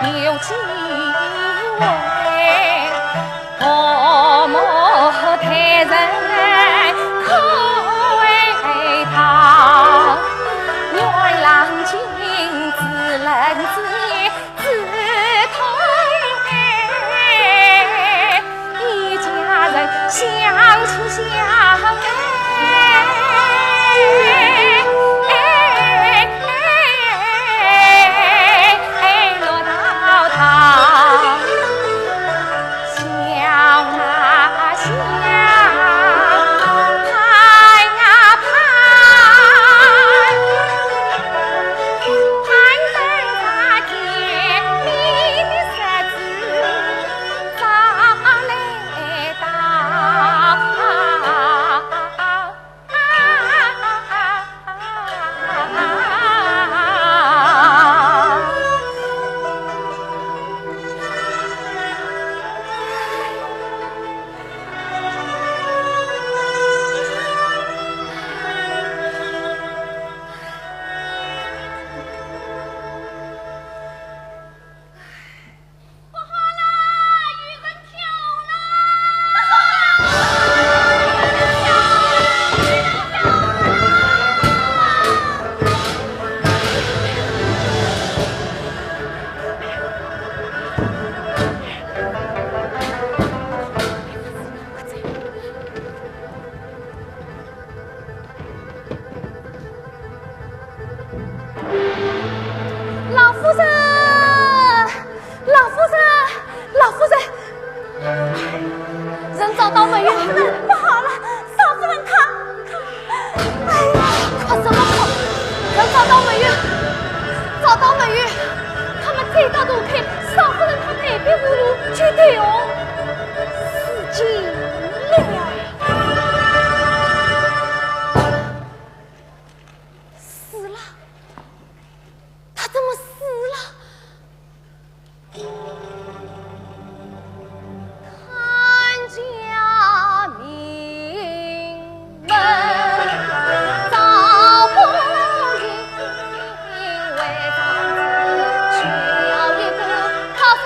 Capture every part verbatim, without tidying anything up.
有机会，父母待人可爱他。愿郎君自能知，自痛爱。 一家人相亲相爱，哎，哎，哎，哎，落到他乡啊乡，盼啊盼，盼等他甜蜜的日子。 早来到。不好啦，有人跳楼啦！老夫人，老夫人，老夫人，人找到没有？不好了，少夫人她，她，哎呀，哭什么哭？人找到没有？找到没有？他们追到洞口，少夫人她退避无路，去投江了。 死了？他怎么死了？看家名门，早不应为长子求一个克夫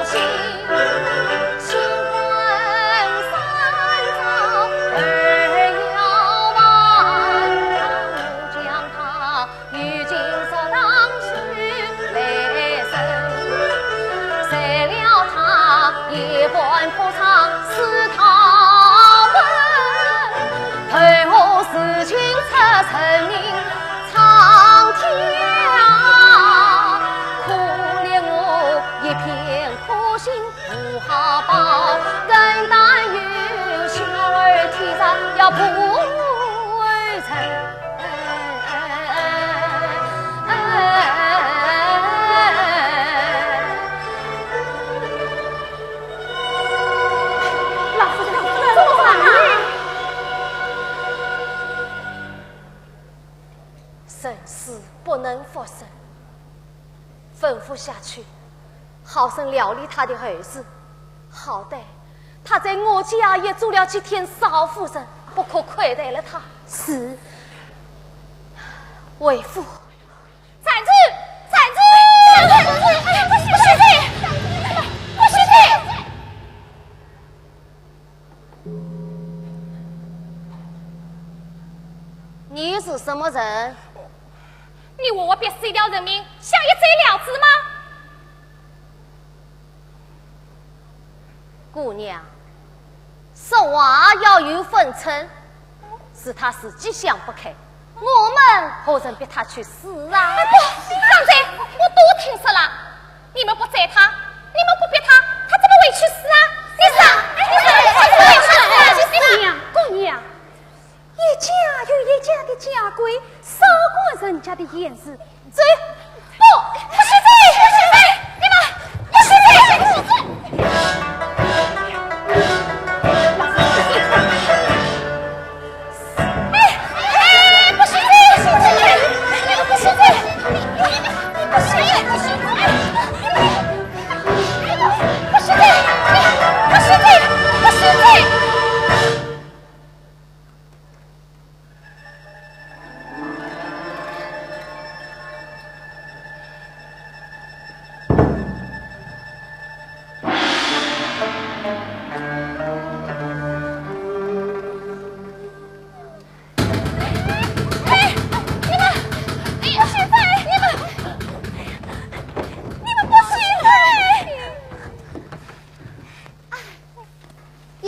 心。 新婚三朝儿要完，我将他与进入堂去来审。谁料他一番破trang是他们，投河自尽出人命，苍天啊，可怜我一片苦心。 不好报，更担忧小儿天上要不成。老夫人，怎么办？生死不能复生，吩咐下去， 好生料理他的后事。好歹他在我家也做了几天少夫人，不可亏待了他。是。为父。站住！站住！站住！不许走！不许走！ 你是什么人？你为我逼死一条人命，想要走了之吗？姑娘，说话要有分寸，是他自己想不开， 我们何曾逼他去死啊？哎，不，刚才我都听说了，你们不宰他，你们不逼他，他怎么会去死啊？你说，你说，他怎么会去死啊？你说。姑娘，姑娘，一家有一家的家规，少管人家的闲事。走。 不，不许走，不许走，你们不许走，不许走。哎，哎，不许走，不许走，你们不许走，不许走，不许走，不许走，你们不许走，不许走。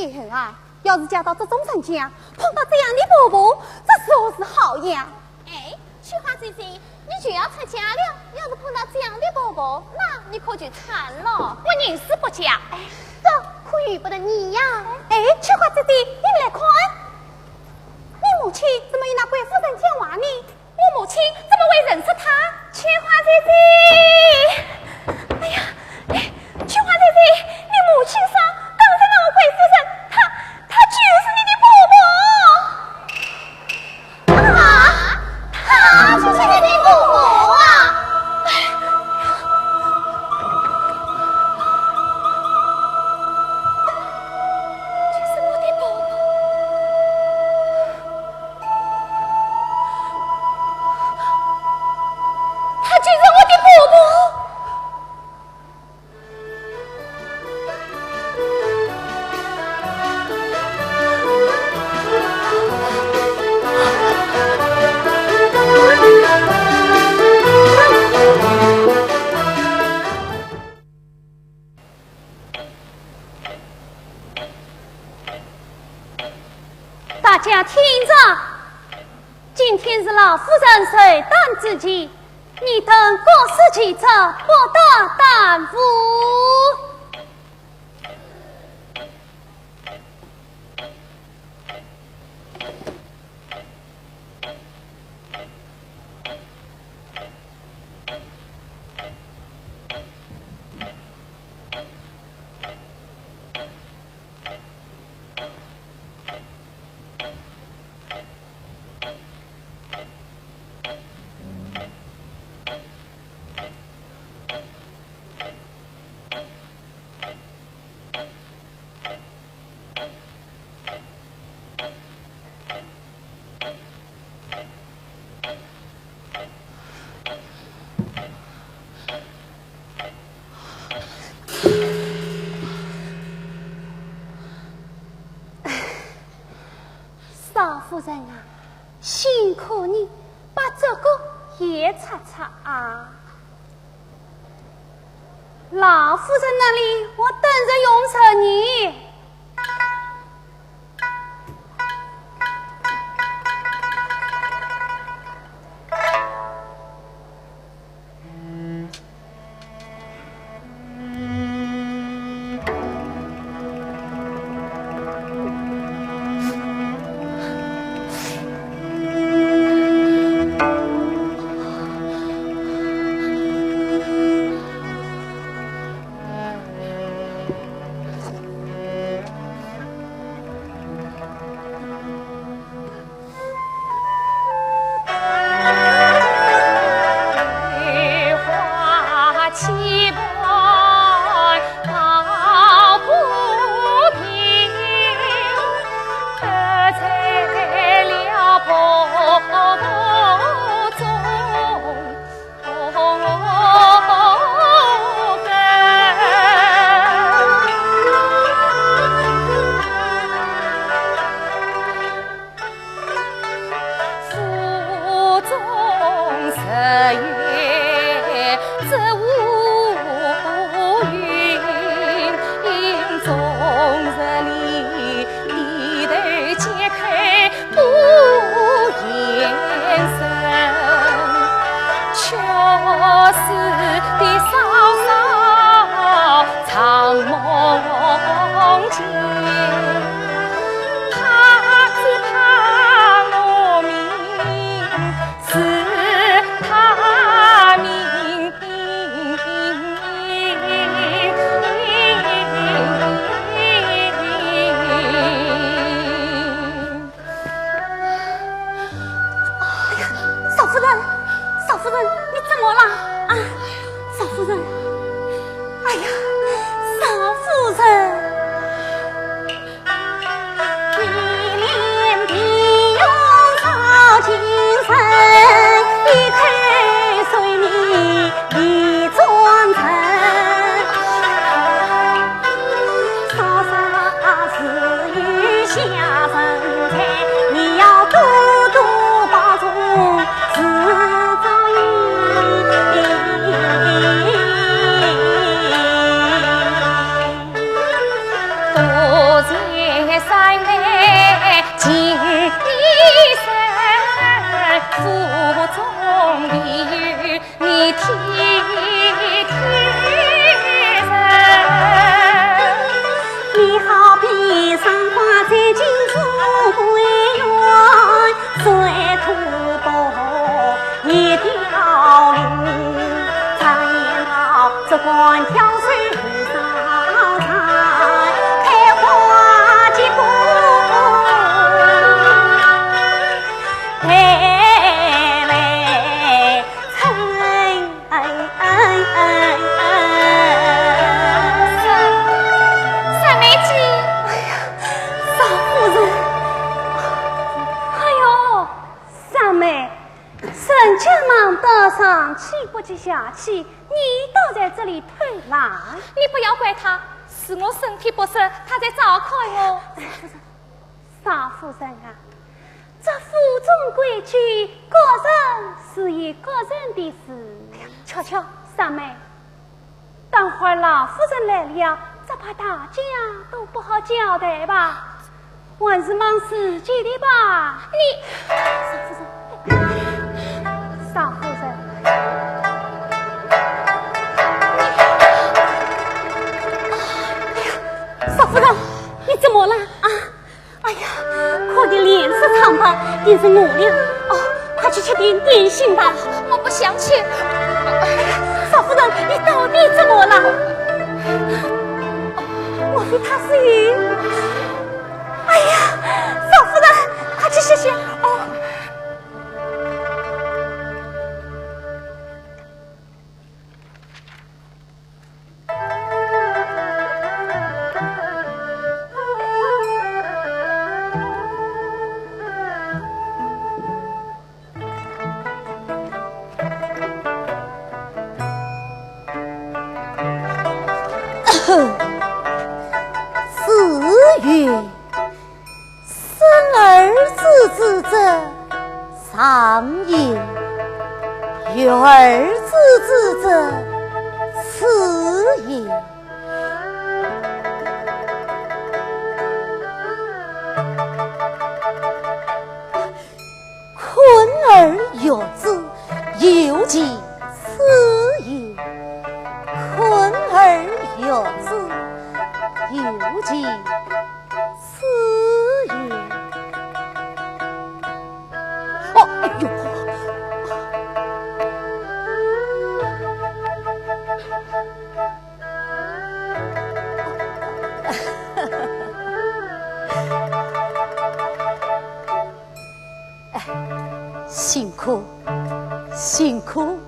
以后啊，要是嫁到这种人家，碰到这样的婆婆，这如何是好呀？哎，秋花姐姐，你就要出嫁了，要是碰到这样的婆婆，那你可就惨了。我宁死不嫁。哎，这可由不得你呀。哎，秋花姐姐，你来看，你母亲怎么与那贵夫人讲话呢？ 我母亲怎么会认识她？秋花姐姐，哎呀，哎，秋花姐姐，你母亲说，刚才那位贵夫人，她，她就是你的婆婆。啊，她就是你的婆婆啊！哎呀，就是我的婆婆。 她就是我的婆婆。大家听着，今天是老夫人寿诞之期，你等各司其职，不得耽误。少夫人啊，辛苦你把这个也擦擦啊。老夫人那里，我等着用着你。你好比春花醉尽宿桂园，醉吐薄叶飘零。常言道，竹竿挑水无烧柴，开花结果待来春。 哎，哎，哎，哎。三，三妹姐。哎呀，少夫人。哎呦，三妹，人家忙得上气不接下气，你倒在这里偷懒。你不要怪他，是我身体不适，他在照看我。少夫人啊，这府中规矩，各人自有各人的事。哎呀，巧巧。三妹，等会儿老夫人来了，只怕大家都不好交代吧？还是忙自己的吧。你，少夫人，少夫人。哎呀，少夫人，你怎么了？啊， 哎呀，看你脸色苍白，定是饿了。哦，快去吃点点心吧。我不想吃。哎呀，少夫人，你到底怎么了？莫非他是有……哎呀，少夫人，快去歇歇。哦。 子曰： 生儿子之则上也，育儿子之则次也。困而育之，犹其次也。困而育之，犹其 次也。哦，哎呦！哎，辛苦，辛苦。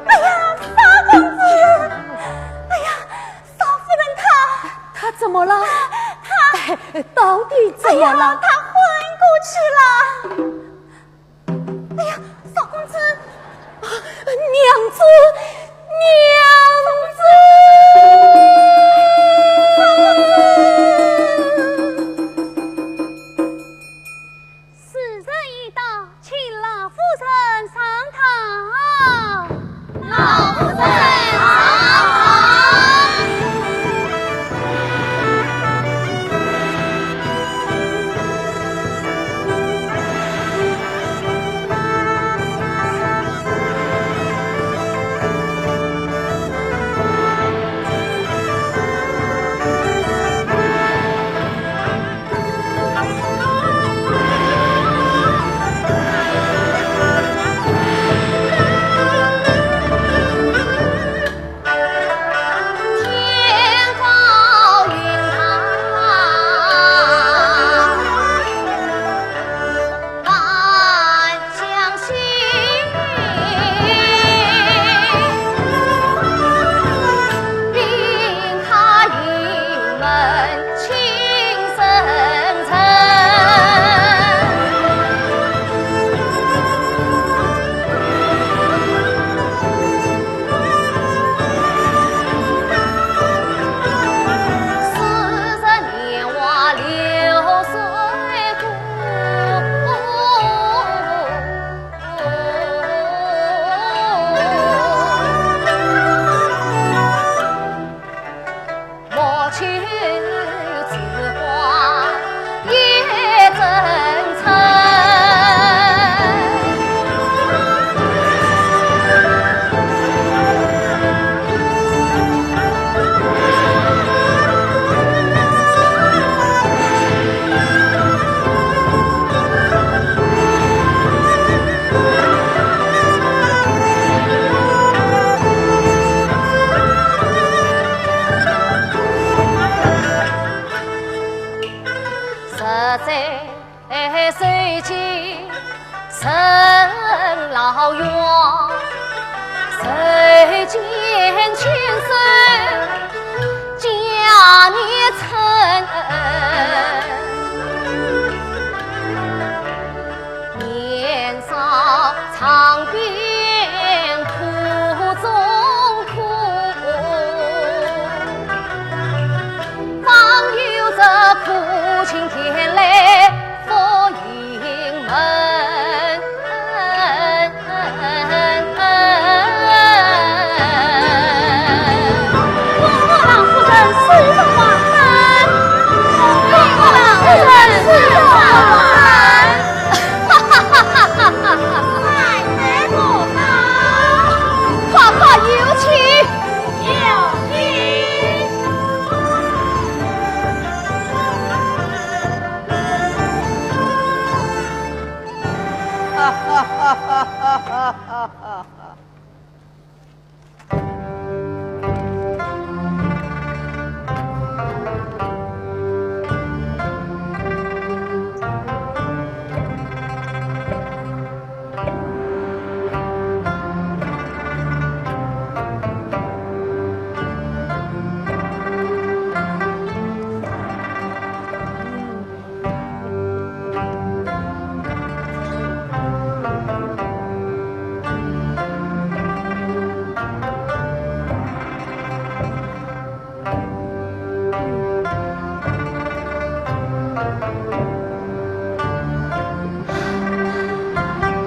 哎呀，少公子！哎呀，少夫人她……她怎么了？到底怎么了？哎呀，他昏过去了。哎呀，少公子，娘子，娘子。时辰已到，请老夫人上堂。老夫人上堂。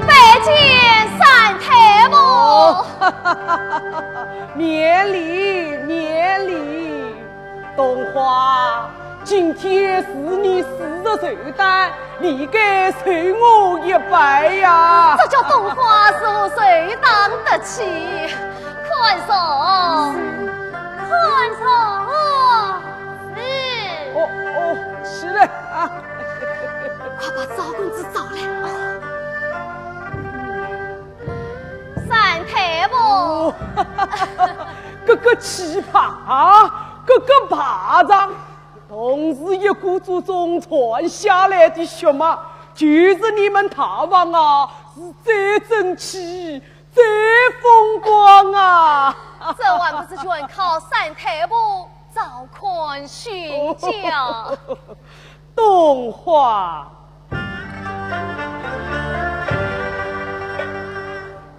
拜见三太婆。哦，免礼，免礼。 冬花，今天是你四十寿诞，理该受我一拜呀。这叫冬花如何寿诞得起？宽容，宽容。是。哦，哦，起来啊。快把赵公子找来。 三太婆。哦，这个奇葩啊，这个败将，同是一股祖宗传下来的血脉，就是你们大房啊，是最争气、最风光啊。这还不是全靠三太婆照看宣教。东华。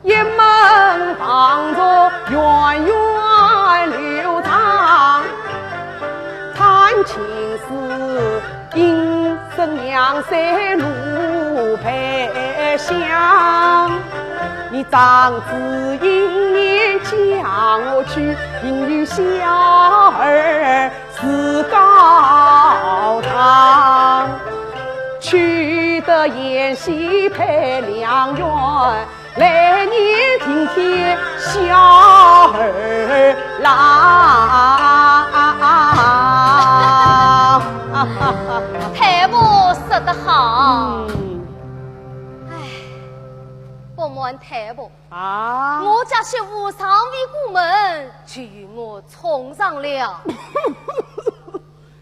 一门房坐源远流长，弹琴思音声两三路陪响。你张子英年将我去，应与小儿 自高堂，取得筵席配良缘，来年顶天小儿郎。太婆说得好。嗯。唉，不瞒太婆， 啊？我家媳妇尚未过门，就与我冲上了。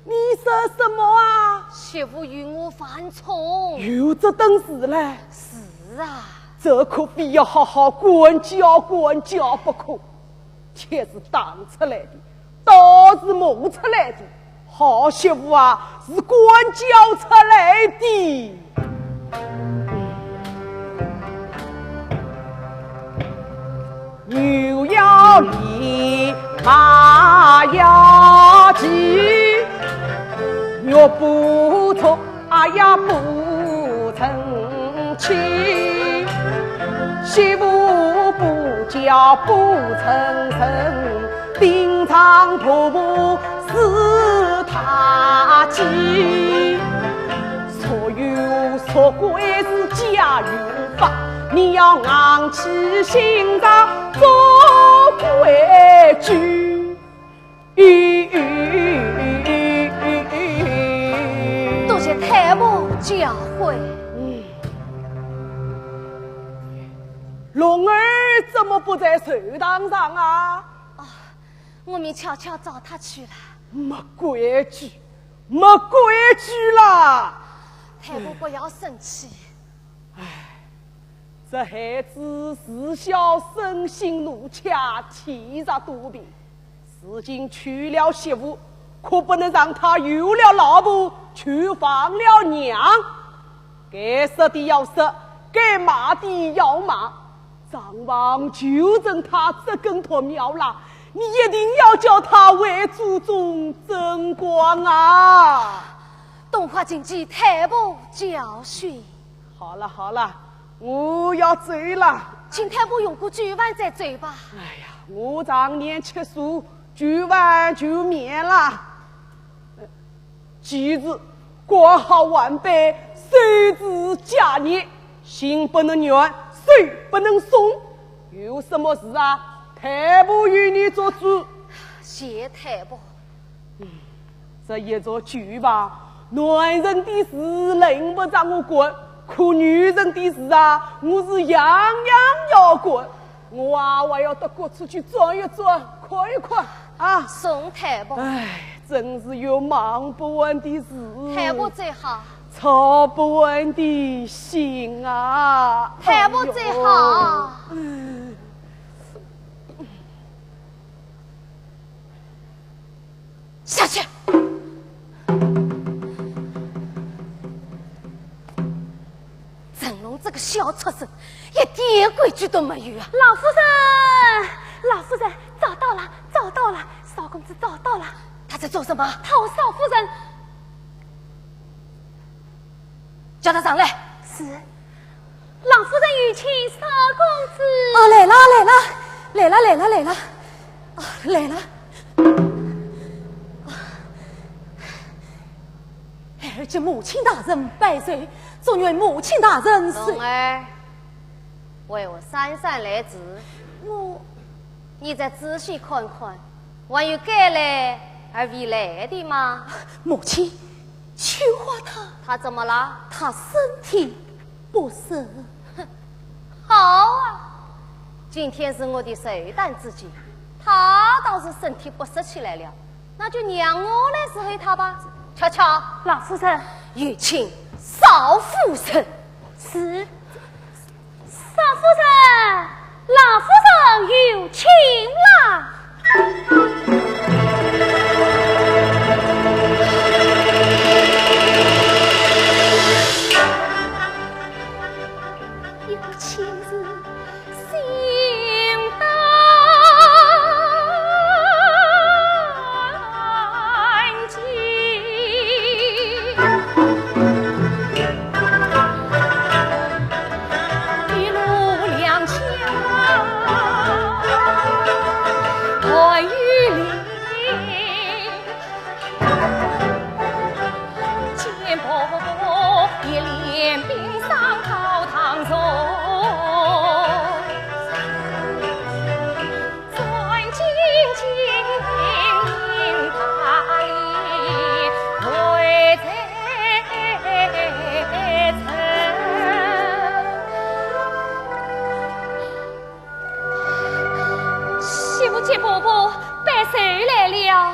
你说什么啊？媳妇与我犯冲。有这等事嘞？是啊。这可非要好好管教管教不可。 铁是打出来的，刀是磨出来的，好媳妇啊，是管教出来的。牛要犁，马要骑，玉不琢， 哎呀，不成器，媳妇不教不成人，顶撞婆婆是大忌。俗有俗规是家有法，你要硬气心肠做规矩。 多谢太婆教诲。嗯。龙儿怎么不在寿堂上啊？哦，我们悄悄找他去了。没规矩，没规矩啦！太婆不要生气。 唉，这孩子自小生性怒恰，体弱多病，如今娶了媳妇，可不能让他有了老婆，就忘了娘。该说的要说，该骂的要骂。张望就认他这根稻苗啦，你一定要叫他为祖宗争光啊！ 东华谨记太婆教训。好了好了，我要走了。请太婆用过酒饭再走吧。哎呀，我常年吃素，酒饭就免了。呃，记住，管好晚辈，守住家业，行不能远，手不能松。有什么事啊，太婆与你做主。谢太婆。 这一座酒吧，男人的事轮不着我管，可女人的事啊，我是样样要管。我啊，还要到各处去转一转，看一看啊。送太婆。唉，真是有忙不完的事，太婆最好。操不完的心啊。太婆最好。哎呦。嗯。 下去。陈龙这个小畜生，一点规矩都没有啊！老夫人，老夫人，找到了，找到了，少公子找到了。他在做什么？讨少夫人。叫他上来。是。 老夫人有请少公子。啊，来了，来了，来了，来了，来了。啊，来了。啊，儿见母亲大人拜寿，祝愿母亲大人寿。龙儿，为何姗姗来迟？我……你再仔细看看，还有该来而未来的吗？母亲， 秋华他……他怎么了？他身体不适。哼，好啊，今天是我的寿诞之期，他倒是身体不适起来了，那就让我来侍候他吧。巧巧，老夫人。有请少夫人。是。 少夫人，老夫人有请啦。见婆婆，拜寿来了。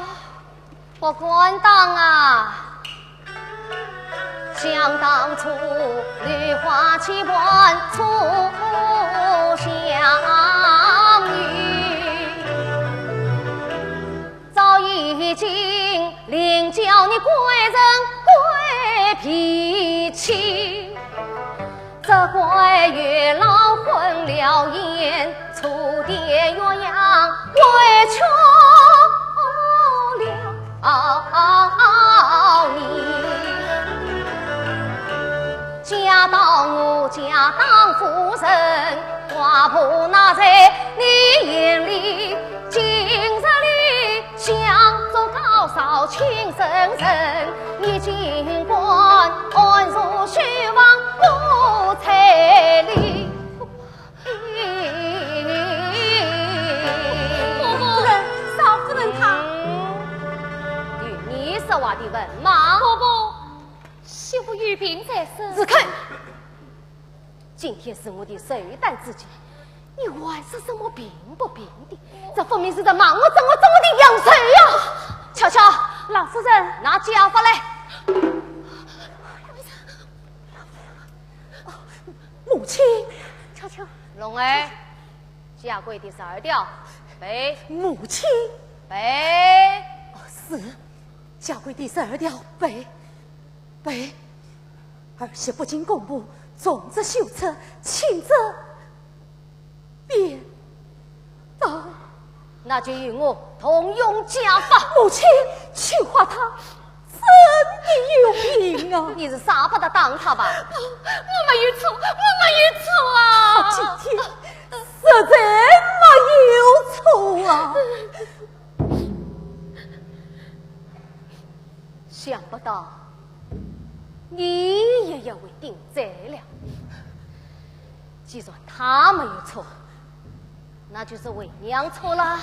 不敢当啊。想当初，梨花期盼初相遇，早已经领教你贵人贵脾气。 这个月老婚了眼，初见鸳鸯委屈了你。嫁到我家当夫人，寡婆哪在你眼里？今日里 想做高嫂亲成人，你竟敢安坐绣房不睬礼。夫人，少夫人她。嗯，与你说话的文盲。婆婆，媳妇有病在身。住口！ 今天是我的寿诞之期，你还说什么病不病的？这分明是在骂我，咒我，咒我的阳寿呀！巧巧，老夫人，拿家法来。母亲，巧巧。龙儿，下跪第十二条，背。母亲。背。哦，是，下跪第十二条，背。 背。儿媳不进公婆，重则羞耻，轻则鞭打。那就与我同用家法。母亲，秋华他真的有病啊！你是啥把他打他吧？我没有错，我没有错啊！他今天实在没有错啊！ 想不到你也要为定罪了。既然他没有错，那就是为娘错了。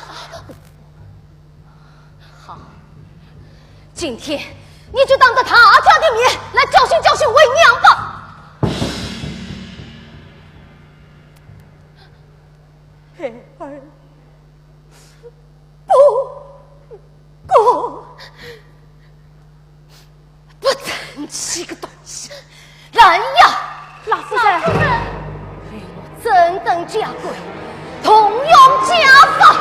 好，今天你就当着大家的面来教训教训为娘吧。孩儿 不过，不争气个东西，来呀！老夫人，与我正等家规，同用家法。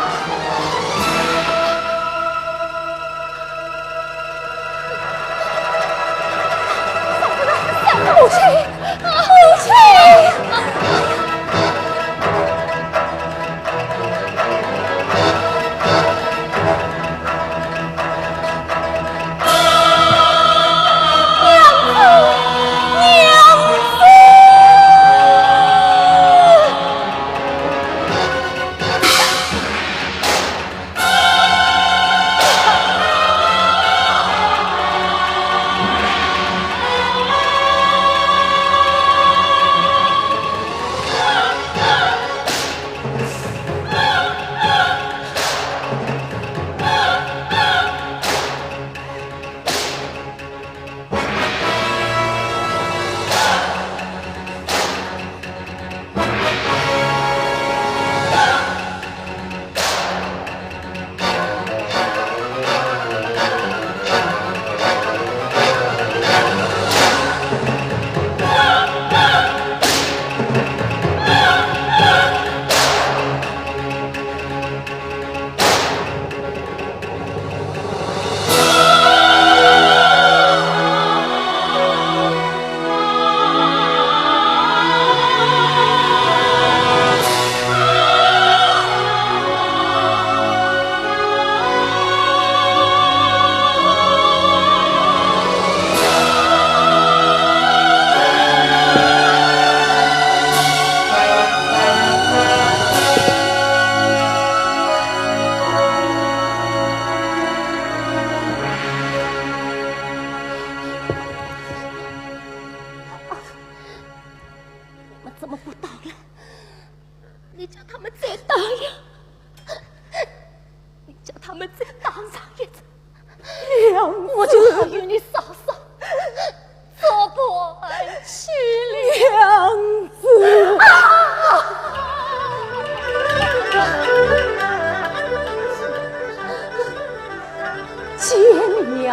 母亲，母亲！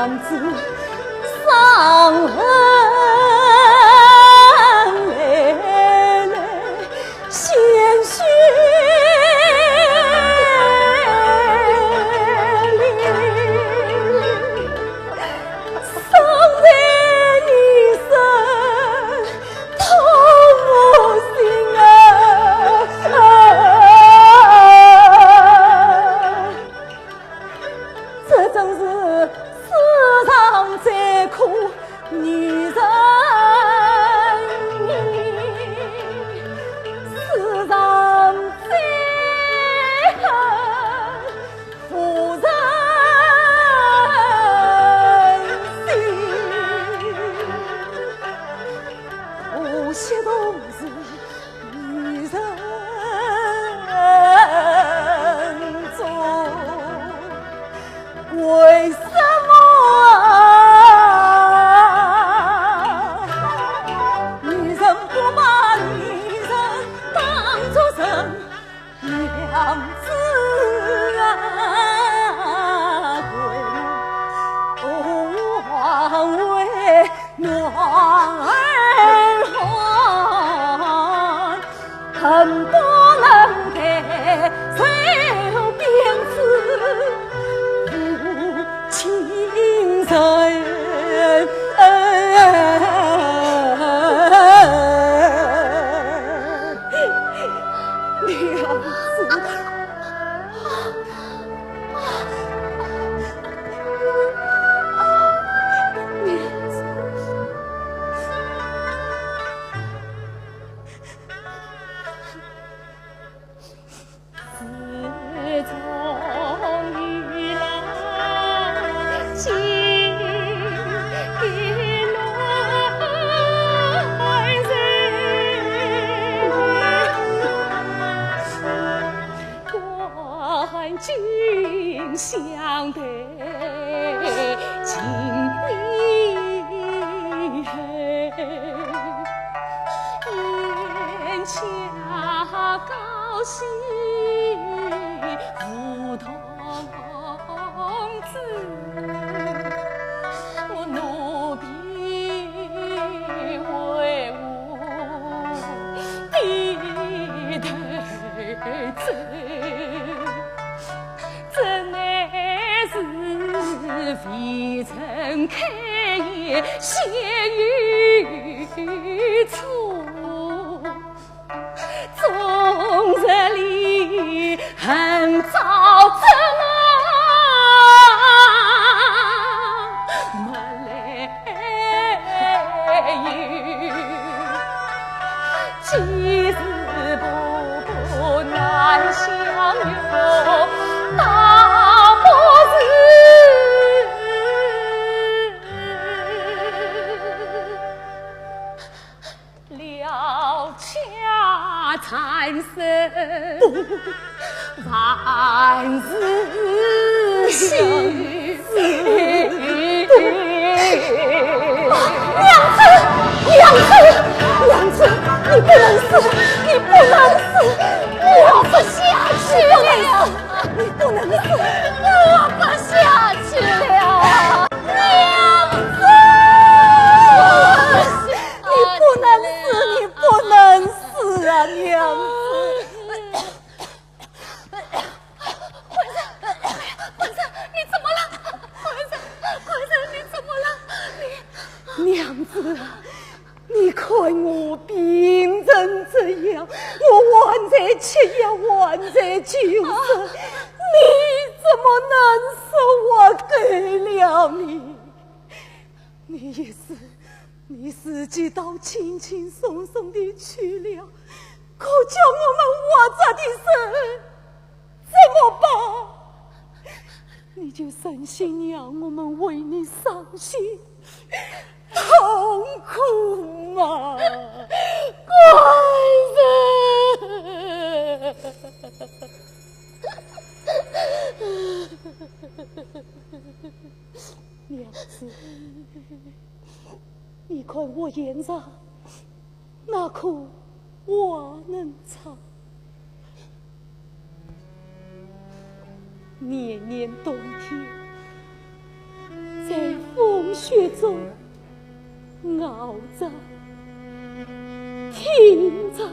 娘子伤痕累累，鲜血淋，伤在你身，痛我心啊！ 这真是世上最苦女人命，世上最恨妇人心。无锡同志 女人中，为什么女人不把女人当作人？娘子啊，为我还为 男儿汉，恨不能抬手鞭子无情人。娘子。 娘子，娘子，娘子，你不能死，你不能死，我活不下去了。 你不能死，我活不下去了。娘子，你不能死，你不能死啊，娘子。官人，官人，你怎么了？官人，官人，你怎么了？你，娘子啊， 你看我病成这样，我还在吃药，还在救人，你怎么能说我给了你？你也是，你自己倒轻轻松松地去了，可叫我们活着的人怎么办？你就忍心让我们为你伤心 痛苦吗？官人。娘子，你看我现在 那可还能唱。年年冬天，在雪中熬着、听着，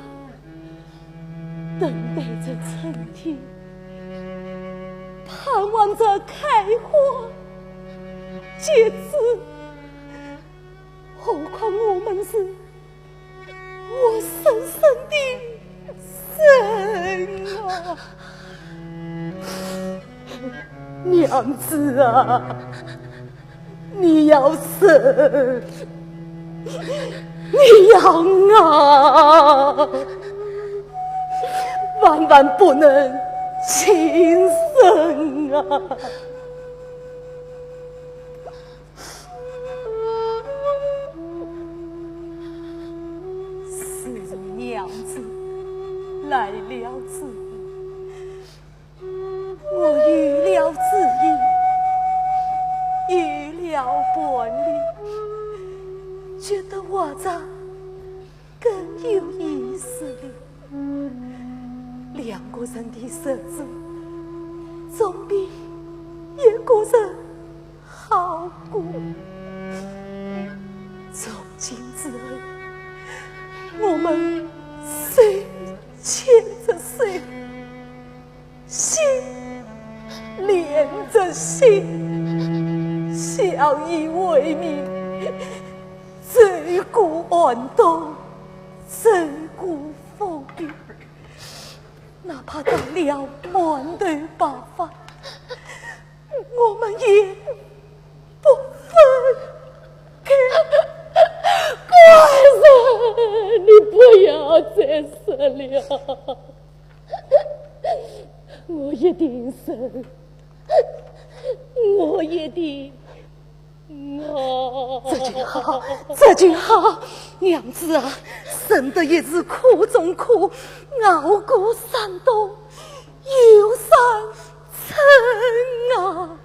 等待着春天，盼望着开花结籽。何况我们是 活生生的人啊！娘子啊，你要生，你要熬，万万不能轻生啊！ 自从娘子来了之后，我有了主意，有了伴侣，觉得活着更有意思了。两个人的日子，总比一个人 好过。从今之后，我们手牵着手，心连着心，相依为命，走过寒冬，走过风雨，哪怕到了满头白发， 我们也不分开。官人，你不要再说了，我一定生，我一定 这就好，这就好。娘子啊，生得一时苦中苦，熬过三冬又三春啊！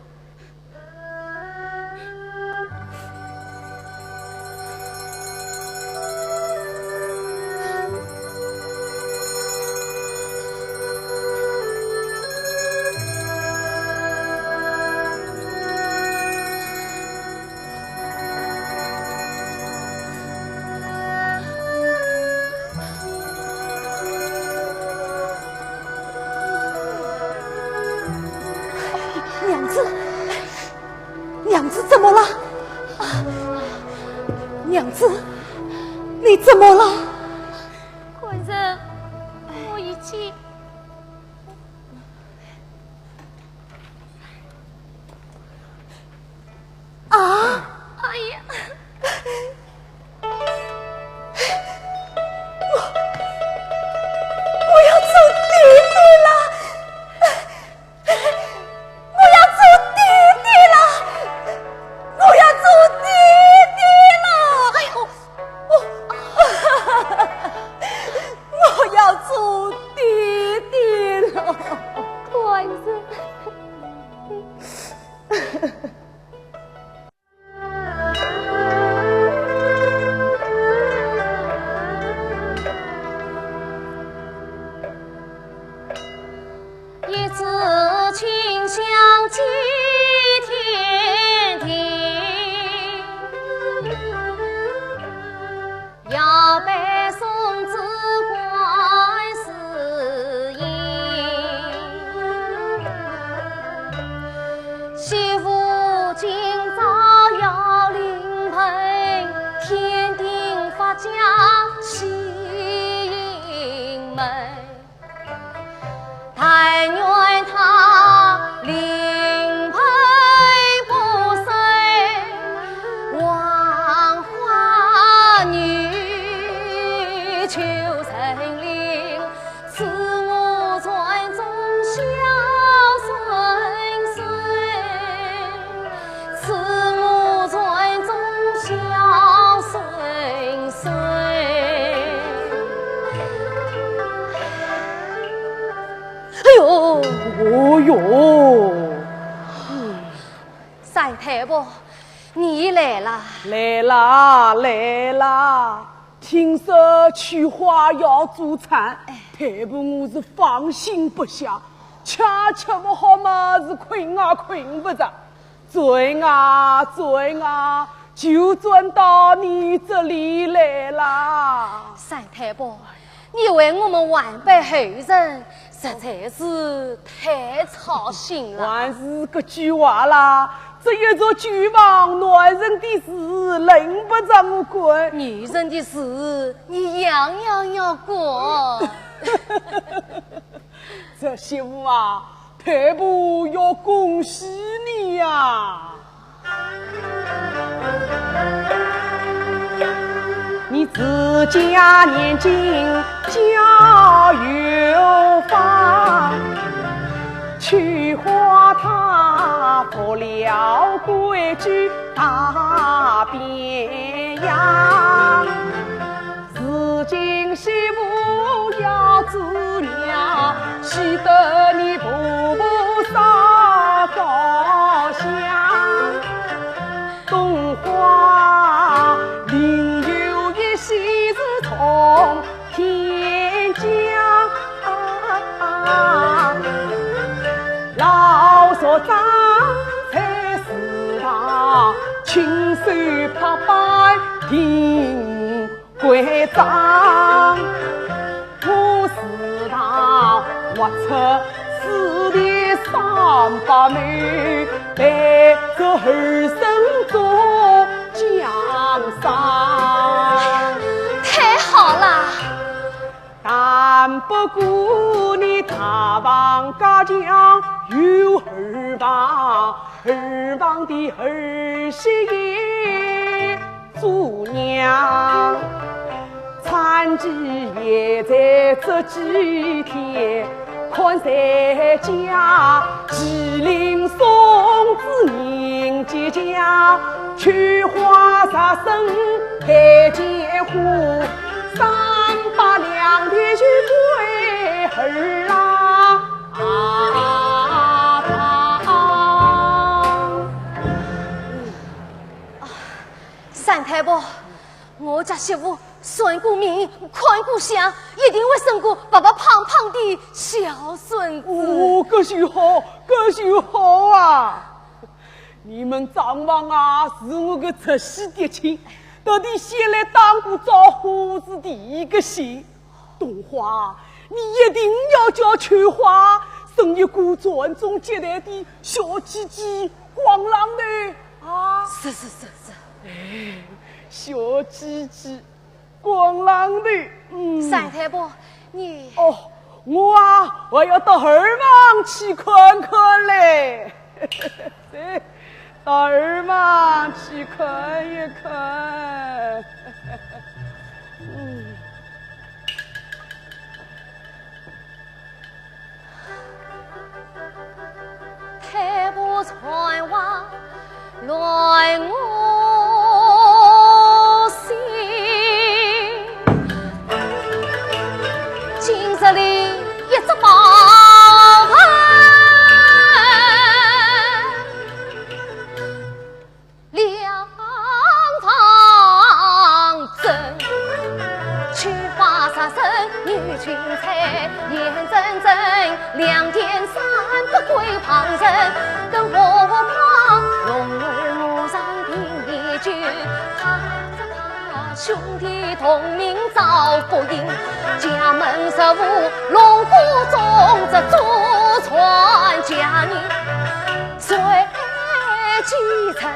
娘子，娘子怎么了？啊，娘子，你怎么了？官人，我已经 啊！哎呀！我，我要做爹爹了！我要做爹爹了！我要做爹爹了！哎呦！ 我要做爹爹了。官人。 一柱清香祭天地，摇摆送子观世音。西湖今朝要临盆，天庭发驾喜迎门。 但愿他临盆不受黄花女，求神灵赐我传宗孝孙孙。 赐我传宗孝孙孙。哎呦，哦哟，三太婆，你来啦！来啦，来啦！听说娶花要助产，哎。太婆我是放心不下，吃也吃不好嘛，是困也困不着。转啊转啊，就转到你这里来啦。单太保，你为我们晚辈后人，实在是太操心了。还是搿句话啦，这一座旧房，男人的事轮不着我管。女人的事，你样样要管。侄媳妇啊，太保要恭喜你呀！你自家念经加油房，秋花她服了规矩大变样。 如今媳妇要做娘，喜得你步步烧高香。冬花另有一喜事从天降，老叔张在祠堂，亲手拍板定 规章。我祠堂挖出四弟三伯母，陪着儿孙做江山。太好了！但不过你大房家强有二房，二房的儿媳也 做娘，产期也在这几天，看在家，麒麟送子人结家，秋花杀生配奸夫，三百两的就归儿啦。啊，啊，啊。 单太保，我家媳妇算过命，看过相，一定会生个白白胖胖的小孙子。哦，搿就好，搿就好啊！你们账房啊，是我个直系嫡亲，特地先来打个招呼是第一个先。 冬花，你一定要叫秋花生一个传宗接代的小姐姐光郎的啊！是是是是。哎，小姐姐光郎的，嗯。单太保，你……哦，我啊，我要到二房去看看嘞。 到二房去看一看。嗯。太婆传话来我心，今日里一只宝盆。 两房正，秋花杀生女裙钗，眼睁睁两件衫不归旁人，更何况龙儿我上庭已久，他这他兄弟同名遭不幸，家门十户龙骨中这祖传家业。 谁继承？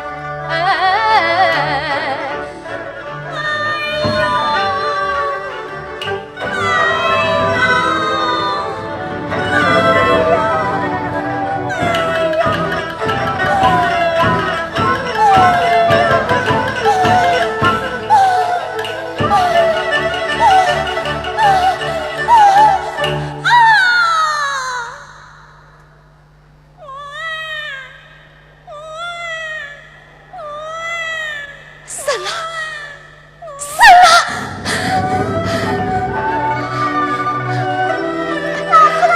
生了，生了！老夫人，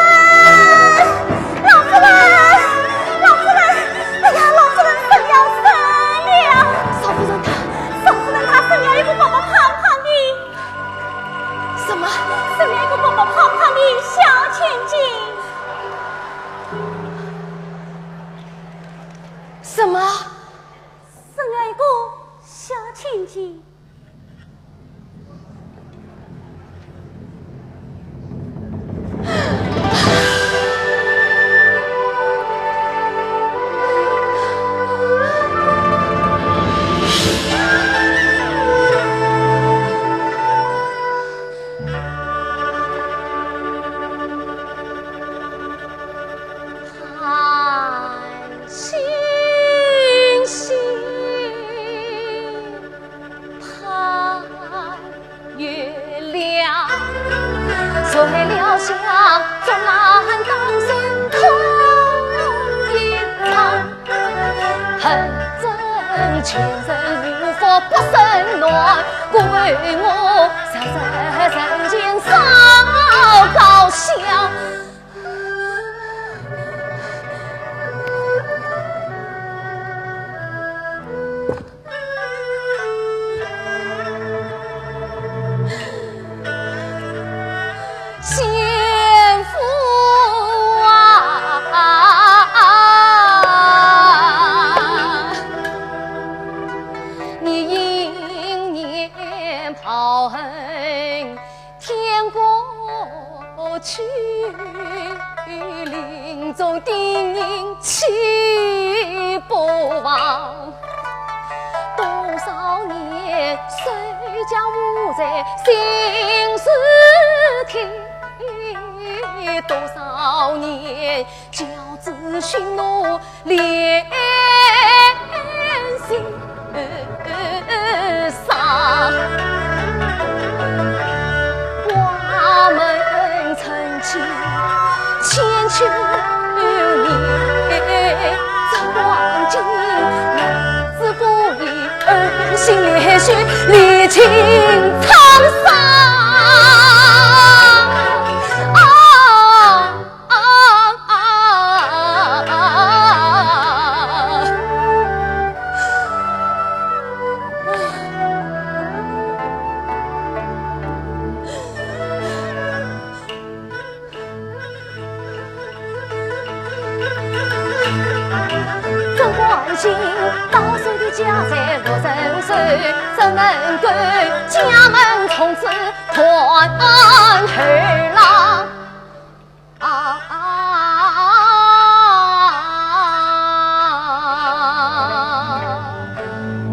老夫人，老夫人，哎呀，老夫人生了，生了！少夫人她，少夫人她生了一个白白胖胖的。什么？生了一个白白胖胖的小千金。什么？是我一个小千金。啊！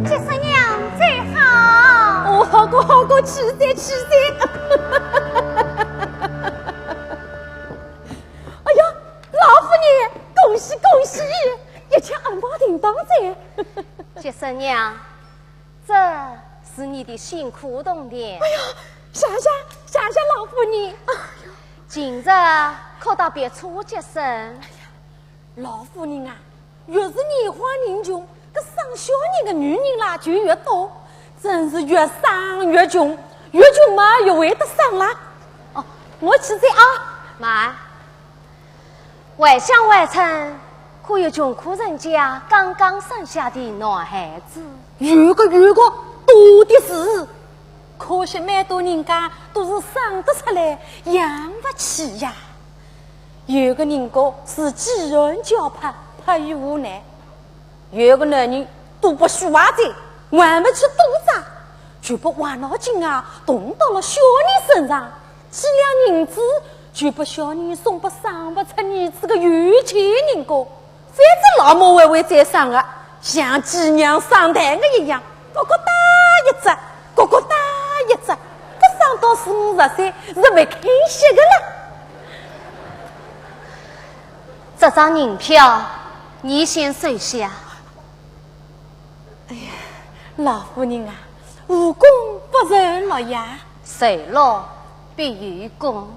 接生娘走好。哦，好个好个，去哉去哉。哎呀，老夫人，恭喜恭喜，一切安排定当哉。接生娘，这是你的辛苦铜钿。哎呀，谢谢谢谢老夫人。哎呀，今日可到别处接生。哎呀，老夫人啊，越是年花人穷，搿生小人的女人啦就越多，真是越生越穷，越穷嘛越会得生啦。哦，我去哉啊。慢，回乡回村，可有穷苦人家刚刚生下的男孩子？有个有个，多的是。可惜蛮多人家都是生得出来，养勿起呀。有个人家是饥寒交迫，迫于无奈。有个男人都不许坏哉，还勿去多扎，就拨坏脑筋啊动到了小人身上，几两银子就拨小人送拨生勿出儿子的有钱人家。反正老毛还会再生的，像鸡娘生蛋的一样，咯咯打一只，咯咯打一只，勿生到四五十岁是勿肯歇的了。这张银票，你先收下。哎呀，老夫人啊，无功不受禄呀。受禄必有功。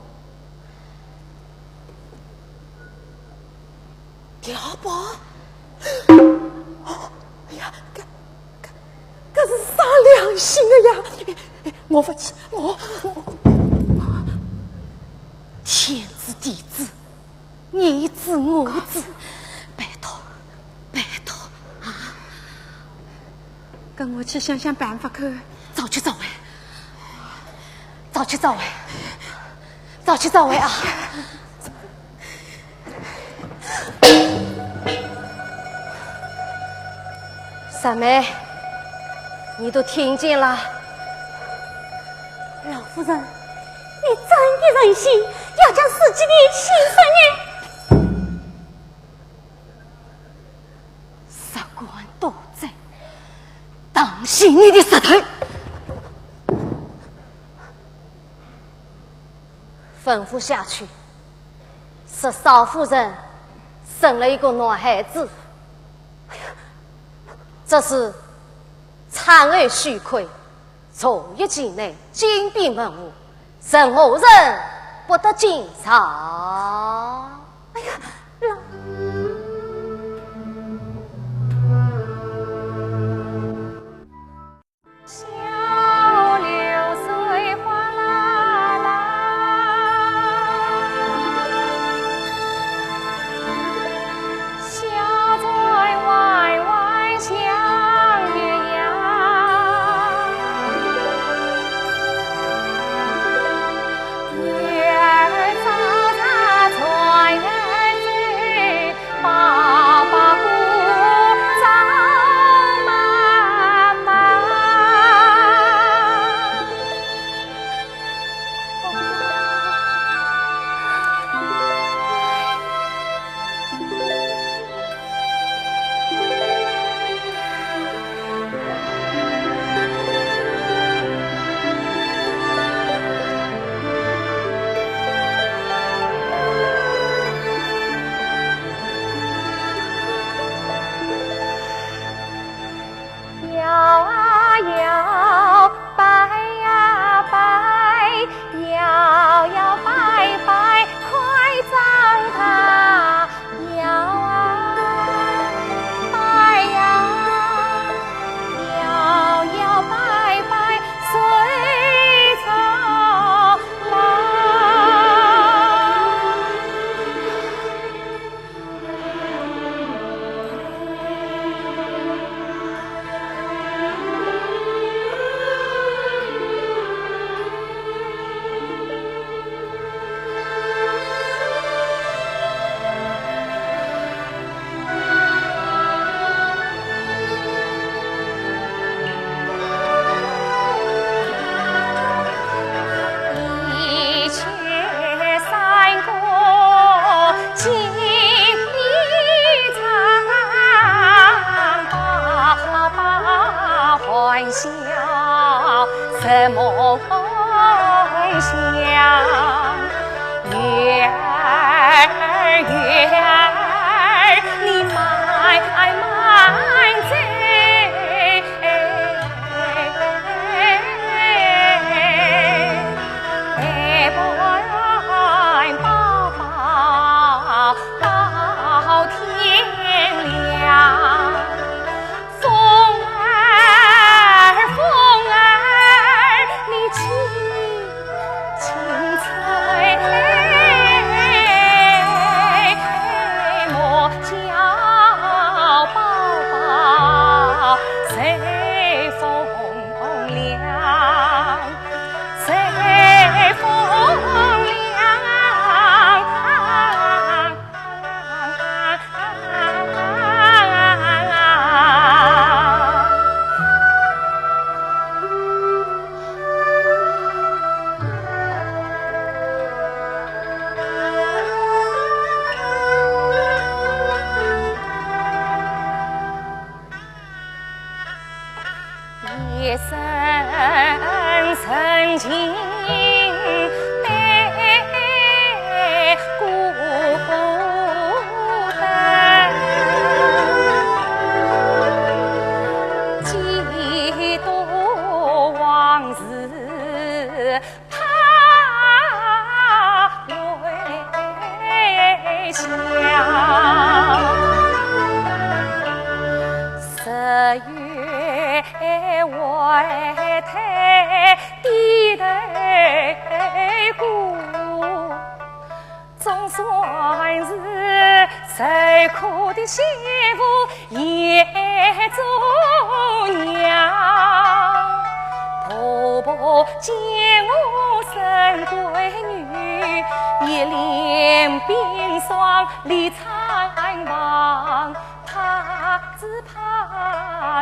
碉堡？哎呀，搿搿搿是伤良心的呀！我勿去，我我天知地知，你知我知，拜托拜托啊！跟我去想想办法看。早去早回，早去早回，早去早回啊！三妹，你都听见了？老夫人，你真的忍心要将自己的亲生女……杀官夺罪，当心你的舌头！吩咐下去，说少夫人生了一个男孩子。这是产后虚亏，坐月境内，禁闭门户，任何人不得进朝。哎呀，老……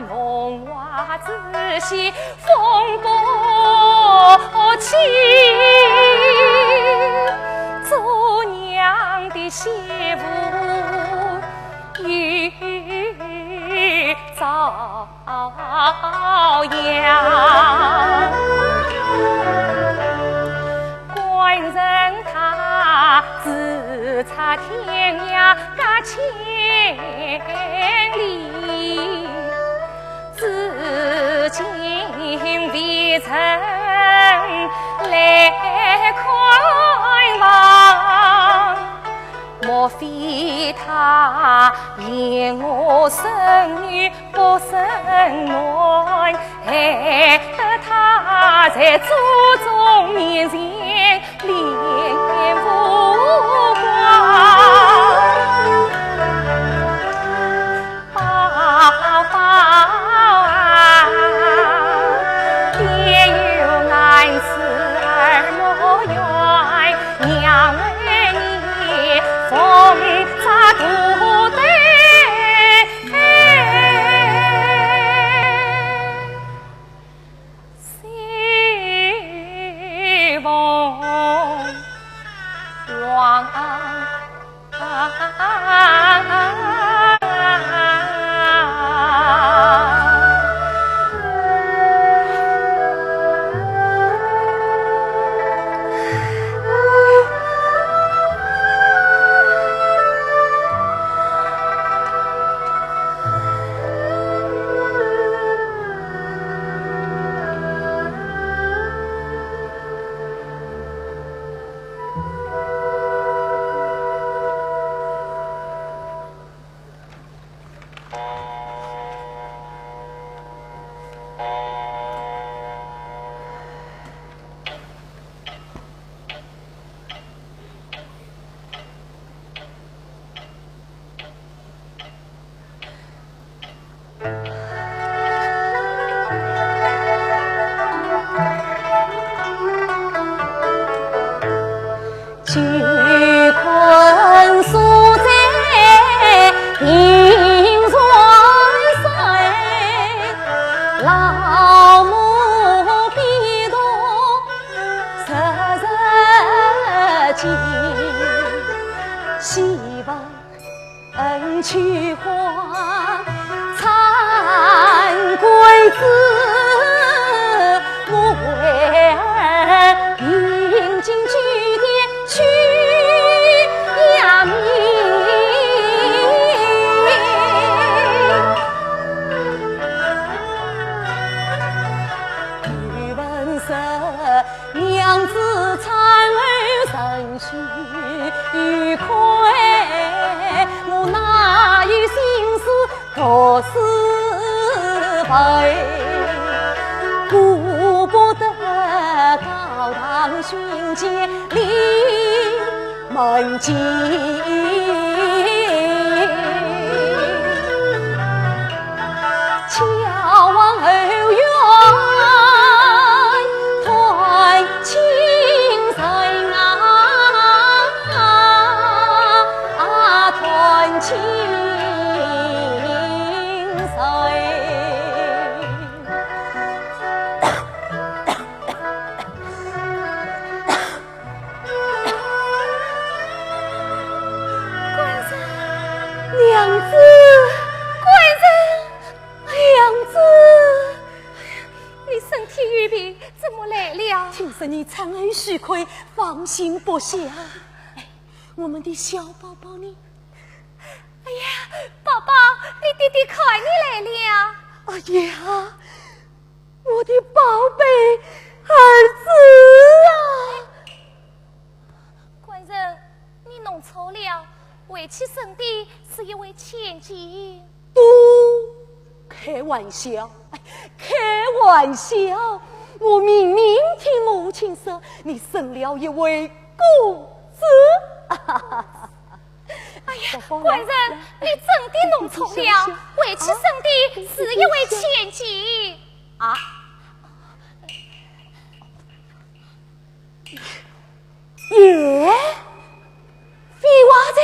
弄花仔戏风不起，做娘的媳妇又遭殃。官人他自差天涯隔千里， 至今未曾来看望，莫非他嫌我生女不生男，害得他在祖宗面前 脸无光。宝宝啊，爹有难事儿莫怨，娘为你缝扎肚兜。 西凤凰。娘子产后身体亏，我哪有心思读书背？顾不得高堂寻奸立 门亲，交往后院团亲人啊，团亲人。 官人。娘子。官人。娘子。你身体有病，怎么来了？听说你产后虚亏，芳心不佳。哎，我们的小宝宝呢？哎呀，宝宝，你爹爹看你来了。哎呀， 我的宝贝儿子啊！官人，你弄错了，为妻生的是一位千金。嘟，开玩笑，哎，开玩笑！我明明听母亲说，你生了一位公子。 哎呀，官人，你真的弄错了，为妻生的是一位千金。啊？耶？废话哉？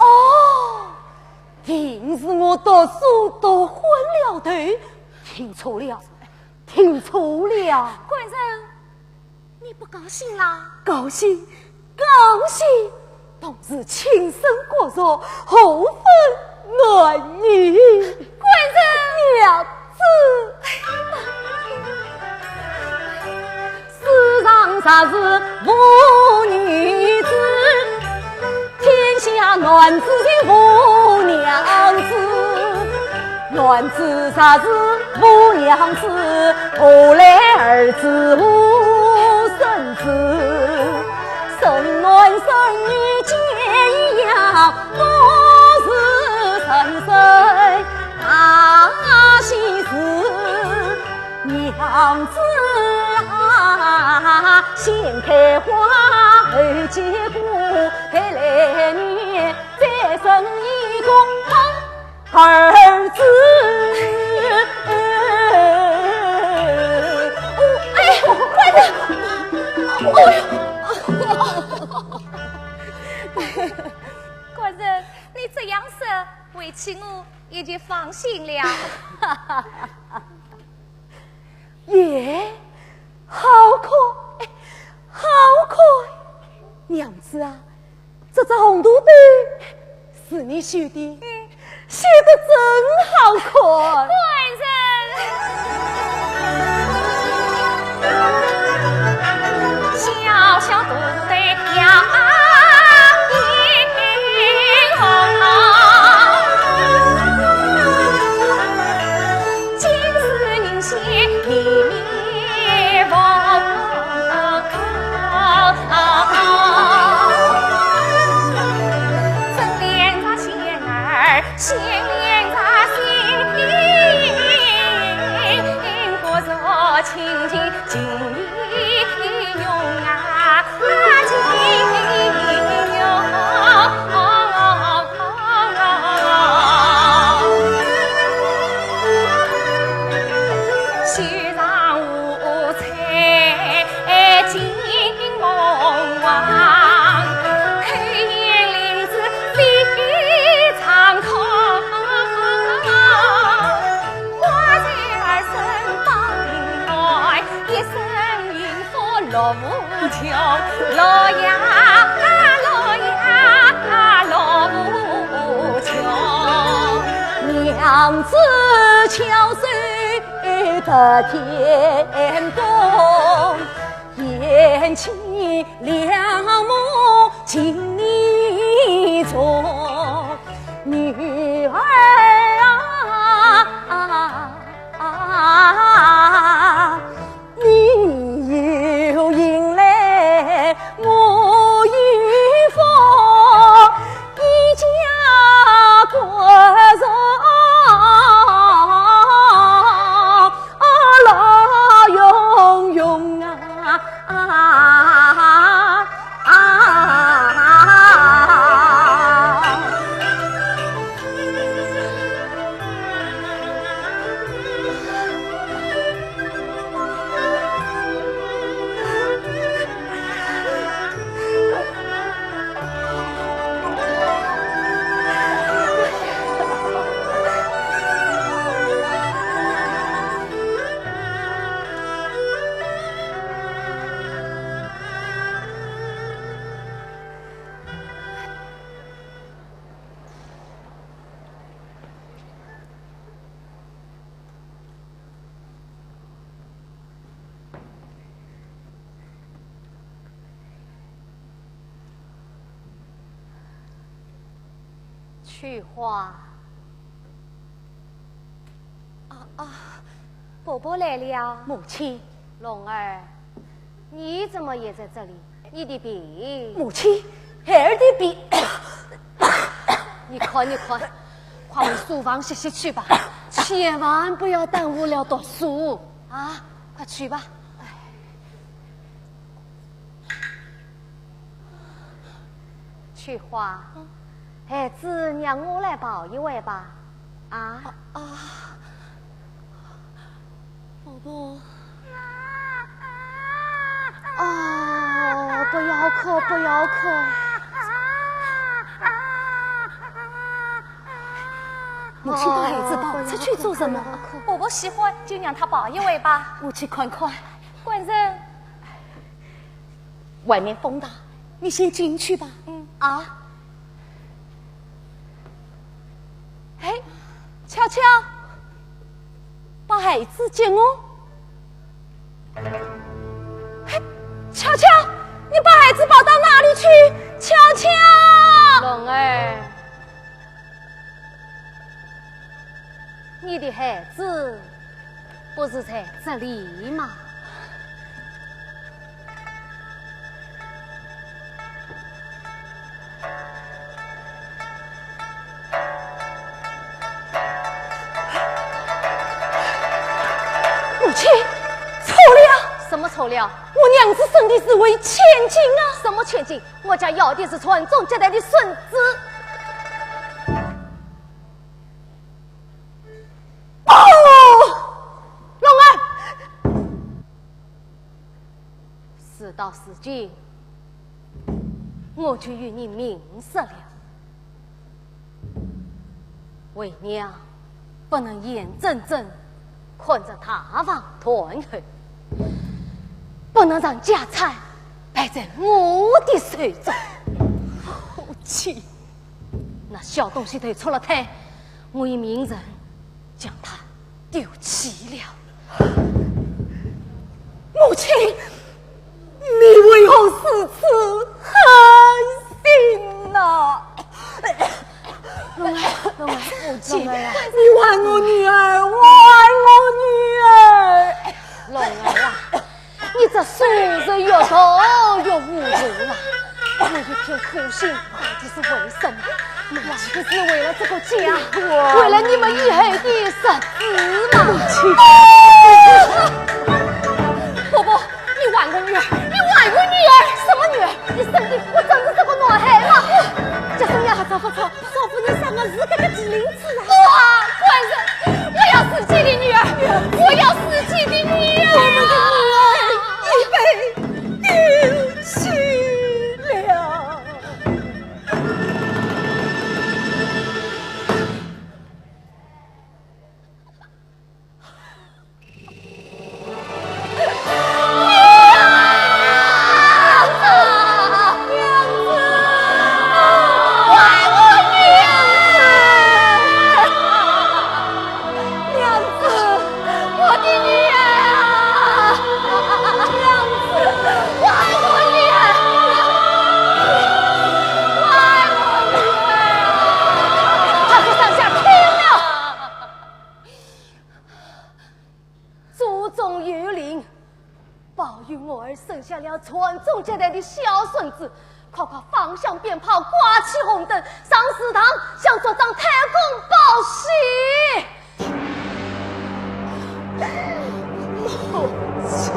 哦，定是是我读书读昏了头。听错了，听错了。官人，你不高兴啦？高兴，高兴，同是亲生骨肉，何分男女？官人，娘子。世上若是无女子，天下男子就无娘子。男子若是无娘子，何来儿子无孙子？生男生女皆一样，我是人生大喜事。 娘子啊，先开花后结果，待来年再生一个儿子。哦，哎呦，官人，哦哟，官人，你这样说，为妻我也就放心了。 耶，好看，好看！娘子啊，这只红肚兜是你绣的？嗯。绣得真好看。官人，小小肚兜呀， 娘子巧手得天工，贤妻良母尽你重。女儿啊， 你有银来我有福，一家骨肉老永永啊。秋花。啊，啊，伯伯来了。母亲。龙儿，你怎么也在这里？你的病……母亲，孩儿的病……你看，你看，快回书房歇歇去吧，千万不要耽误了读书啊！快去吧。 秋花，嗯。孩子让我来抱一回吧，啊？啊，啊，婆婆。哦，不要哭，不要哭。母亲把孩子抱出去做什么？婆婆喜欢，就让她抱一回吧。我去看看。官人，外面风大，你先进去吧。嗯。啊。哎，巧巧，把孩子给我。 嘿，巧巧，你把孩子抱到哪里去？巧巧！龙儿，你的孩子不是在这里吗？ 母亲，错了！什么错了？我娘子生的是位千金啊！什么千金？我家要的是传宗接代的孙子。哦，龙儿，事到如今，我就与你明说了。 为娘不能眼睁睁看着大房断后，不能让家产败在我的手中。母亲，那小东西投出了胎，我已命人将他丢弃了。母亲，你为何如此狠心呐？ 龙儿，龙儿，母亲，你还我女儿，还我女儿！龙儿啊，你这数日越走越糊涂了。我一片苦心，到底是为什么？到底是为了这个家，为了你们以后的日子嘛。母亲。 婆婆，你还我女儿，你还我女儿！什么女儿？你生的不正是这个男孩吗？这是娘，不错不错，少夫人生的是这个麒麟子啊！不啊，官人，我要自己的女儿，我要自己的女儿！我们的女儿已被丢弃了。祖宗有令，保佑我儿生下了传宗接代的孝孙子，快快放响鞭炮，挂起红灯，上祠堂向族长太公报喜。母亲。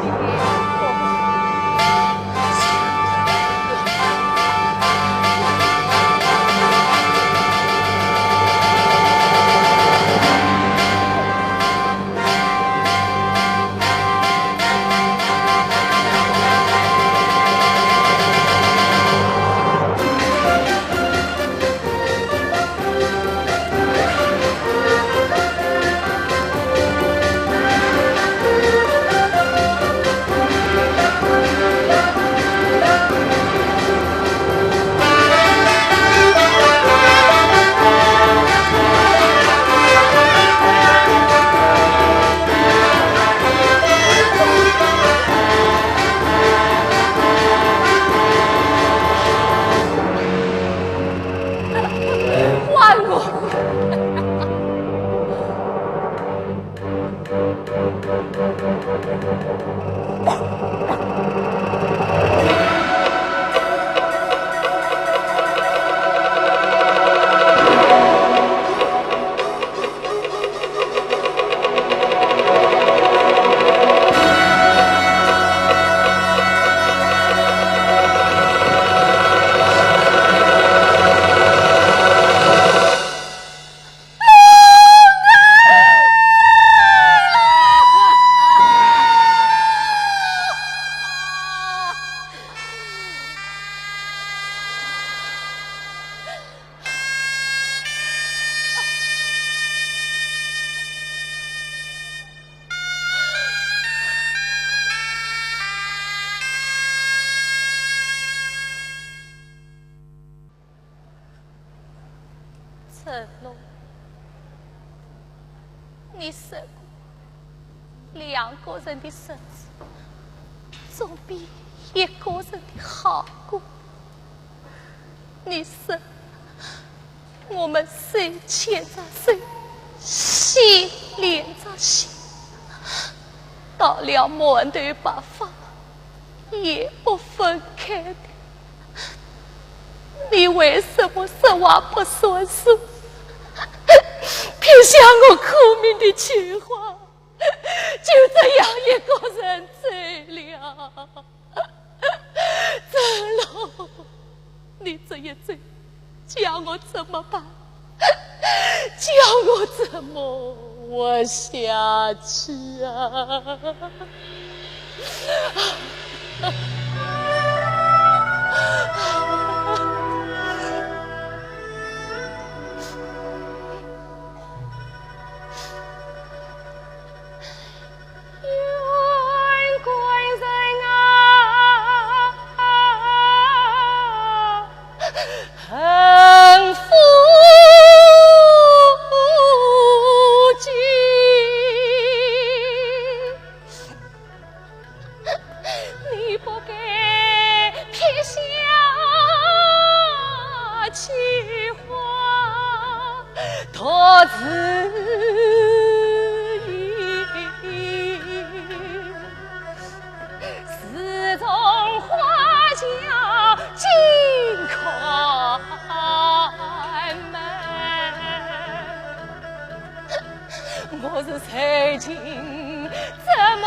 成龙，你说过，两个人的日子总比一个人的好过。你说，我们手牵着手，心连着心，到了满头白发，也不分开的。 你为什么说话不算数？撇下我苦命的秋华，就这样一个人走了？成龙，你这一走，叫我怎么办？叫我怎么活下去啊？你不该撇下秋华独自游，自从花轿金阗门。 我是受尽折磨。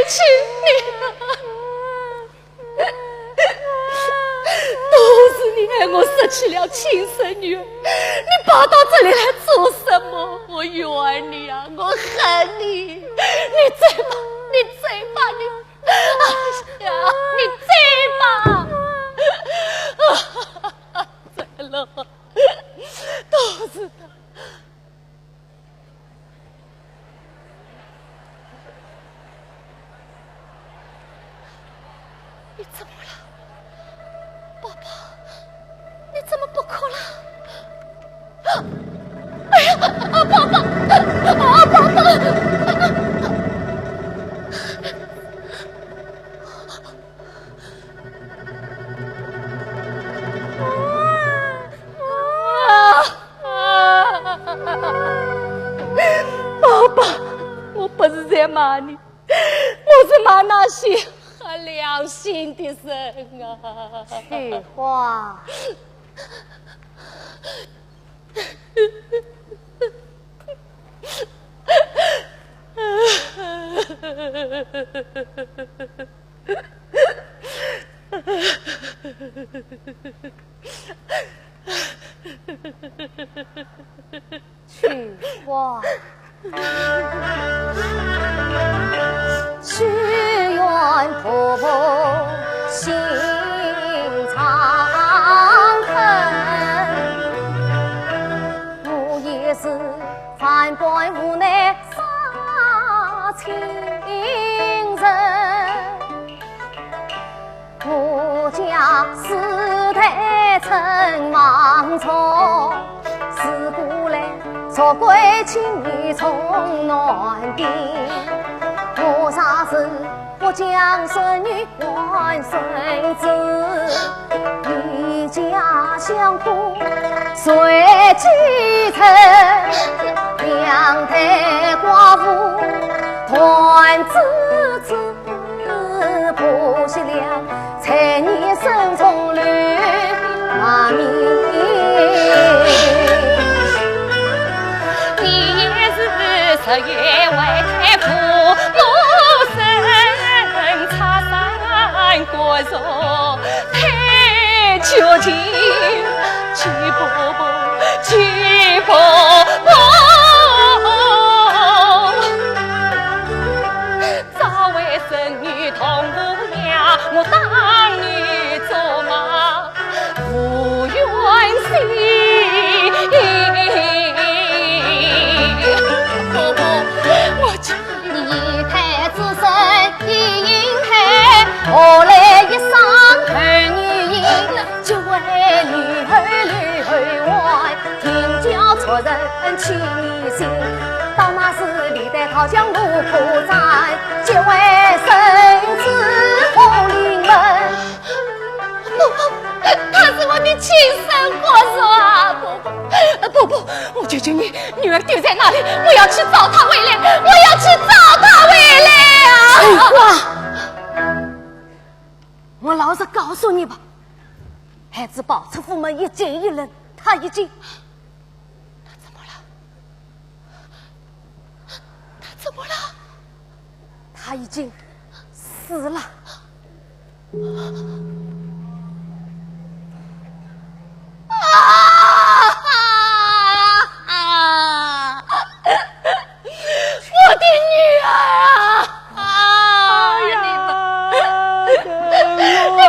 气你啊！都是你害我失去了亲生女儿，你跑到这里来做什么？我怨你啊，我恨你！你走吧，你走吧，你，哎呀，你走吧！走了，都是他。 你怎么了，宝宝？你怎么不哭了？哎呀，啊，宝宝，啊，宝宝！ 啊，啊，宝宝，我不是在骂你，我是骂那些黑良心的人啊。翠花。 翠花。只怨婆婆心肠狠，我也是万般无奈 杀亲人。我家世代称王朝，自古来族规情义重难定。我若是不讲孙女 还孙子，一家相苦谁继承？两代寡妇团子子，婆媳两才你生从流骂名。你也是十月怀胎父母 人插山过肉，太绝情，气婆婆，气婆婆。早为孙女同父娘，我当你做妈 无怨心。婆婆，我求你。你太子孙已英台，何来一声儿女音？只为女儿刘环，定叫族人起疑心。到那时，理得讨将我破产，结为孙子红林门。 婆婆，他是我的亲生骨肉啊！婆婆，婆婆，我求求你，女儿丢在哪里？我要去找她回来，我要去找她回来啊！翠花，我老实告诉你吧，孩子跑出府门一进一人，他已经 他怎么了？他怎么了？他已经死了。啊！我的女儿啊！啊！你们，你们，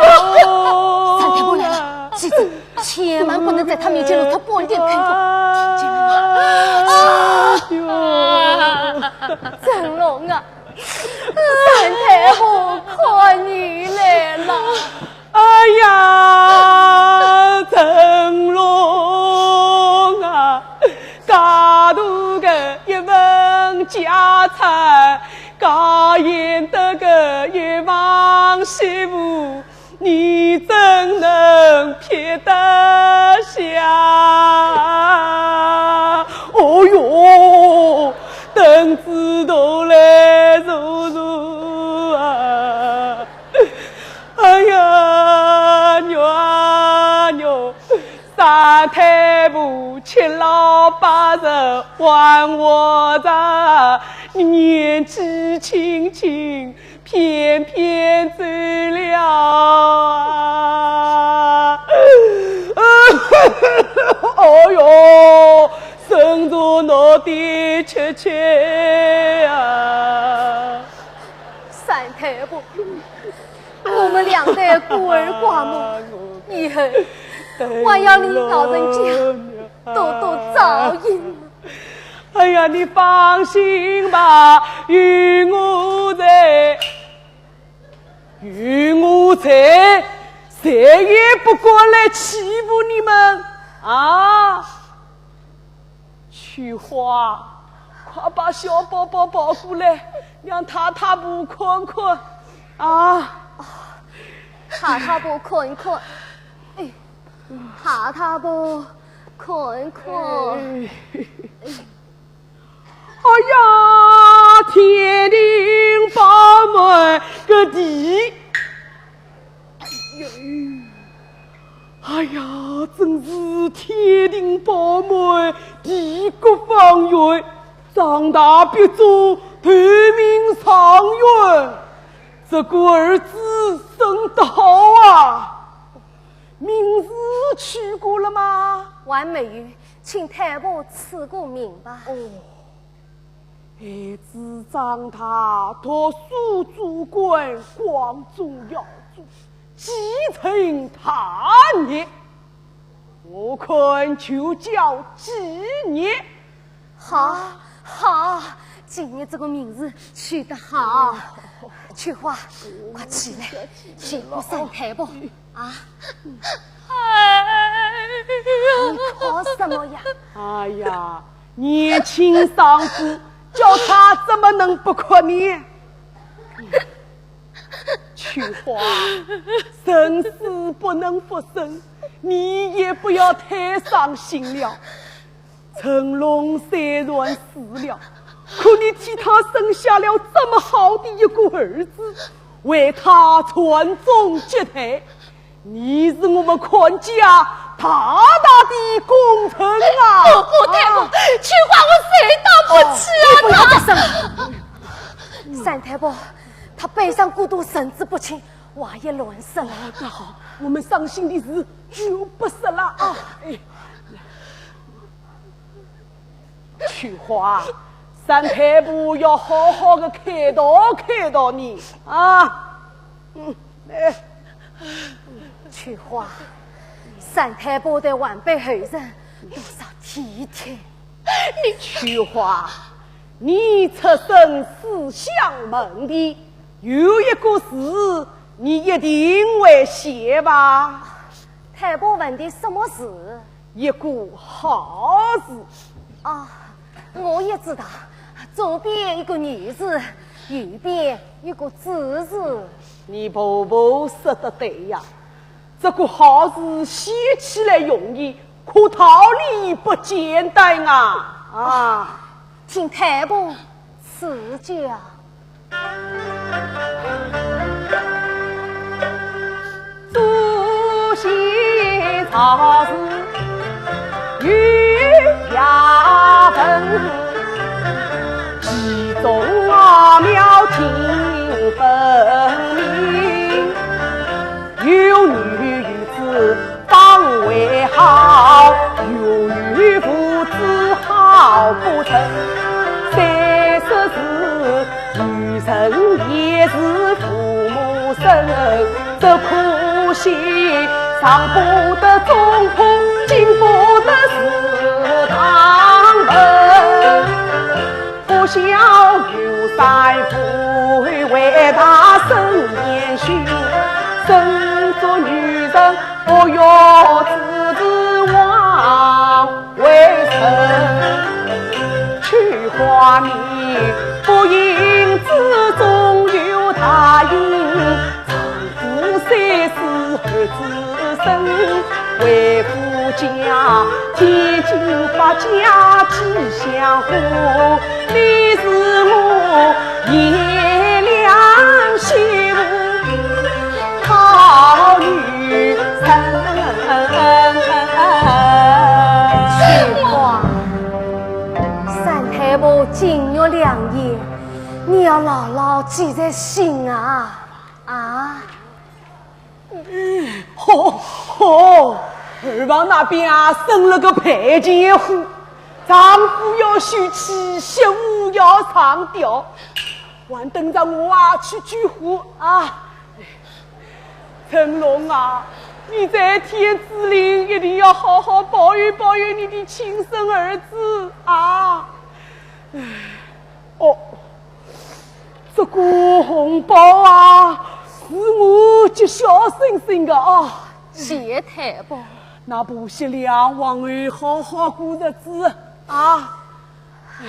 三太婆来了，记住， 千万不能在她面前露出半点拳脚，听见了吗？啊！成龙啊，三太婆看你来了。哎呀，成龙啊，介大个一份家产，介贤德个一房媳妇， 你怎能撇得下？哦哟，凳子头来坐坐啊！哎呀，肉啊肉，三太婆七老八十还活着，你年纪轻轻，偏偏走了啊！哎呦，身中闹得七七啊！三太婆，我们两代孤儿寡母，以后还要你老人家多多照应。哎呀，你放心吧，有我在，有我在，谁也不敢来欺负你们啊！秋花，快把小宝宝抱过来，让太太婆看看啊！太太婆看一看，哎，太太婆看一看。哎，哎呀，天庭饱满个地！哎呀，真是天庭饱满，地阁方圆，长大必中，头名状元。这个儿子生得好啊！ 名字取过了吗？还没有，请太婆赐个名吧。哦，孩子长大，读书做官，光宗耀祖，继承大业，我看就叫继业。 好，好，继业这个名字取得好。秋花，快起来，谢过三太婆啊！哎呀，你哭什么呀？哎呀，年轻丧夫，叫他怎么能不哭呢？秋花，人死不能复生，你也不要太伤心了。 成龙虽然死了，可你替他生下了这么好的一个儿子，为他传宗接代，你是我们阖家大大的功臣啊！不，不，太婆，秋花，我谁当不起啊！你不要大声。三太婆，她悲伤过度，神志不清，话也乱说了。那好，我们伤心的事就不说了啊。哎， 秋花，三太婆要好好的开导开导你啊。嗯，哎，秋花，三太婆对晚辈后人多少体贴。秋花，你出身书香门第，有一个字，你一定会写吧？太婆问的什么字？ 一个好字。啊，我也知道，左边一个女字，右边一个子字。你婆婆说得对呀，这个好字写起来容易，可道理不简单啊！啊，请太婆赐教。 祖先造字有学问，其中奥妙尽分明。有女有子 方为好，有女无子好不成。虽说是女人也是父母生，只可惜上不得中铺，进不得祠堂门。 不孝有三，父为大，身先去。身作女人，不育子，是枉为人。秋花你不因子，终有大幸。 夫虽死儿子生，为夫家千金百家几相和。你是我贤良媳妇，好女人。秋花，三太婆金玉良言，你要牢牢记在心啊，啊！吼吼，二房那边啊，生了个贫贱货，丈夫要休妻，媳妇要上吊，还等着我啊去救火啊！成龙啊，你在天之灵一定要好好保佑保佑你的亲生儿子啊！ 哦，这个红包啊，是我给小生生的啊。谢太婆。那不惜两万二好好过日子啊。唉，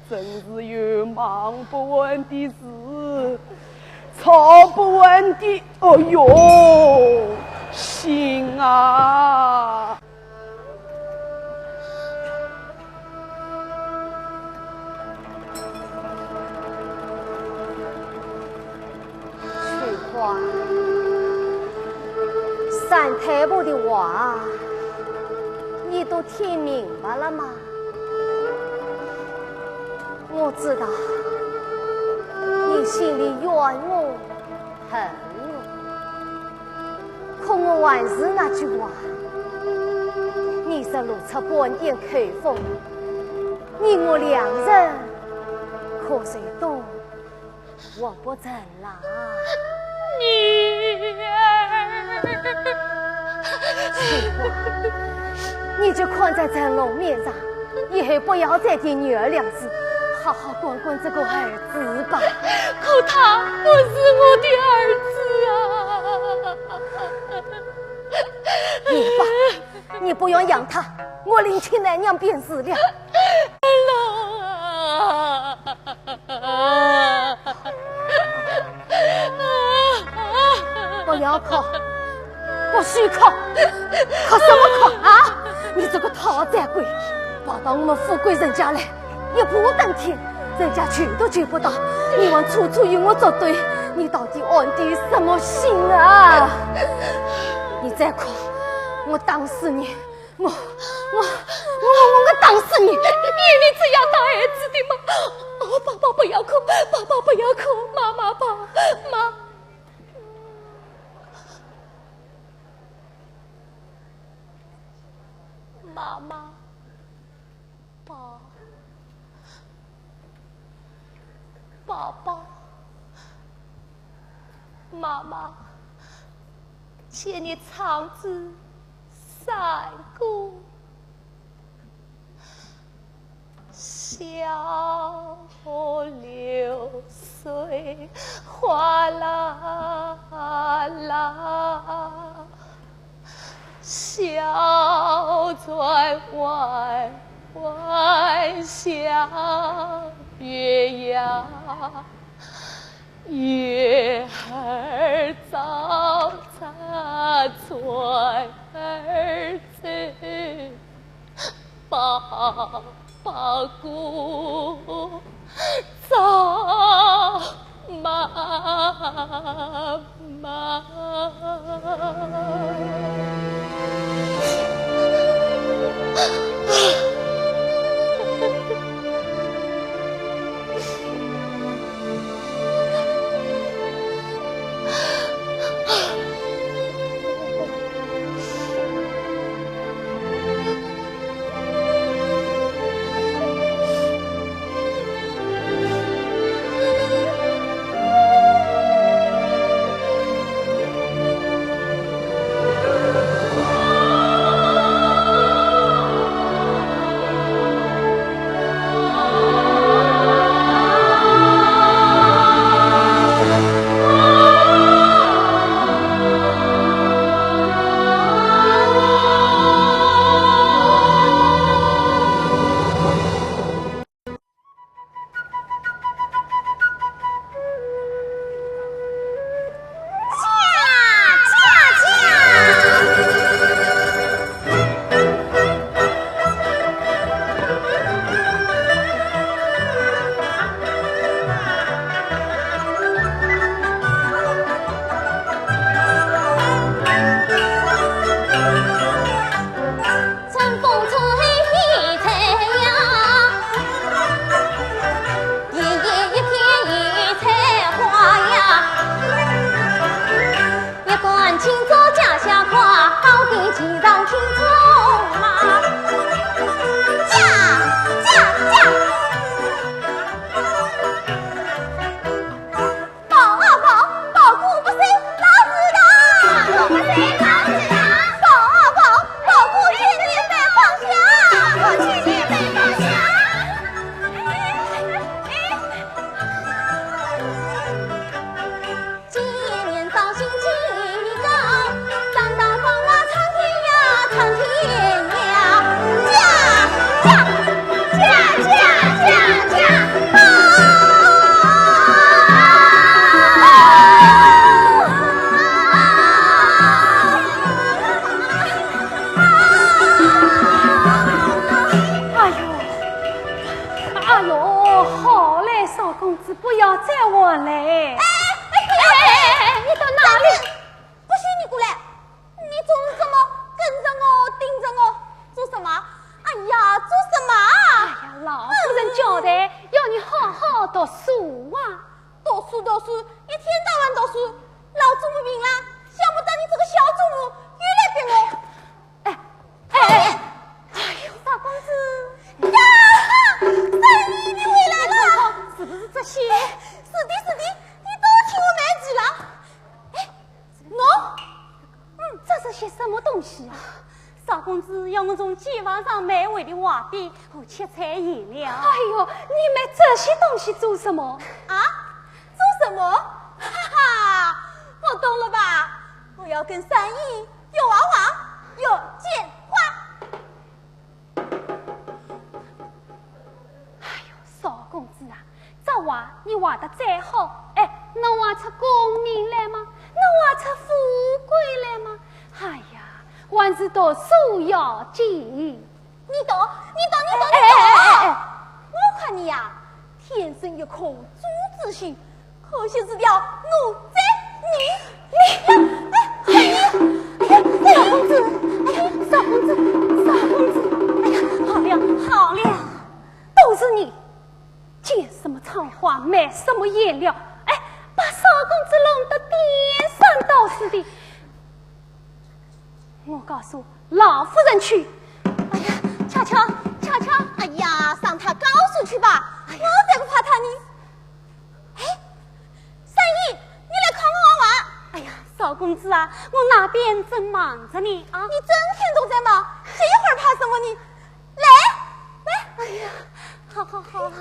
真是有忙不完的事，操不完的，哎呦，心啊！ 翠花，三太婆的话，你都听明白了吗？我知道你心里怨我、恨我， 可我还是那句话，你若露出半点口风，你我两人可就都活不成了。女儿。翠花，你就看在成龙面上，以后不要再提女儿两字，好好管管这个儿子吧。可他不是我的儿子啊！ 你吧，你不用养他，我另请奶娘便是了。不要哭，不许哭，哭什么哭啊？你这个讨债鬼，跑到我们富贵人家来， 一步登天，人家救都救不到，你还处处与我作对，你到底安的什么心啊？你再哭，我打死你！我，我，我，我，我打死你！你，你这样打儿子的吗？哦，宝宝不要哭，宝宝不要哭，妈妈吧，妈，妈妈。 宝，宝宝，妈妈，请你唱支山歌。小流水哗啦啦， 小船弯弯，小月牙，月儿照着船儿走。 宝，宝姑找妈妈。老公子，不要再玩了。哎哎哎哎哎，你到哪里？不许你过来！你总是这么跟着我、盯着我，做什么？哎呀，做什么啊？哎呀，老夫人交代，要你好好读书啊。读书读书，一天到晚读书，老祖母病了，想不到你这个小祖母又来逼我。哎哎哎哎，哎呦，小公子呀，三姨，你回来了。是不是这些？是的，是的，你都替我买齐了。哎，喏，嗯，这是些什么东西啊？少公子要我从街坊上买回的画笔和七彩颜料。哎呦，你买这些东西做什么？啊？做什么？哈哈，我懂了吧？我要跟三姨 有娃娃，有钱花。哎呦，少公子啊，这话你话得再好，哎，能话出功名来吗？能话出富贵来吗？哎呀，还是读书要紧。 你懂，你懂，你懂，你懂。哎哎哎哎哎，我看你呀，天生一颗猪之心，可惜是条奴才。你，你，哎，哎呀，哎呀，少公子，哎呀，少公子，少公子，哎呀，好了，好了，都是你。 剪什么窗花，买什么颜料，哎，把少公子弄得颠三倒四的。我告诉老夫人去。哎呀，巧巧，巧巧，哎呀，让他告诉去吧，哎呀，我才不怕他呢。哎，三姨，你来看我玩。哎呀，少公子啊，我那边正忙着呢啊。你整天都在忙，这一会儿怕什么呢？来，来。哎呀，好好好。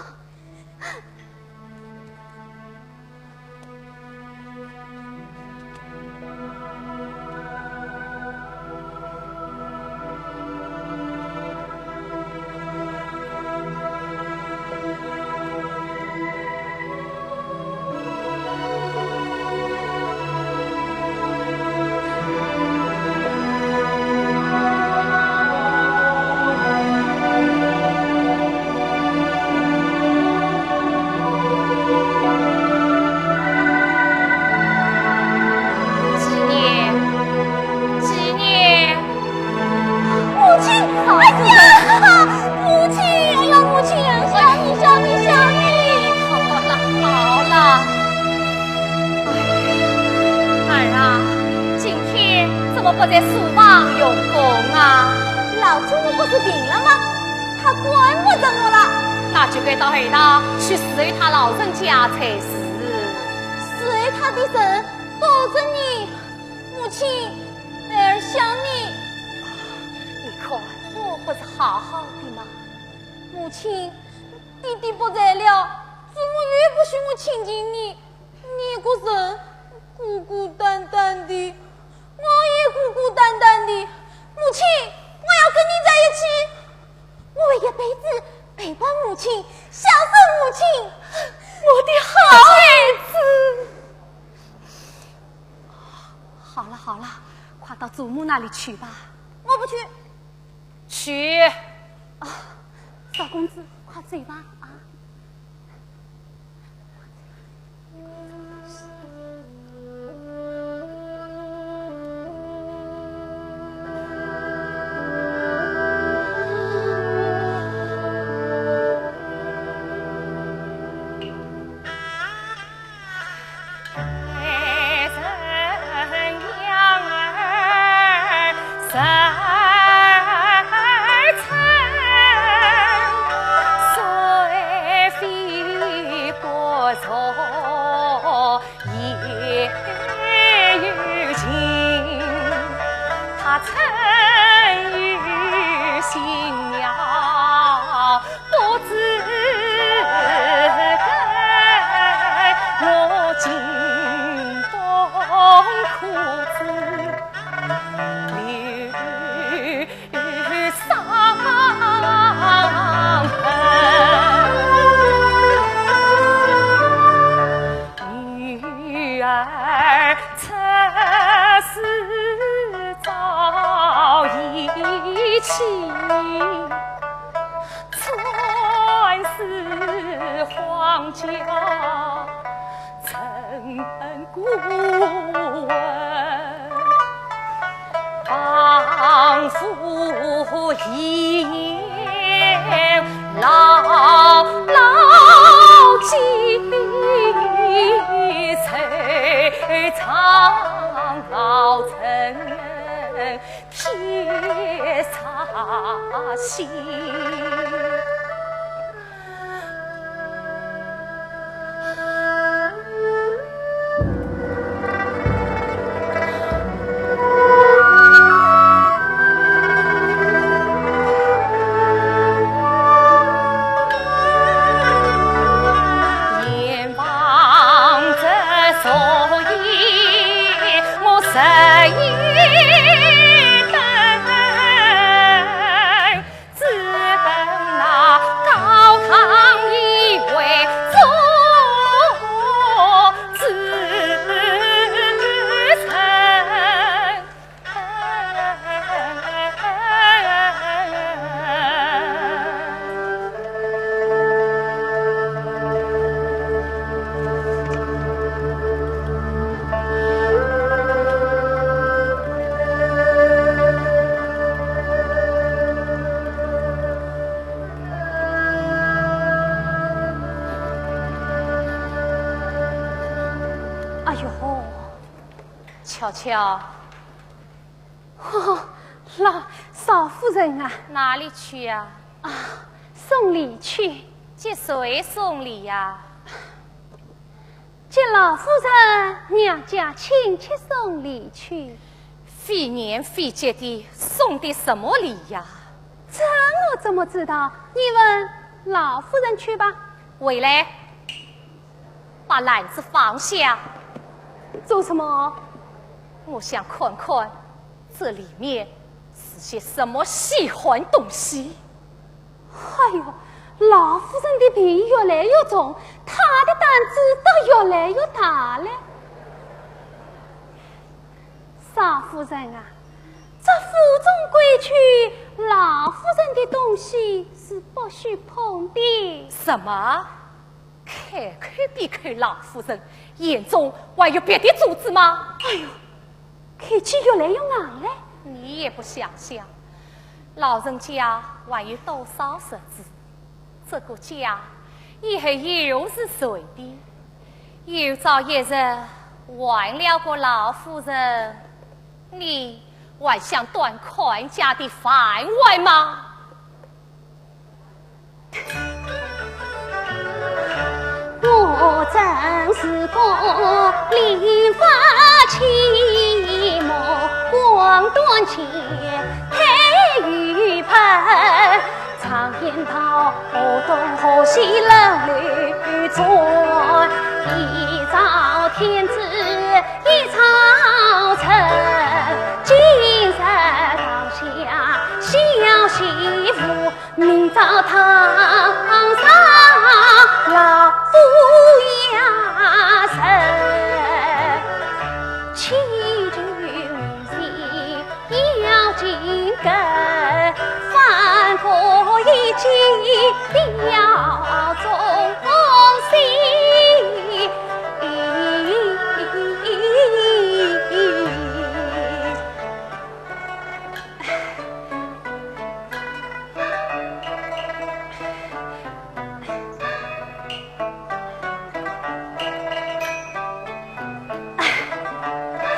几年，几年。 母亲，哎呀，母亲，哎呀，母亲，想你，想你，想你。好了，好了。哎呀，儿啊，今天怎么不在书房用功啊？老祖母不是病了吗？她管不着我了。那就该到后堂去侍候她老人家才是。侍候她的人都是你。 母亲，孩儿想你。你看，我不是好好的吗？母亲，爹爹不在了，祖母又不许我亲近你，你一个人孤孤单单的，我也孤孤单单的。母亲，我要跟你在一起，我会一辈子陪伴母亲，孝顺母亲，我的好孩子。 好了好了，快到祖母那里去吧。我不去。去。啊，少公子，快走吧，啊。荒郊陈顾问，仿佛一言老老几岁，苍老成 天煞星。眼望着昨夜我日夜等，只等那高堂一位做主人。 哎呦，巧巧， 哦，老少夫人啊。哪里去呀？啊，送礼去。给谁送礼呀？给老夫人娘家亲戚送礼去。费年费节的送的什么礼呀？这我怎么知道？你问老夫人去吧。回来。 把篮子放下。做什么？我想看看这里面是些什么稀罕东西。哎呦，老夫人的病越来越重，她的胆子倒越来越大了。少夫人啊，这府中规矩，老夫人的东西是不许碰的。什么？ 开口便扣老夫人，眼中还有别的珠子吗？哎呦，口气越来越硬了。你也不想想，老人家还有多少日子？这个家以后又是谁的？有朝一日还了个老夫人，你还想端看家的饭碗吗？ 我真是个令发起目光短见太愚笨，常言道河东河西冷流转，一朝天子一朝臣，今日堂下小媳妇， 明朝堂上老夫爷人，祈求无事要紧跟，反复一计要忠心。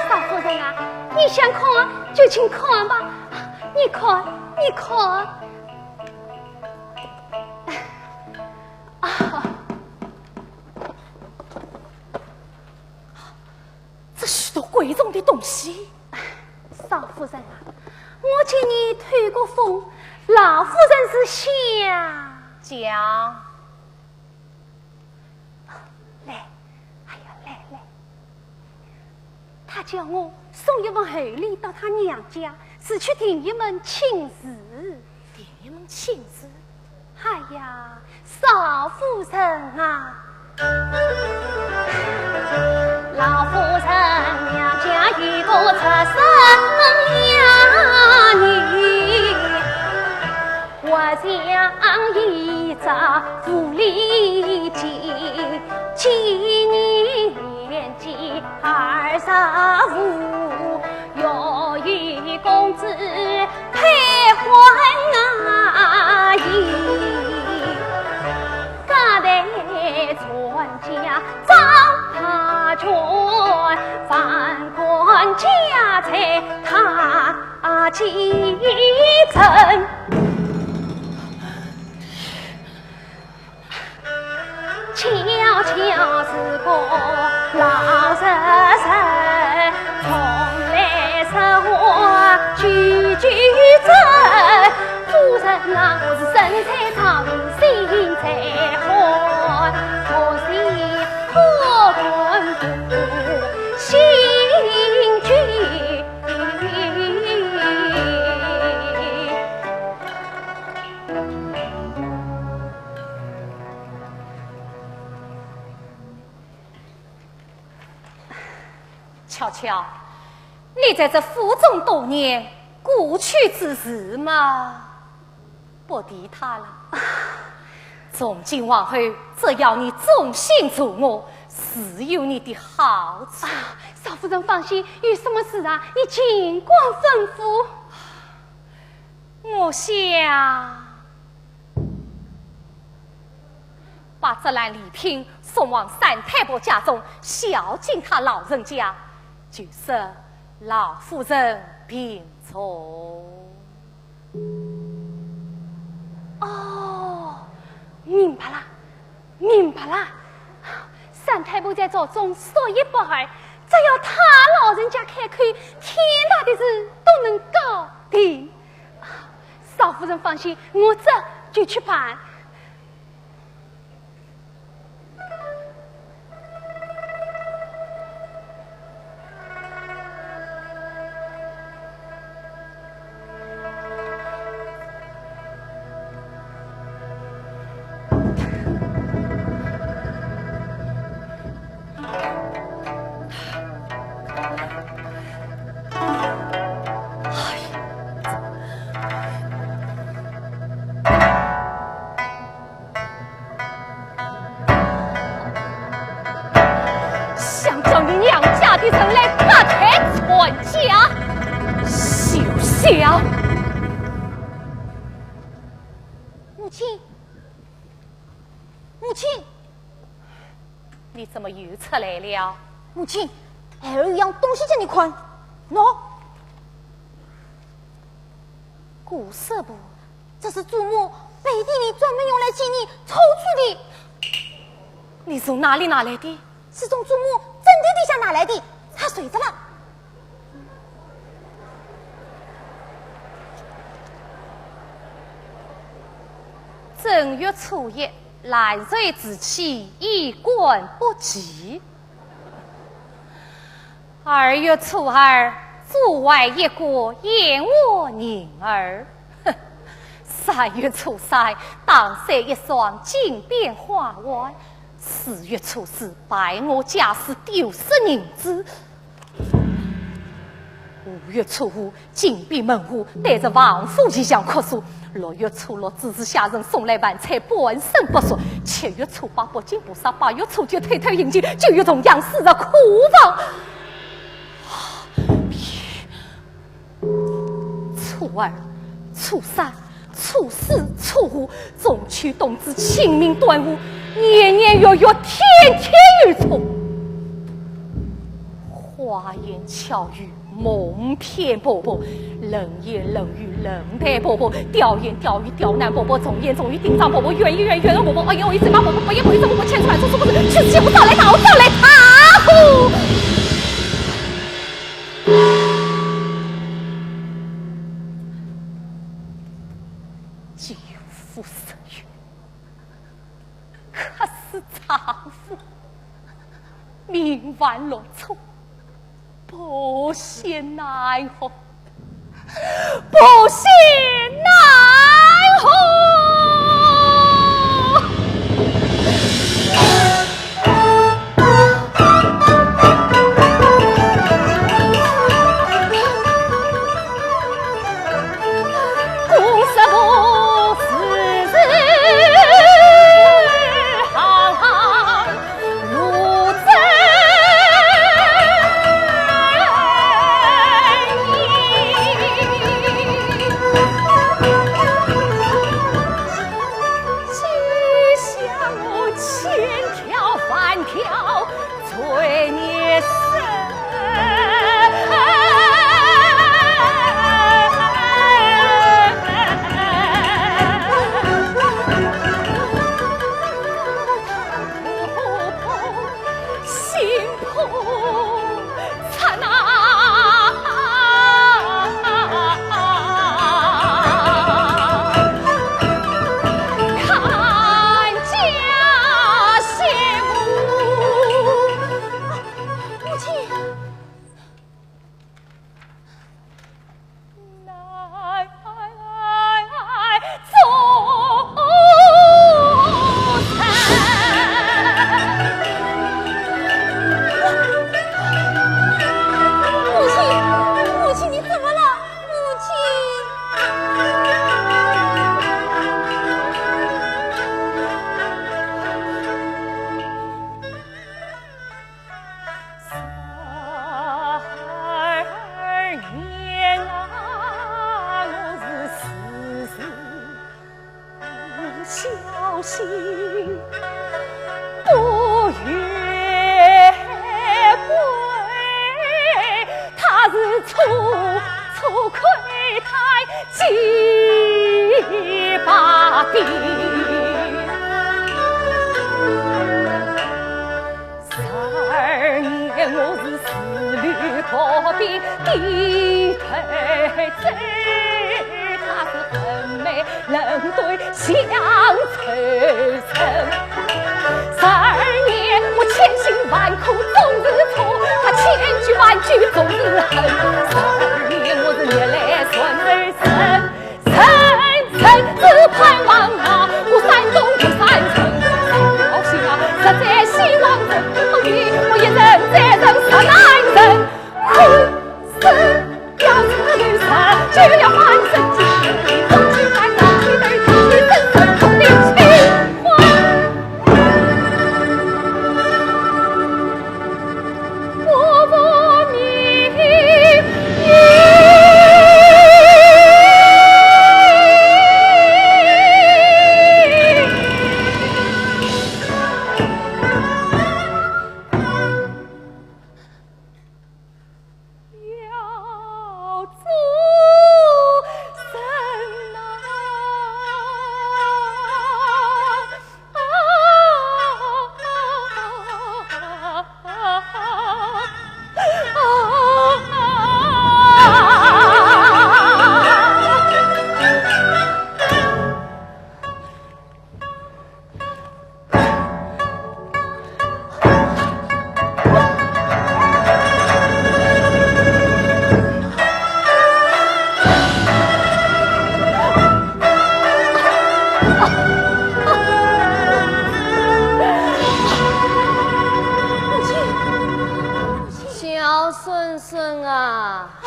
少夫人啊，你想看就请看吧，你看，你看。啊， 这许多贵重的东西。少夫人啊，我见你透过风，老夫人是想……讲。来，哎呀，来，来。她叫我送一份厚礼到她娘家，是去定一门亲事。定一门亲事？ 哎呀，少夫人啊！老夫人娘家有个出身呀女，我想一朝无力尽，今年纪二十五，要与公子配欢啊！咦，家财传家张大权，万贯家财他继承。 巧巧是个老实人，从来说话句句真。夫人啊，我是身在曹营心在汉，我是好官不信君。 巧巧，你在这府中多年，过去之事嘛，不提它了。从今往后，只要你忠心助我，自有你的好处。啊，少夫人放心，有什么事啊，你尽管吩咐。我想 把这篮礼品送往三太婆家中，孝敬她老人家，就说老夫人病重。哦，明白了，明白了。三太婆在朝中说一不二，只要她老人家开口，天大的事都能搞定。少夫人放心，我这就去办。 想叫你娘家的人来隔代传家，休想！母亲，母亲，你怎么又出来了？母亲，孩儿有样东西给你看，喏，古色布。 这是祖母背地里专门用来替你抽出的。你从哪里拿来的？是从祖母枕头底下拿来的，它碎着了。正月初一，烂醉之气，衣冠不齐。 二月初二，主外一个燕窝银儿。哼，三月初三，打碎一双金边花环。四月初四，败我家私，丢失银子。五月初五， 紧闭门户，对着王府一向哭诉。六月初六，指使下人送来饭菜，半生不熟。七月初八，不敬菩萨。八月初九，偷偷饮酒。九月重阳，死入库房。初二、初三、初四、初五，中秋、冬至、清明、端午，年年月月，天天有错。花言巧语， 蒙骗婆婆，冷言冷语冷待婆婆，刁言刁语刁难婆婆，重言重语顶撞婆婆，怨言怨语怨恨婆婆，恶言恶语咒骂婆婆，不义不义咒婆婆，千错万错错不是，去死也不招来，倒招来，打呼！救父伸冤，克死丈夫，命犯六错。 不是奈何，不是奈何。不越轨，他是楚楚ခိ太结发的。十二年我是丝绸包边的头子，他是横眉 冷对象抽身。十二年我千辛万苦总是错，他千句万句总是恨。十二年我是逆来顺受，生生生只盼望啊，我山东不山城，高兴啊，实在希望能够你我一生再生十男人。 要做什么？小孙孙啊！啊，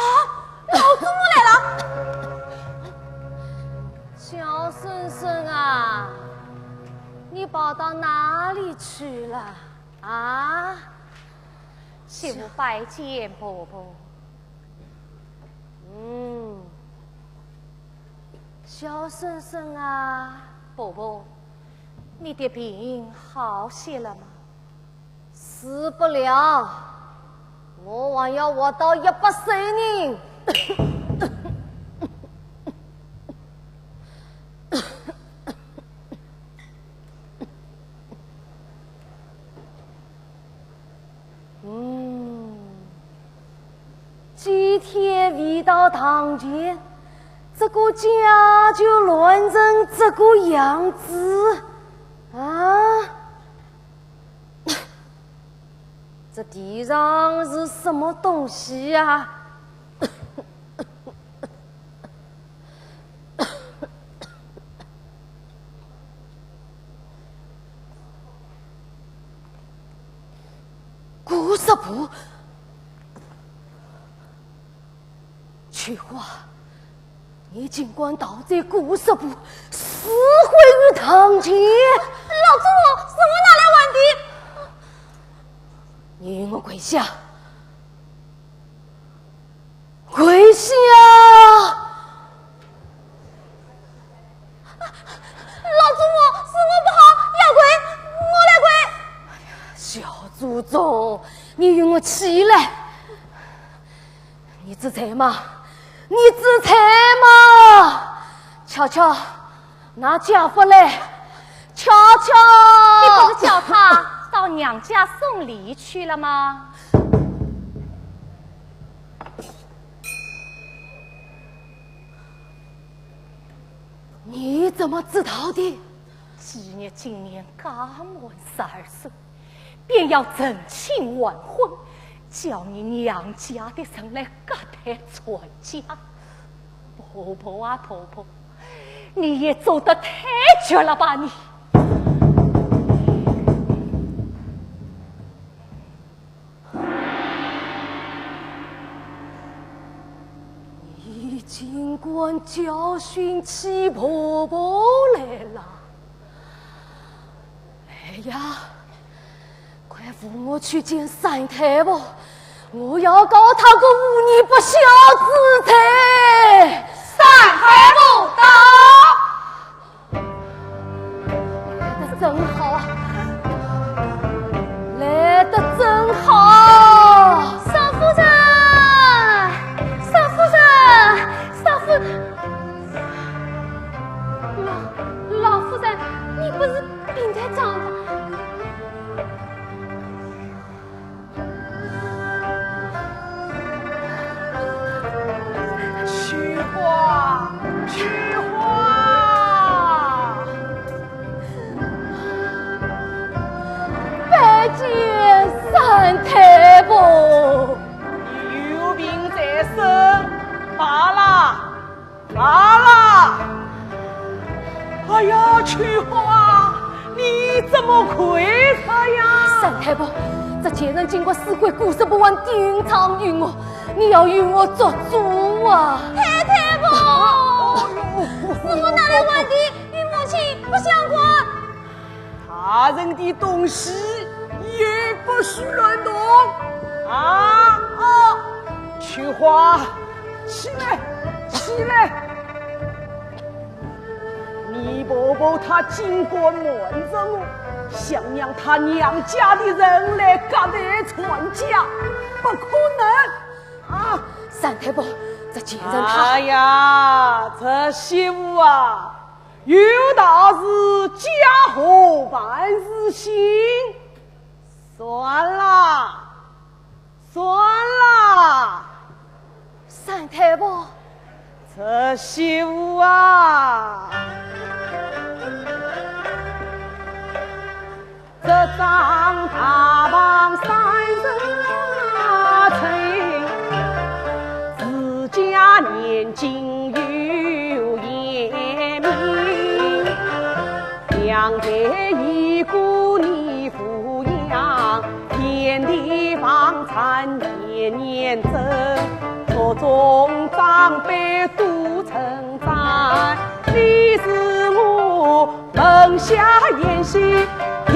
老祖母来了！ 小孙孙啊，你跑到哪里去了啊？媳妇拜见婆婆。嗯，小孙孙啊。婆婆，你的病好些了吗？ 死不了，我还要活到一百岁呢。嗯，几天未到堂前，这个家就乱成这个样子啊！ 这地上是什么东西呀？古色布。 秋花，你竟敢盗贼古色布，私毁于堂前！老祖母，是我拿来还的。你与我跪下！跪下！ 老祖母，是我不好，要跪，我来跪。小祖宗，你与我起来。你知罪吗？你知罪吗？巧巧，拿家伙来，巧巧。你不是叫他到娘家送礼去了吗？ 你怎么知道的？季业今年刚满十二岁，便要成亲完婚，叫你娘家的人来隔代传家。婆婆啊，婆婆，你也做得太绝了吧你！ 你竟敢教训起婆婆来了！哎呀，快扶我去见三太婆，我要告她个无义不孝之罪！三太婆到！真好，来得正好。少夫人，少夫人，少夫，老，老夫人，你不是病得这样的？ 秋花，秋花，拜见三太婆。你有病在身，罢了。 罢了。哎呀，秋花，你怎么跪着呀？三太婆，这贱人竟敢私毁姑息不忘，定常于我，你要与我做主啊！太太婆，哎呦，是我拿来还的，与母亲不相关。 大人的东西也不许乱动。啊，啊，秋花，起来，起来！你婆婆她竟敢瞒着我，想让她娘家的人来隔代传家，不可能啊！三太婆，这贱人她……哎呀，这媳妇啊， 有道是家和万事兴，算了，算了。三太婆，这媳妇啊，这张大房三人啊，成，自家年金 有贤名，娘胎已故你抚养，田地房产年年增，族中长辈都称赞，你是我门下贤婿第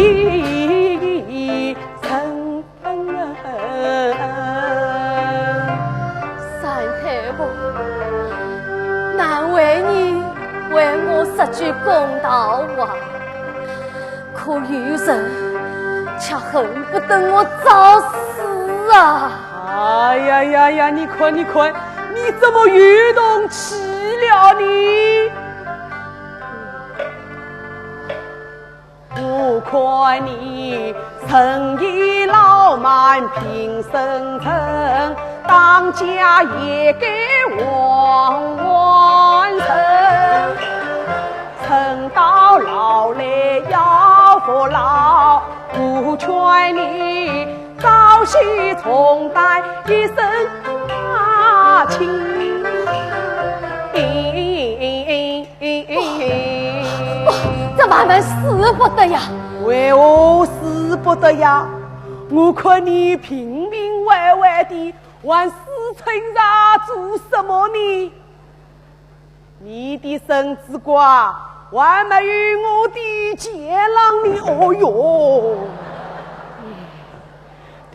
一人。 三太婆，难为你为我说句公道话，可有人却恨不得我早死啊！哎呀呀呀，你看，你看，你怎么又动气了呢？ 我看你生意老慢平生存，当家也该望望人。人到老来要服老，我劝你 朝夕重担一身啊轻。哦，这慢慢使不得呀。为何使不得呀？我看你平平歪歪的，还使撑着做什么呢？ 你的身子骨还没有我的健朗呢。哦哟，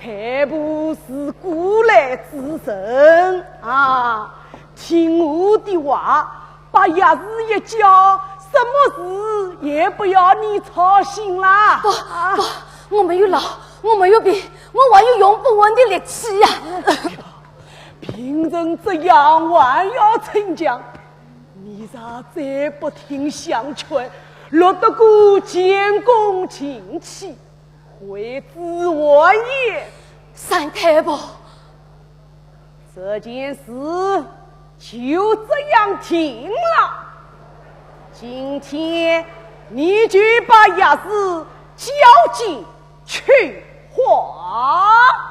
太婆是古来之人啊，听我的话，把钥匙一交，什么事也不要你操心啦。不，啊，不，我没有老，我没有病，我还有用不完的力气呀。 病成这样还要逞强，你若再不听相劝，落得个前功尽弃，悔之晚矣。三太婆，这件事就这样定了。今天你就把钥匙交给 去吧。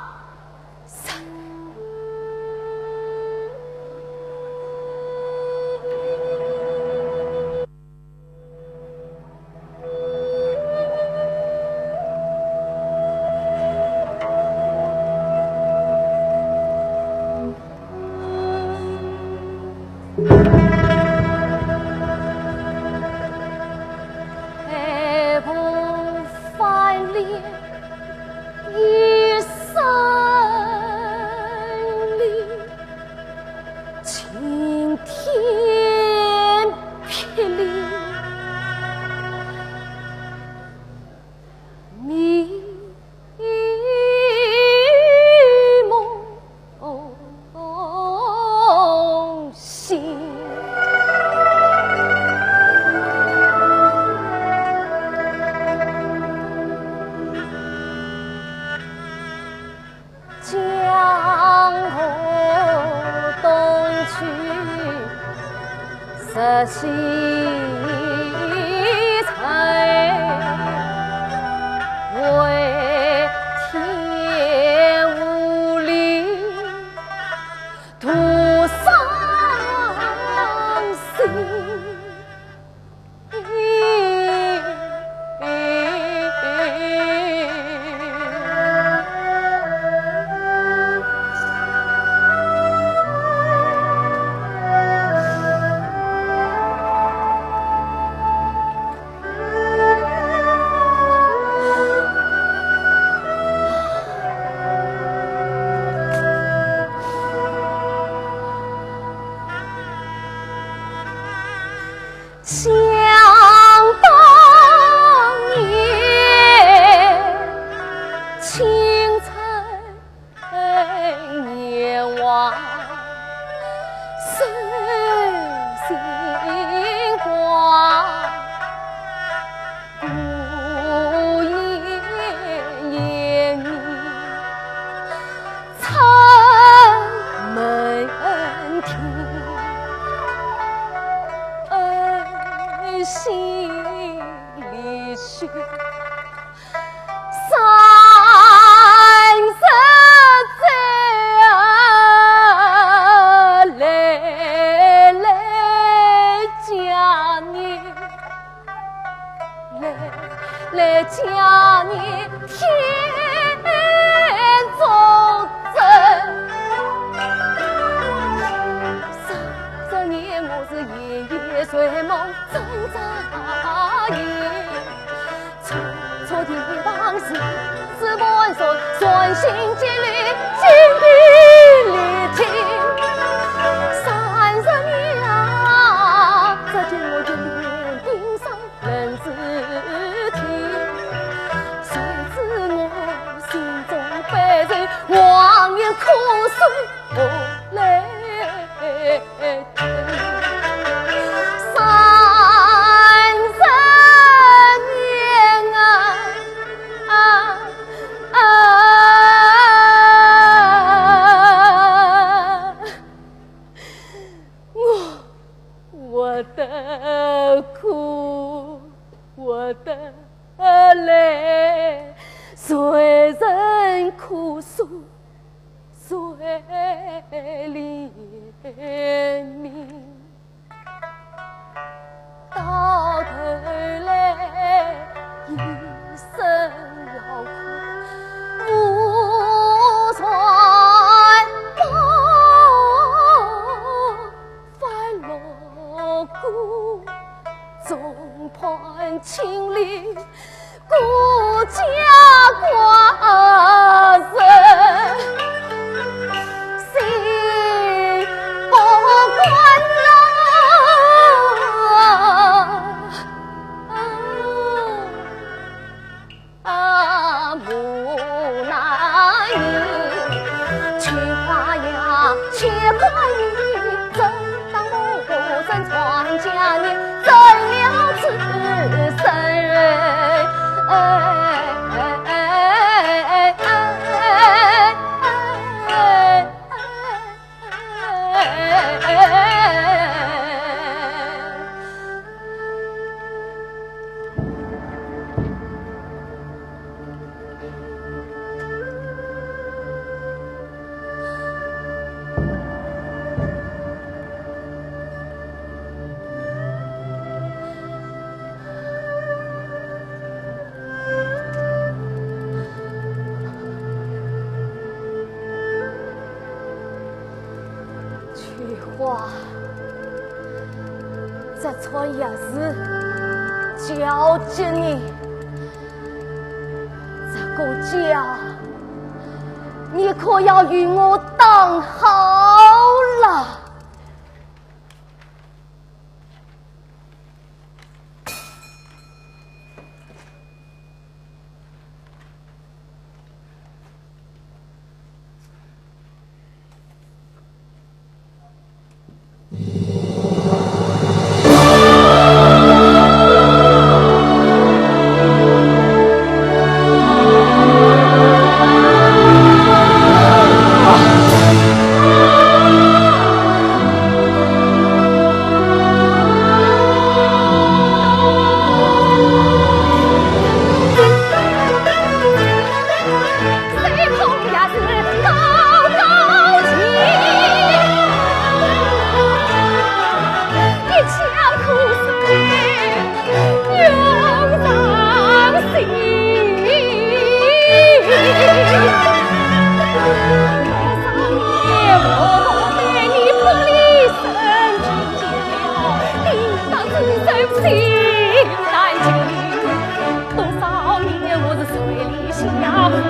这西城为天无力，徒伤心。 想当年，青春年华，诗心挂，不言言语。 春门庭，恩惜离去，三日再来，来见你。 来，来见你天中人。三十年我是夜夜睡梦挣扎也，蹉蹉地堂时，是盘算，算心计里精疲力尽。三十年啊，这叫我一脸冰霜 冷似铁，谁知我心中悲愁，望眼苦水不泪滴。三十年啊，啊，啊，我 活得苦，活得累，谁人可诉谁怜悯？到头来，一身劳苦，无人帮。 烦恼苦，众叛亲离，孤家寡人，心不甘呐。 啊，母难你，去吧呀，去吧你，怎当我身传佳音，怎料此生人，哎，哎，哎，哎，哎，哎。 秋花，这桩夜事交给你，这个家，你可要与我当好了。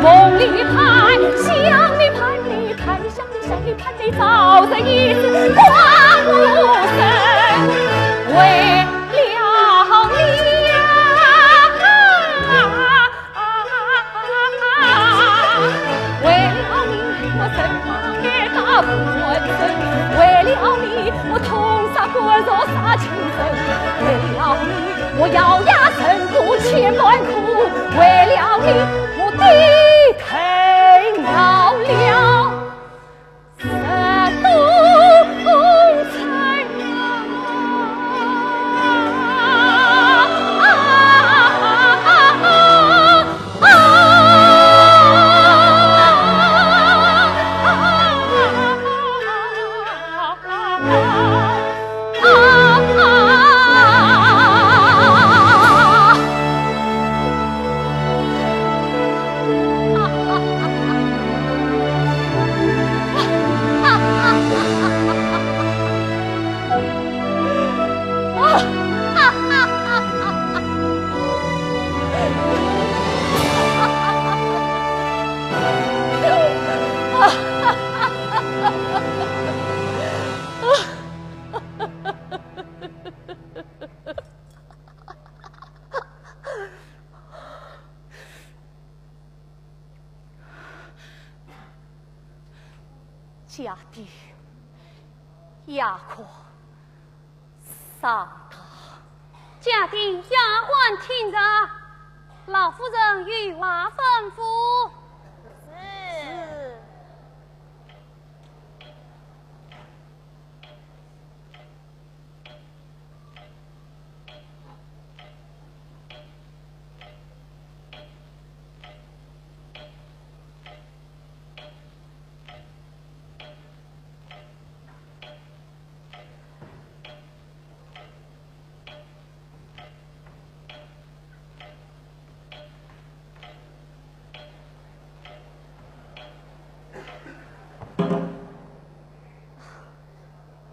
梦里盼，想你盼，你盼，想你想你盼，你早日一次光顾身。为了你啊，为了你，我身旁也打不还手。为了你，我痛杀官，弱杀亲人。为了你，我咬牙忍过千般苦。为了你，我低头咬了十冬春啊！家丁、丫鬟、上堂。家丁、丫鬟听着，老夫人有话吩咐。是。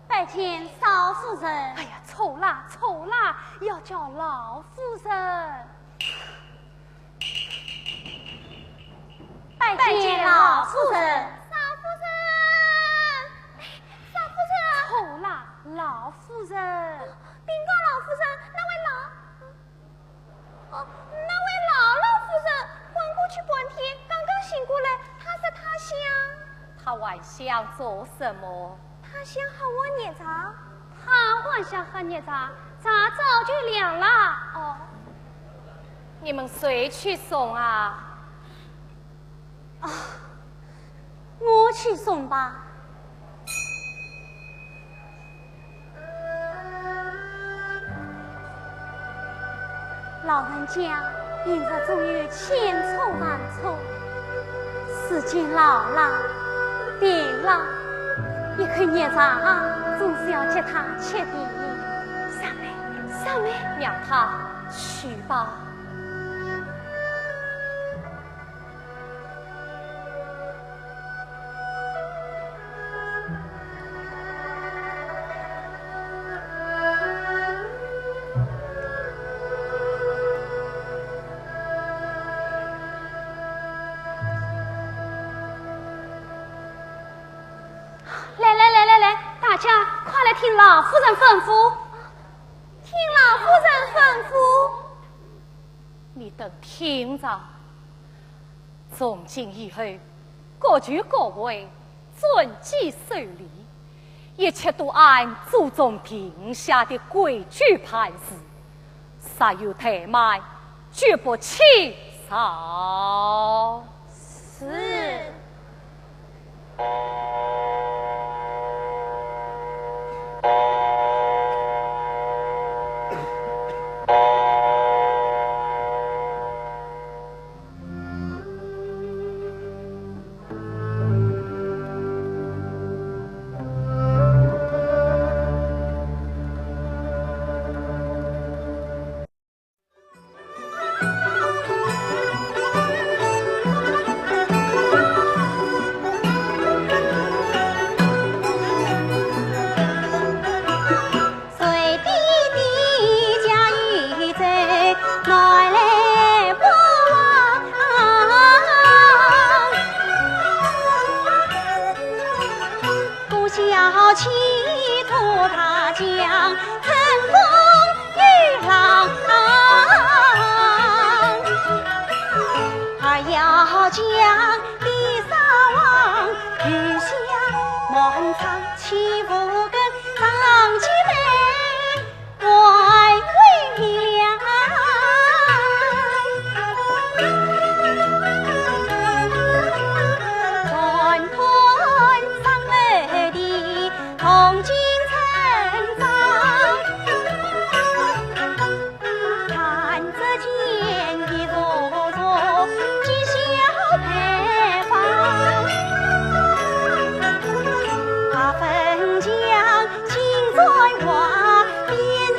拜见少夫人。哎呀，错啦，错啦，要叫老夫人。拜见老夫人。少夫人，哎，少夫人。错啦，老夫人。禀告老夫人，那位老…… 哦，那位老老夫人昏过去半天，刚刚醒过来，她说她想……她还想做什么？她想喝碗热茶。她还想喝热茶，茶早就凉了。哦。你们谁去送啊？啊，我去送吧。 老人家，平日总有千错万错，如今老了、病了，一口热茶啊，总是要给他吃的。上来，上来。让他去吧。 来来来来来，大家快来听老夫人吩咐。听老夫人吩咐。你等听着，从今以后，各就各位，遵纪守礼，一切都按祖宗定下的规矩办事， 若有怠慢，绝不轻饶。是。还要将地上王，雨下满窗，起伏根上几杯，关为明亮。断断上楼的铜镜成章。 弹指间一座座，几小牌坊。八分墙金砖瓦，边里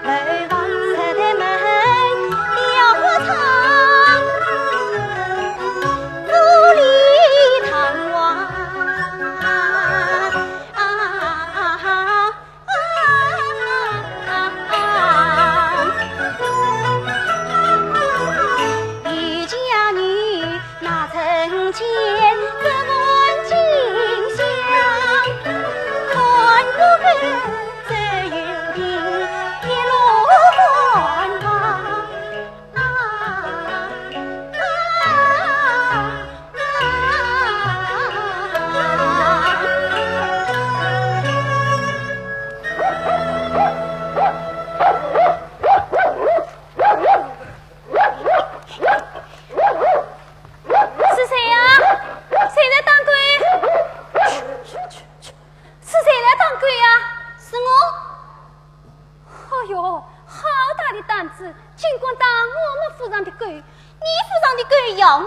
楼房石台门，雕花窗，富丽堂皇。啊， 一家女哪曾见这般景象？看不够这幽灵一路观望。 是谁呀？谁在打狗？是谁在打狗呀？是我。 哎哟，好大的胆子，竟敢打我们府上的狗！你府上的狗咬我，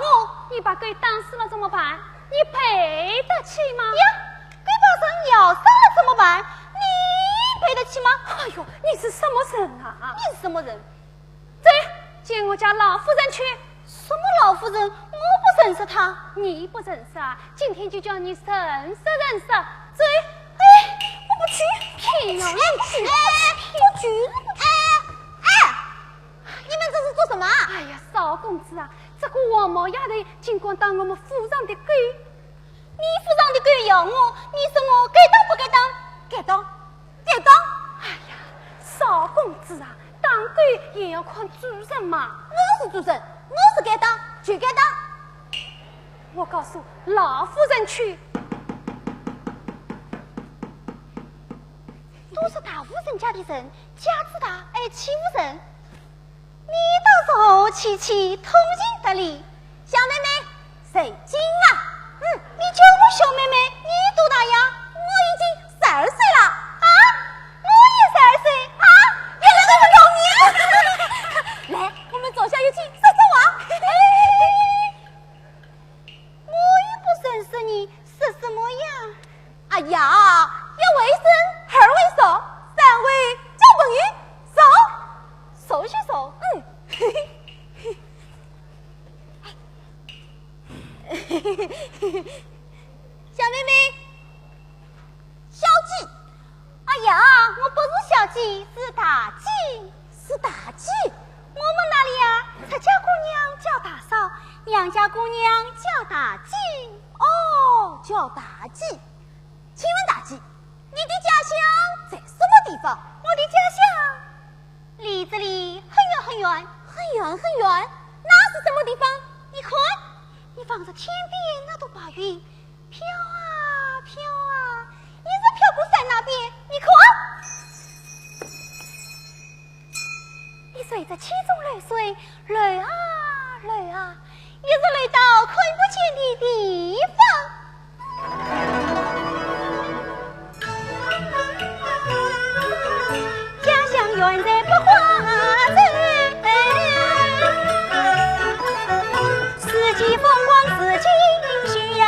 你把狗打死了怎么办？你赔得起吗？呀，狗把人咬伤了怎么办？你赔得起吗？哎哟，你是什么人啊？你是什么人？走，见我家老夫人去。 什么老夫人？我不认识她。你不认识啊？今天就叫你认识认识。走。哎，我不去。偏要你去。哎，我就是不去。哎，哎，你们这是做什么啊？哎呀，少公子啊，这个黄毛丫头竟敢打我们府上的狗。 你府上的狗咬我，你说我该打不该打？该打，该打。哎呀，少公子啊，打狗也要看主人嘛。我是主人，我是该打就该打。我告诉老夫人去。都是大户人家的人，家子大，爱欺负人。 你倒是和气气，通情达理。小妹妹，谁敬啊？嗯，你叫我小妹妹，你多大呀？我已经十二岁了。啊？我也十二岁。啊？原来我不懂你。来，我们坐下一起说说话。我又不认识你，是什么呀？哎呀，一为生，二为熟，三为交朋友，熟，熟就熟，嗯。小妹妹，小姐。哎呀，我不是小姐，是大姐。是大姐？我们那里呀，出家姑娘叫大嫂，娘家姑娘叫大姐。哦，叫大姐。请问大姐，你的家乡在什么地方？我的家乡离这里很远很远。很远很远？那是什么地方？你看，你望着天边那朵白云，飘啊飘啊，一直飘过山那边，你看。你随着其中流水，流啊流啊，一直流到看不见的地方。家乡远在百花洲，四季风光四季秀呀。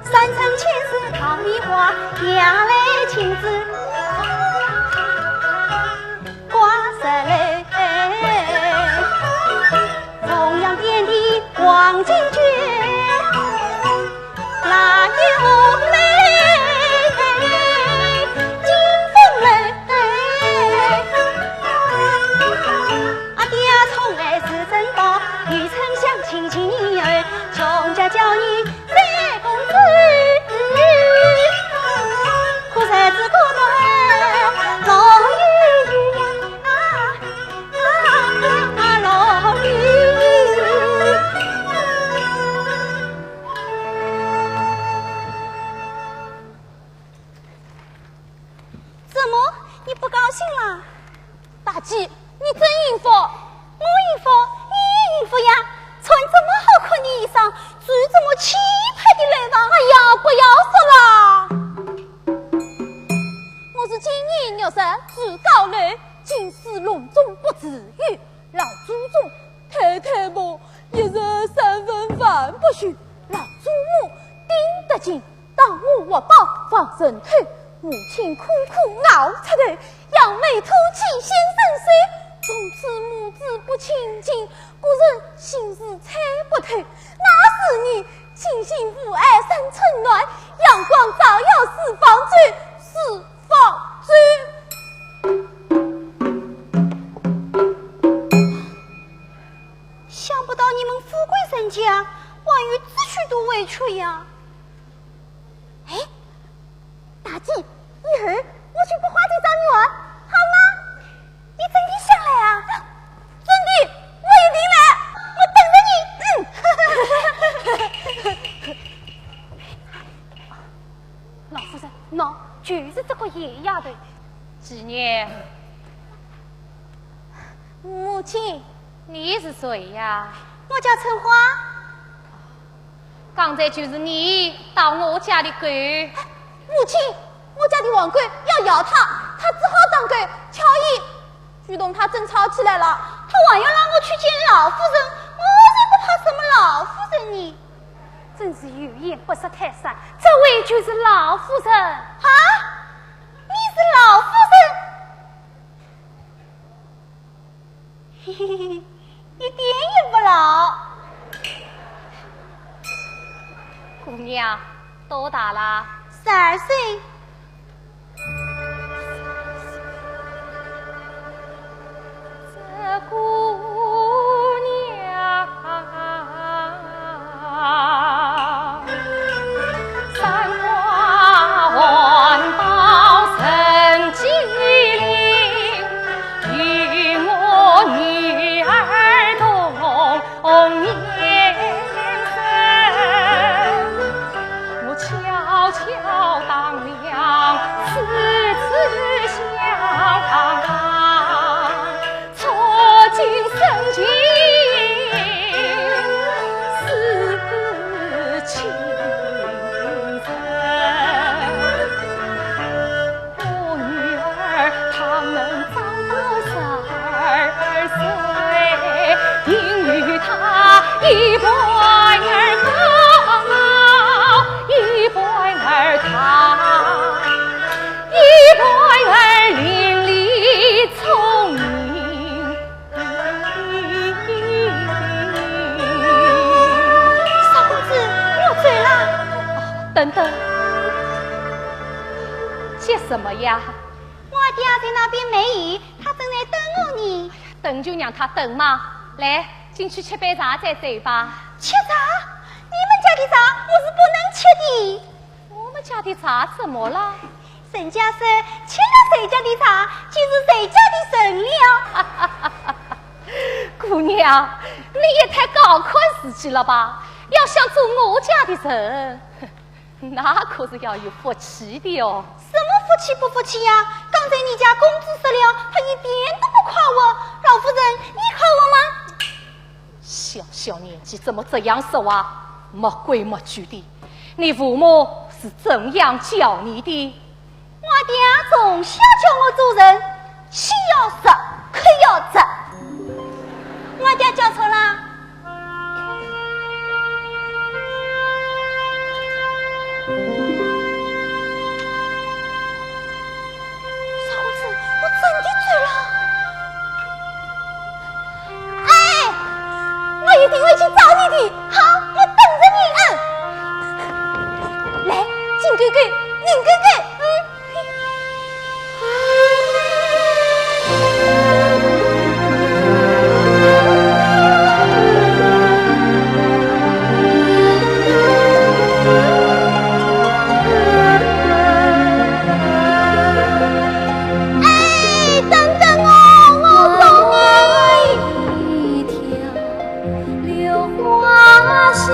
山城千树桃李花，夜来亲子挂石楼。重阳点地黄金圈，腊月红梅金风楼。 阿爹宠爱是珍宝，女丞相卿情儿，穷家娇女三公子。可日子过得落雨雨呀，啊，啊，啊，落雨情，故人心事猜不透。那是你，清新无碍三春暖，阳光照耀四方洲，四方洲。想不到你们富贵人家，还有这许多委屈呀。哎， 大姐，一会儿我去拨花酒找你玩，好吗？你真的想来啊？真的，我一定来，我等着你。嗯。老夫人，喏，就是这个野丫头。几年？母亲。你是谁呀？我叫春花。 刚才就是你打我家的狗。母亲，我家的黄狗要咬他，他只好打狗，巧姨去同他争吵起来了。他还要让我去见老夫人，我才不怕什么老夫人呢。真是有眼不识泰山，这位就是老夫人。啊，你是老夫人？ 嘿嘿嘿，一点也不老。姑娘，多大了？十二岁。这姑娘， 少公子，我走了。等等，急什么呀？我爹在那边没有，他正在等我呢。等就让他等嘛。来，进去吃杯茶再走吧。吃茶？你们家的茶我是不能吃的。 我们家的茶怎么了？人家说，吃了谁家的茶，就是谁家的人了。姑娘，你也太高看自己了吧？要想做我家的人，那可是要有福气的哦。什么福气不福气呀？刚才你家公子说了，他一点都不夸我。老夫人，你夸我吗？ 小小年纪怎么这样说话？没规没矩的。你父母是怎样教你的？我爹从小教我做人，戏要实，口要直。我爹教错了？ 少公子，我真的走了。哎，我一定会去找你的。好，我等着你。嗯。来，金哥哥，银哥哥，嗯。 哎，等等我，我送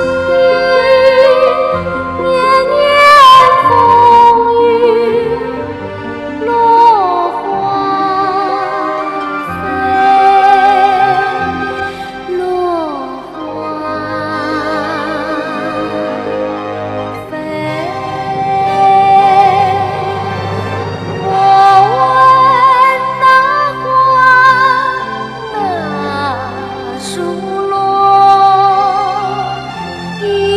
你。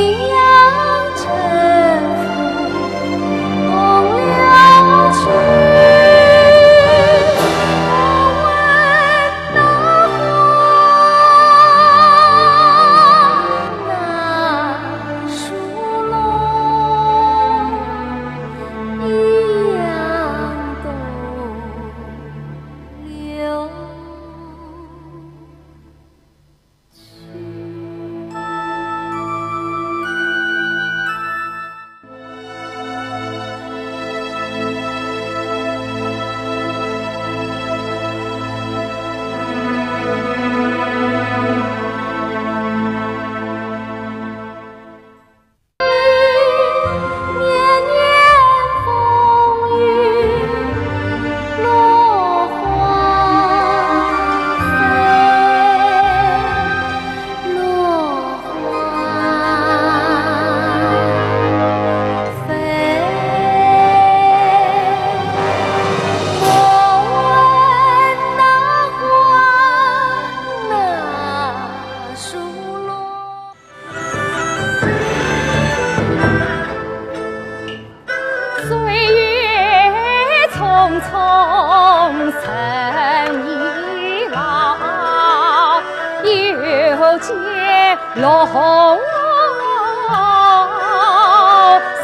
见落红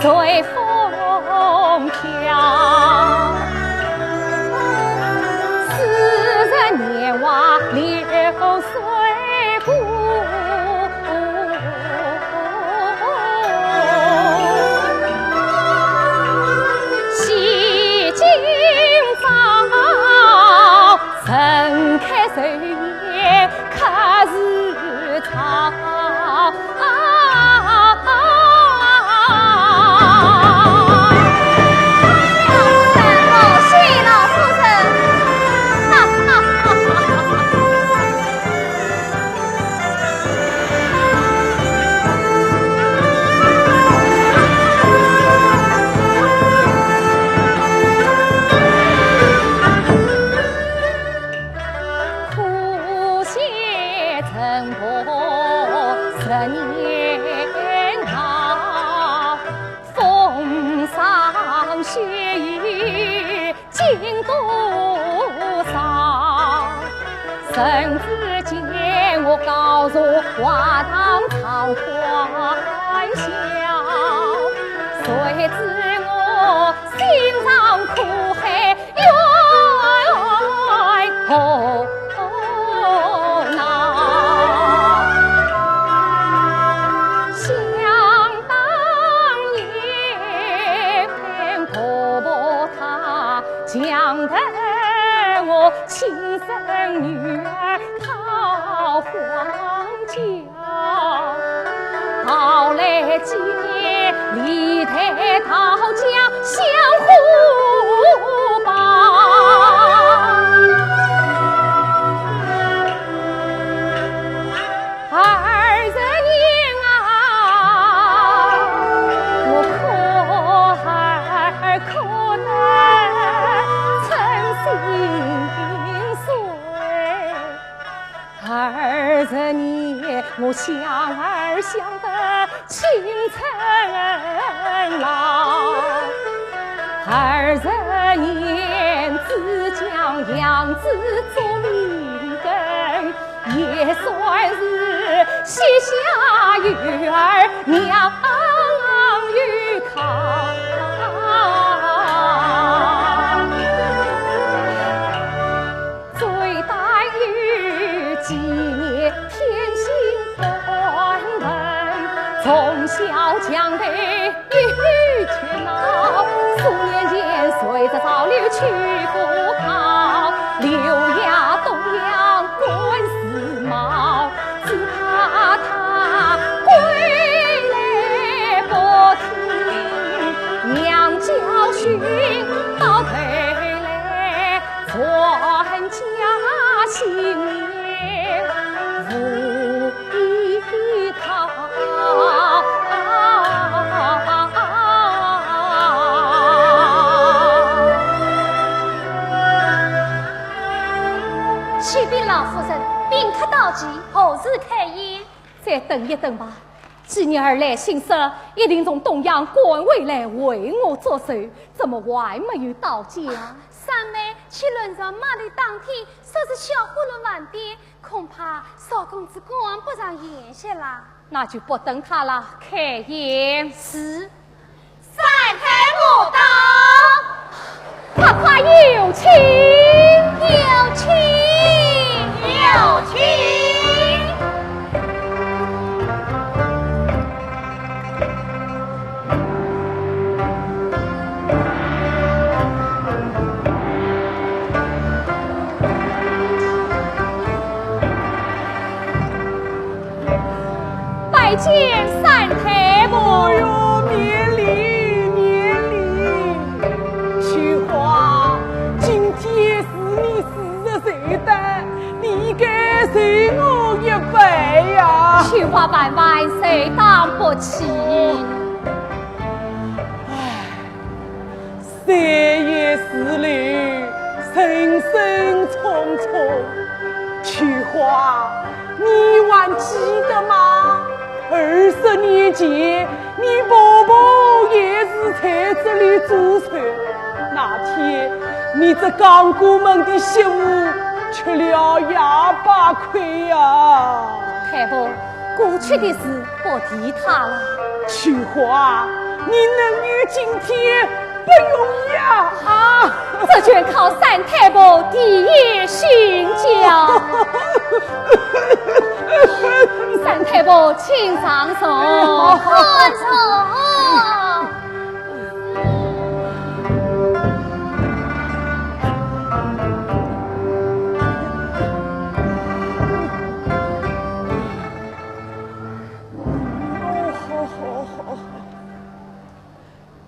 随风飘。似是年华流水不。 洗尽妆，盛开寿颜客似潮。啊，啊，啊，啊。老夫人，谢老夫人。哈哈哈哈哈。 可惜春风十年老，风霜雪雨 尽多少。谁知见我高坐华堂长欢笑，谁知我心肠苦海冤何闹。想当年，婆婆她 将得我亲生女儿讨还家，讨来见李代桃家相互报。 二十年啊，我哭儿哭得称心碎。二十年，我想儿想得青春老。二十年，只将养子做命根。 也算是膝下有儿，娘有靠。最担忧几年添新官文，从小将被 一语全恼。数年前，随着潮流去赴考，刘家东阳官司冒，只怕他归来不听娘教训，到头来传家性命无 依靠。启禀老夫人，宾客到齐，何时开宴？再等一等吧。既然儿来信说，一定从东阳赶回来为我祝寿，怎么还没有到家？三妹，去轮船码头打听，说是小货轮晚点， 恐怕少公子赶不上宴席啦。那就不等他了，开宴。是。三太婆到。快快有请。有请，有请。 拜见三太婆。哎呦，免礼，免礼。秋华，今天是你四十岁的，你应该受我一拜呀。秋华万万受当不起。唉， 岁月如流，人生匆匆。秋华，你还记得吗？二十年前，你婆婆也是在这里祝寿。那天，你这刚过门的媳妇吃了哑巴亏呀。太婆，缺的是不提他了。秋华，你能有今天不容易啊！啊，这全靠三太婆第一寻脚。三太婆，请上座。哎，好，好，好。坐。哦，好，好，好。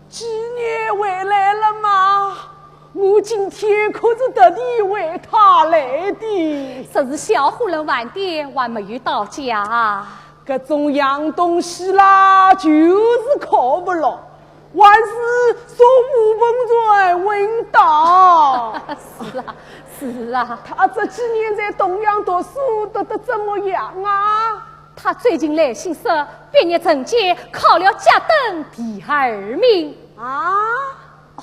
季琰回来了吗？我今天可是特地为他来的。只是小妇人晚点还没有到家。各种洋东西啦，就是靠不牢，还是送吴文传稳当。是啊，是啊。他这几年在东阳读书，读得怎么样啊？ 他最近来信说，毕业成绩考了甲等第二名。啊？哦，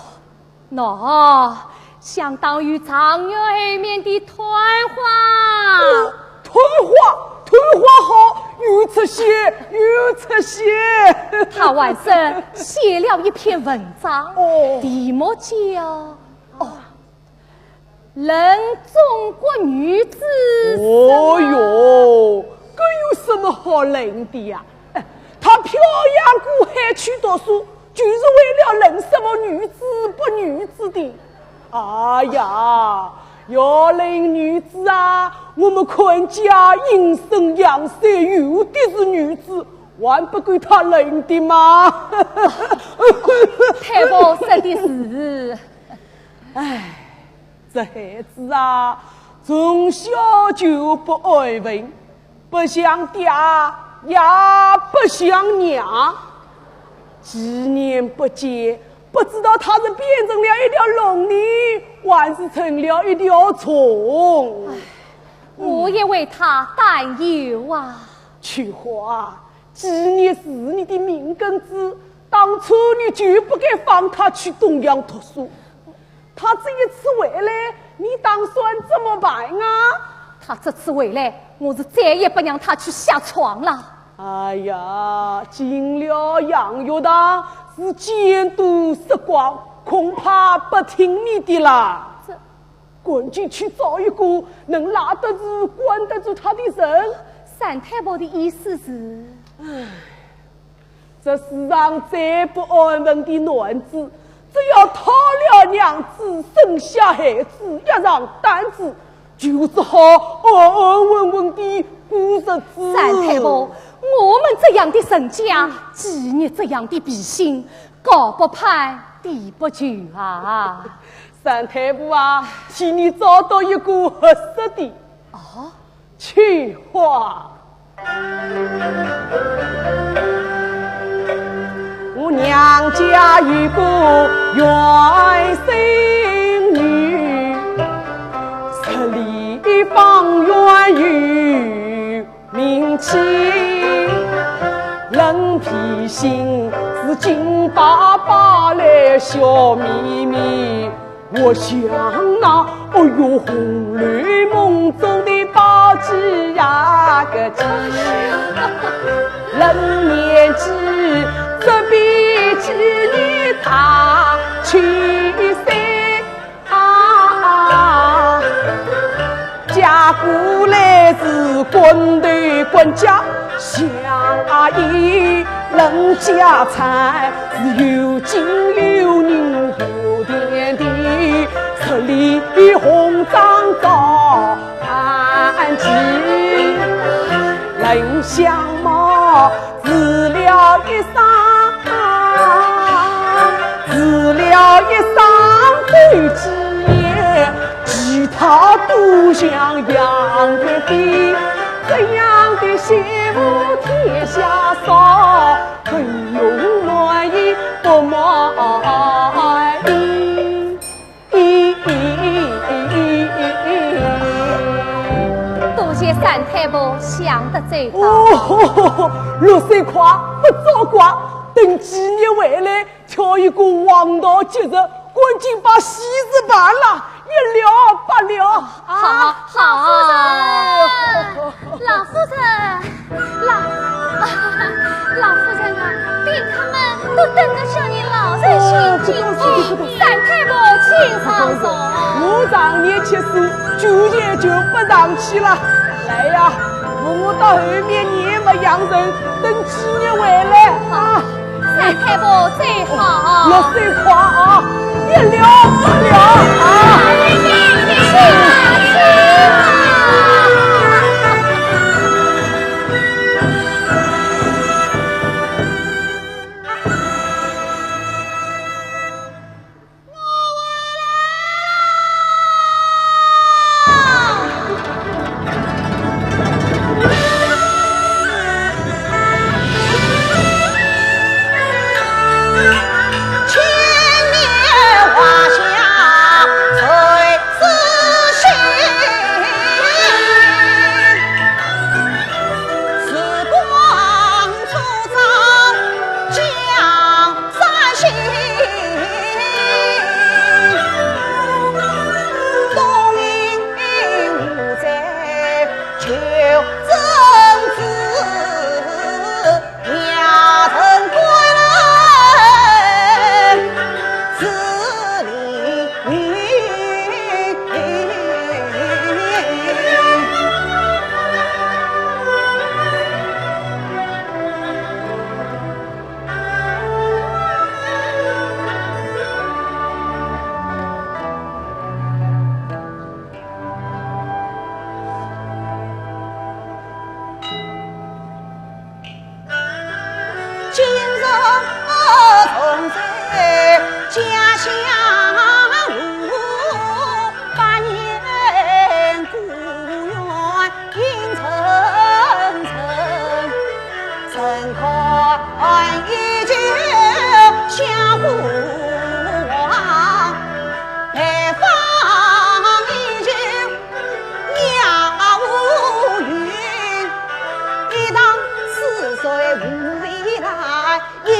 喏，相当于状元后面的探花。呃，探花，探花好，有出息，有出息。他还说写了一篇文章，哦。题目叫，哦， 论中国女子。哦哟，搿有什么好论的呀？哎，他漂洋过海去读书，就是为了论什么女子不女子的。哎呀，要论女子啊，我们阚家阴盛阳衰，有的是女子，还不够他论的吗？太婆说的是。唉， 这孩子啊，从小就不安分，不像爹，也不像娘。几年不见，不知道他是变成了一条龙呢，还是成了一条虫。唉，我也为他担忧啊。秋华啊，季琰是你的命根子，当初你就不该放他去东阳读书。 他这一次回来，你打算怎么办啊？他这次回来，我是再也不让他去下床了。哎呀，进了洋学堂是见多识广，恐怕不听你的啦。这……赶紧去找一个能拉得住、管得住他的人。三太婆的意思是？唉， 这世上最不安分的男子，只要讨了娘子，生下孩子，压上担子，就只好安安稳稳地过日子。三太婆，我们这样的人家，季琰这样的脾性，高不攀，低不就啊。三太婆啊，替你找到一个合适的。哦？ 秋华。我娘家有个外孙女，十里方圆有名气，人品性是金巴巴来笑眯眯。 我想那，哦哟，《红楼梦》中的宝鸡呀个鸡，人面鸡，这比鸡年大七岁啊。 嫁过来是官头官家，香烟人家产，是有金有银有田地，十里红掌高攀起，冷香帽 住了一生，住了一生斗鸡眼，其他都像样的，这样的媳妇天下少，很有满意不满意。 多谢三太婆想得周到。哦，落水快，勿作怪，等季琰回来，挑一个黄道吉日，赶紧把喜事办了，一了百了。好，好。老夫人，老夫人，老我等得小人老在心间。哦，不多说，不多说。三太婆，请上座。我常年吃素，酒也就不上去了。来呀，扶我到后面，你也没养人，等几日回来啊。三太婆最好。落水快啊，也了不了啊。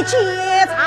请啊，请啊。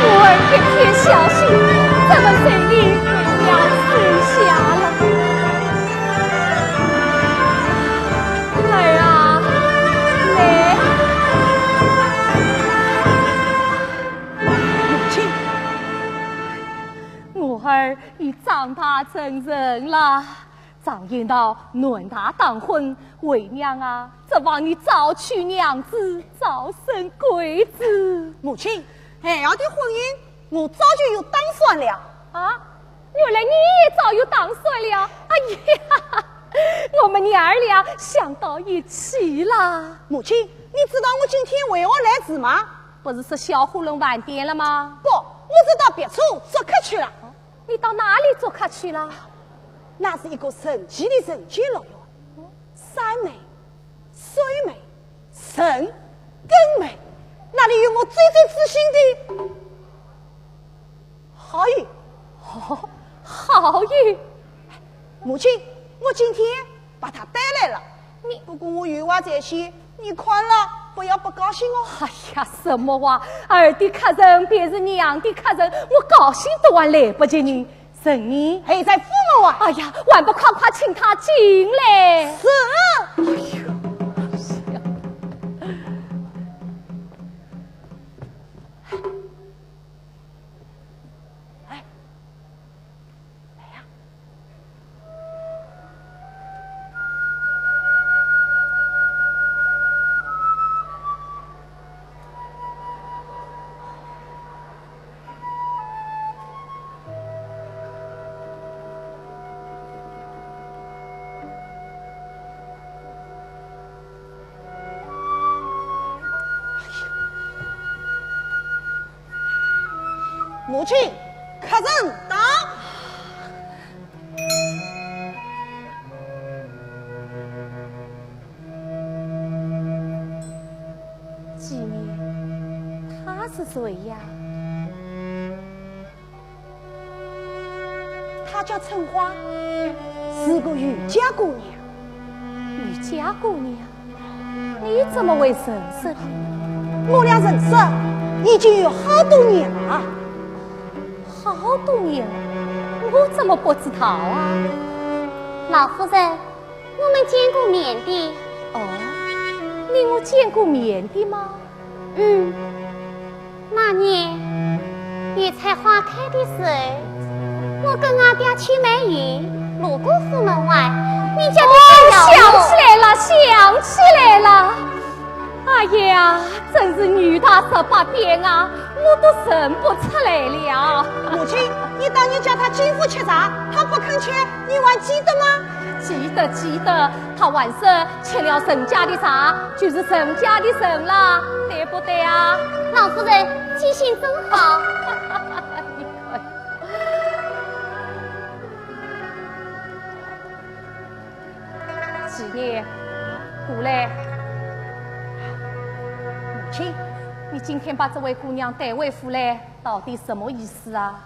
我儿偏偏孝顺，怎么被你为娘收下了？儿啊，来。母亲，我儿已长大成人了。 常言道，男大当婚，为娘啊，只望你早娶娘子，早生贵子。母亲，孩儿的婚姻我早就有打算了。啊，原来你也早有打算了。哎呀，我们娘儿俩想到一起啦。母亲，你知道我今天为何来此吗？不是说小火龙饭店了吗？不，我是到别处做客去了。 你到哪里做客去了？那是一个神奇的人间乐园，山美、水美、人更美，那里有我最最知心的好友。哦，好友。母亲，我今天 把他带来了。你，不过我有话在先，你看了不要不高兴哦。哎呀，什么话？儿的客人便是娘的客人，我高兴都还来不及呢。人呢？还在府门外。哎呀，还不快快请他进来。是。哎呀，哎，来呀。 母亲，客人到。 季年，她是谁呀？她叫春花，是个渔家姑娘。渔家姑娘？你怎么会认识她？我俩认识已经有好多年了。好多年了？我怎么不知道啊？老夫人， 我们见过面的。哦，你我见过面的吗？嗯，那年油菜花开的时候，我跟阿爹去买油，路过府门外，你家的小哦，想起来了，想起来了。哎呀，真是女大十八变啊，我都认不出来了。母亲，你当年叫她进府吃茶，她不肯吃，你还记得吗？记得，记得，她还说吃了人家的茶，就是人家的人了，对不对啊？老夫人记性真好。你看。季年，过来。母亲，你今天把这位姑娘带回府来，到底什么意思啊？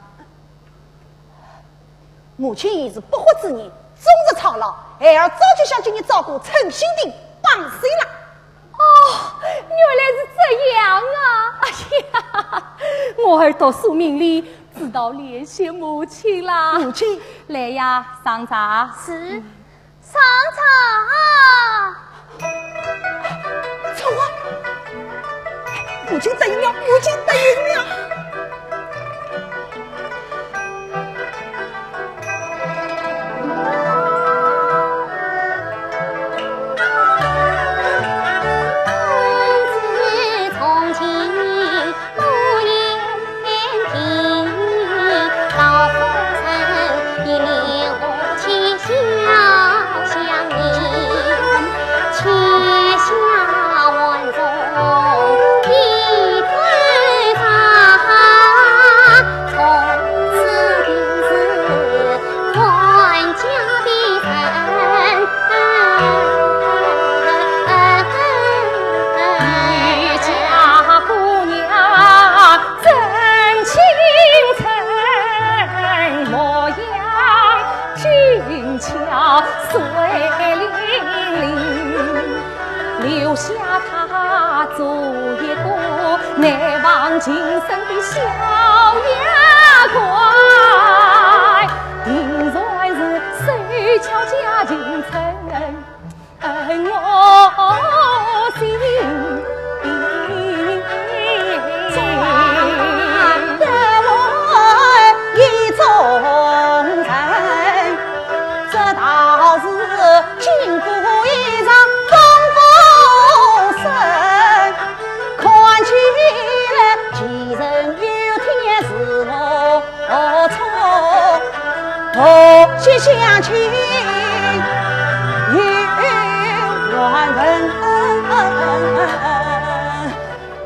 母亲已是不惑之年，终日操劳，孩儿早就想将你找个称心的帮手了。哦，原来是这样啊！我儿读书明理，知道怜惜母亲啦。母亲。来呀，上茶。是，上茶。走啊！母亲答应了，母亲答应了。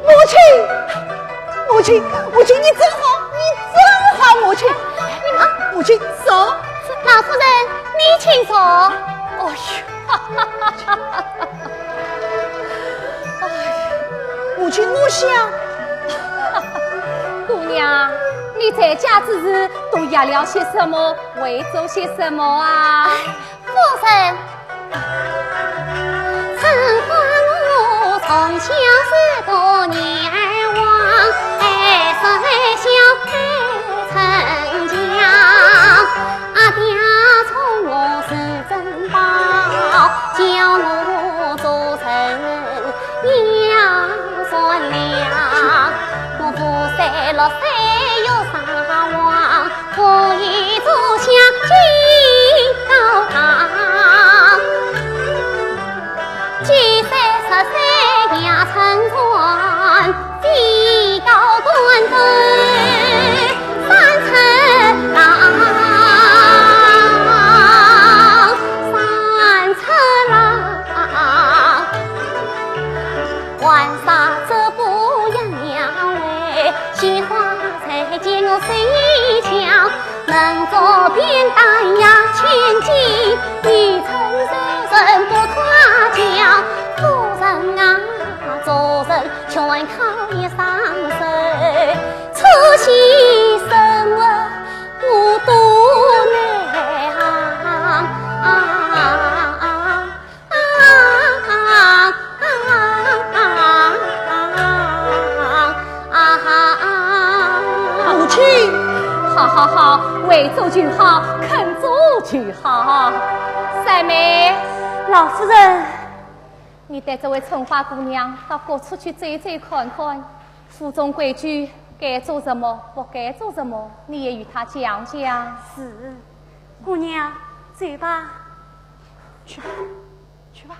母亲，母亲，母亲，你真好，你真好，母亲。你们，母亲，坐。老夫人，你请坐。哦哟，哎，母亲，我想，姑娘，你在家之事都压了些什么？ 会做些什么啊？夫人，母亲。好好好，会做就好，肯做就好。三妹。老夫人。你带这位春花姑娘到各处去走走看看，府中规矩，该做什么，不该做什么，你也与她讲讲。是。 姑娘，走吧。去吧，去吧。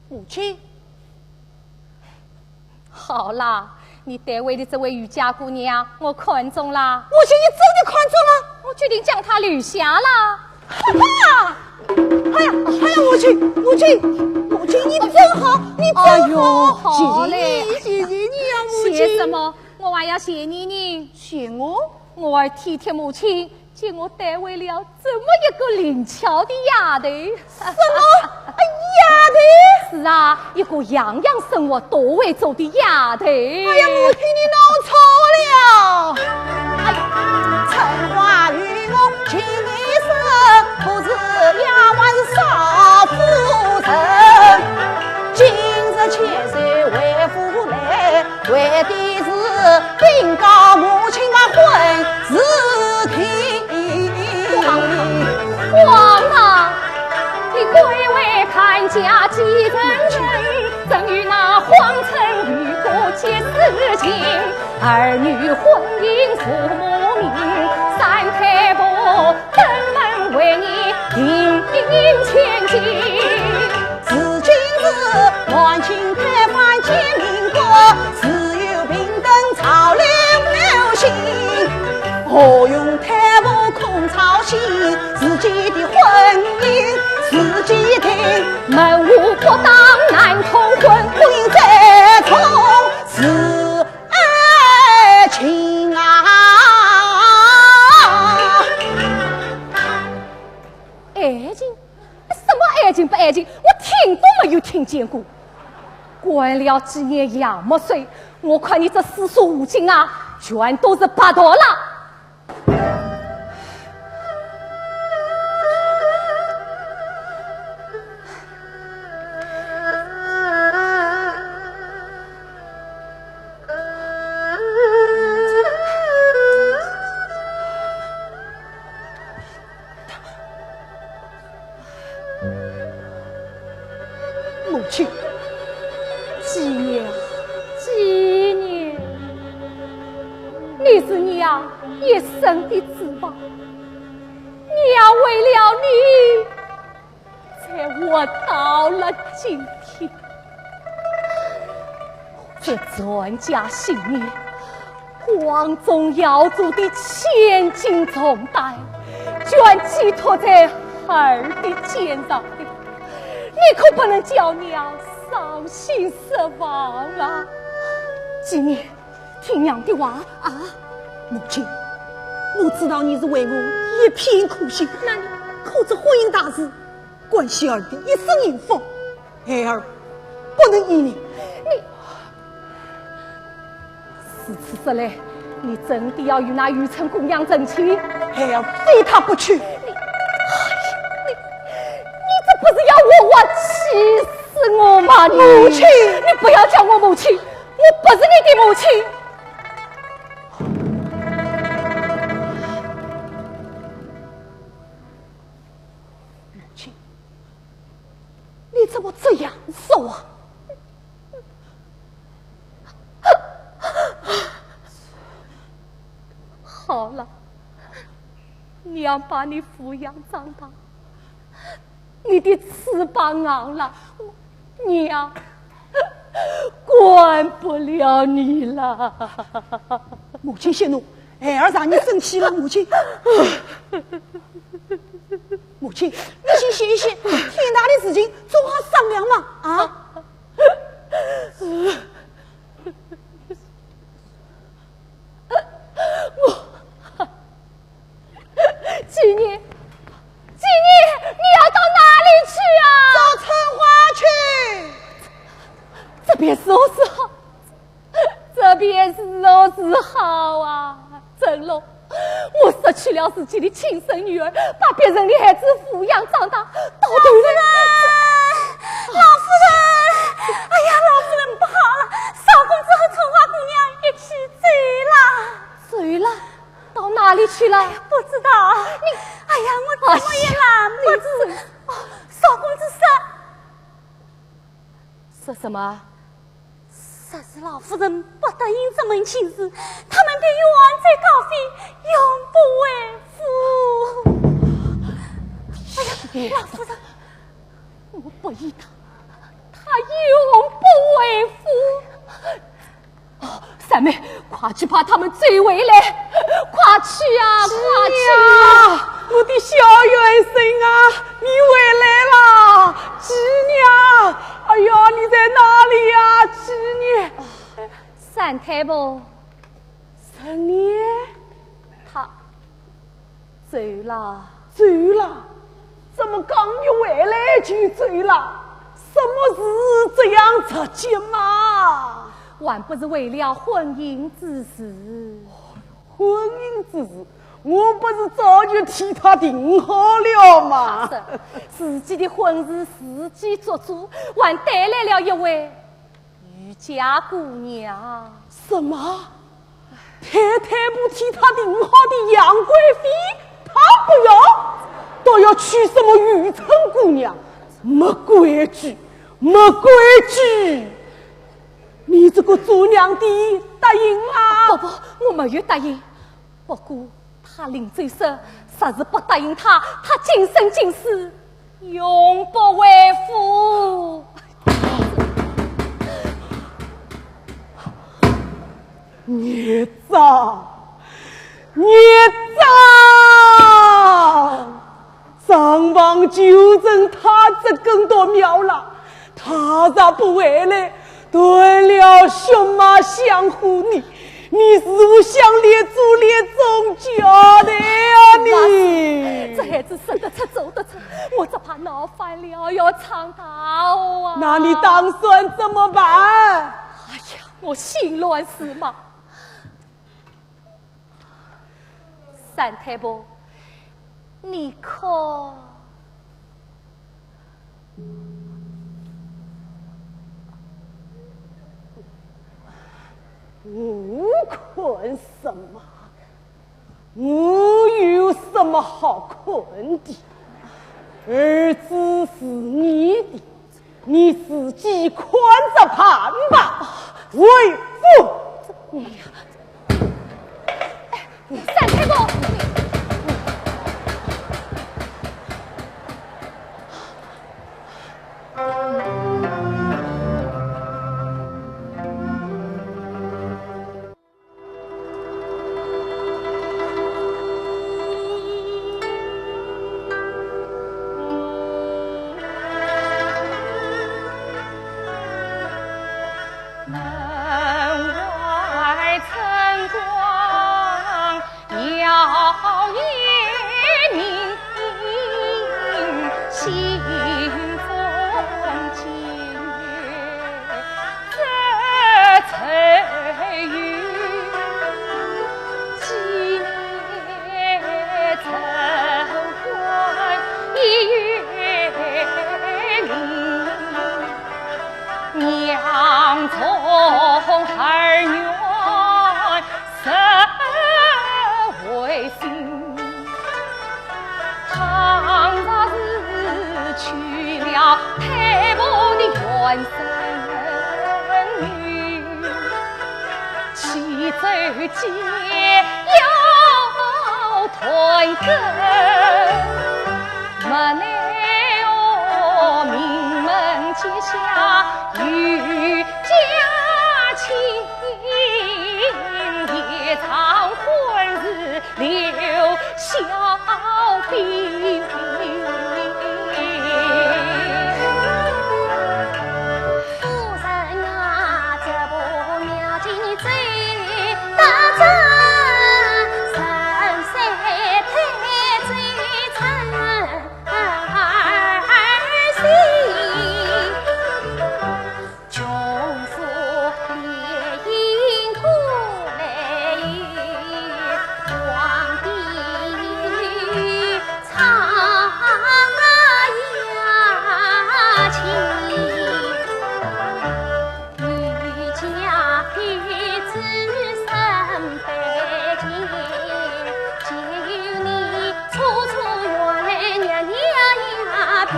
母亲。好啦， 你带回的这位余家姑娘，我看中啦。母亲，你真的看中了？我决定将她留下啦。哈哈！哎呀，哎呀，母亲，母亲，母亲，你真好，你真好。哎呦，好嘞。谢谢你，谢谢你呀，母亲。谢什么？我还要谢你呢。谢我？我还体贴母亲， 给我带回了这么一个灵巧的丫头。什么？丫头？是啊，一个样样生活都会做的丫头。哎呀，母亲，你弄错了。哎呀，春花与我情意深，不是事情，儿女婚姻父母命，三太婆登门为你定定千金。如今是满清推翻奸佞国，自由平等潮流流行，何用太婆空操心？自己的婚姻自己定，门户不当难通婚，婚姻再重是爱情啊。爱情？什么爱情不爱情？我听都没有听见过。关了几年杨木水，我看你这四书五经啊，全都是白读了。 母亲，季念，季念，你是娘一生的指望，娘为了你，才活到了今天。这传家姓孽，光宗耀祖的千斤重担，全寄托在儿的肩上了，你可不能叫娘伤心失望啊。季念，听娘的话啊。母亲，我知道你是为我一片苦心，那你可知婚姻大事，关系儿的一生幸福，孩儿不能依你。你 如此说来，你真的要与那愚蠢姑娘成亲？孩儿非她不娶。你，哎呀，你，你这不是要活活气死我吗？你，母亲，你不要叫我母亲，我不是你的母亲。母亲，你怎么这样说啊？ 好了，娘把你抚养长大，你的翅膀硬了，娘管不了你了。母亲息怒，孩儿惹你生气了，母亲。母亲，你先歇一歇，天大的事情总好商量嘛，啊？ 我，季念，季念，你要到哪里去啊？找春花去。这便如何是好？这便如何是好啊？ 春龙，我失去了自己的亲生女儿，把别人的孩子抚养长大，到头来……老夫人，老夫人，哎呀，老夫人不好了，少公子和春花姑娘一起走了。走了？到哪里去了？不知道。你……哎呀，我怎么也拦不住。哎呀，你……哦，少公子说……说什么？ 若是老夫人不答应这门亲事，他们便远走高飞，永不回府。哎呀，老夫人，我不依他，他永不回府。哦，三妹，快去把他们追回来，快去啊，快去啊！我的小外甥啊，你回来啦！季念，哎呀，你在哪里呀，季念？三太婆。三娘？他走了。走了？怎么刚一回来就走了？什么事这样着急嘛？还不是为了婚姻之事。婚姻之事，我不是早就替他定好了吗？是，自己的婚事自己做主，还带来了一位 御家姑娘。什么？太太婆替他定好的杨贵妃，他不要？倒要娶什么愚蠢姑娘？没规矩，没规矩！你这个做娘的答应啦？不，不，我没有答应。不过他临走说，若是不答应他，他今生今世永不回府。孽障！ 孽障！张房就剩他这根稻苗了，他若不回来，断了血脉香火呢，你如何享列祖列宗家业啊你？这孩子说得出，做得出，我只怕闹翻了，要闯大祸啊！那你打算怎么办？哎呀，我心乱如麻。 三太婆，你看。我看什么？我有什么好看的？儿子是你的， 你自己看着办吧，为父。三太婆。 门外春光摇曳，明星风景。 倘若是去了太婆的冤声雨，去走街又断根，无奈何名门结下有家亲，一场婚事 刘小兵。夫人啊，这步要紧走得正，人虽退走成二心。 穷夫烈饮苦来与皇帝唱呀情，与家弟子身背情，只有你 楚楚远来娘娘呀病，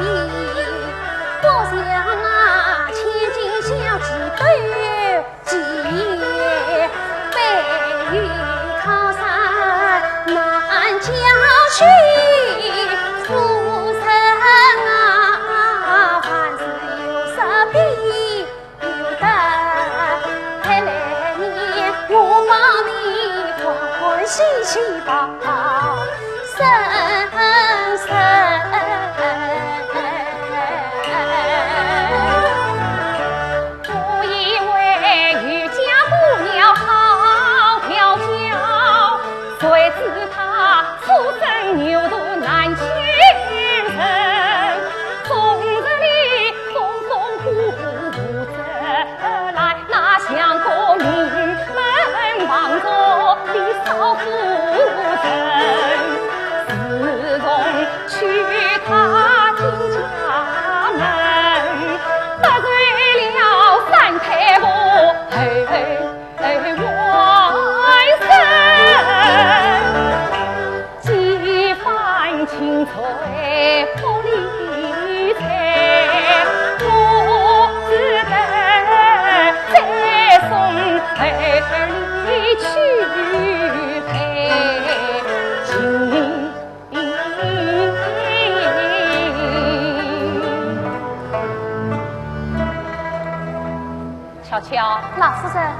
不想啊，千金小姐得吉，被与靠山难交去。夫人啊，凡事有失必 有得，待来年我帮你欢欢喜喜报生日。我以为与家姑娘好调教，谁知她 初生牛犊难牵绳，终日里风风火火走来，哪像个名门望族的少夫人。老夫人。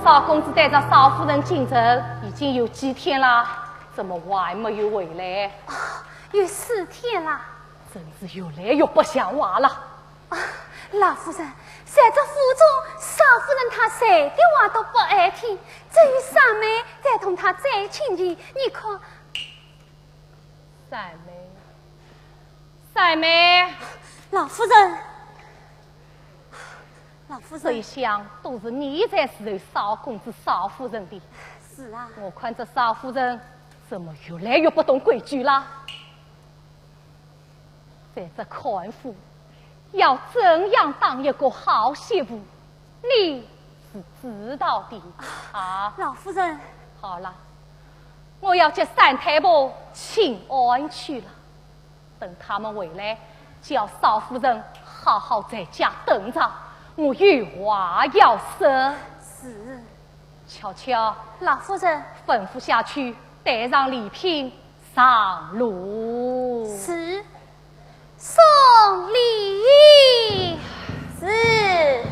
少公子带着少夫人进城已经有几天了，怎么还没有回来？哦，有四天了。真是越来越不像话了。啊，老夫人，在这府中，少夫人她谁的话都不爱听，只有三妹在同她再亲近，你看。三妹，三妹。老夫人，老夫人。这一向都是你在伺候少公子、少夫人的。是啊。我看这少夫人怎么越来越不懂规矩了？在这看府，要怎样当一个好媳妇，你是知道的啊。老夫人。好了，我要给三太婆请安去了。等他们回来，叫少夫人好好在家等着，我有话要说。是。巧巧。老夫人。吩咐下去，带上礼品上路。是。送礼。是。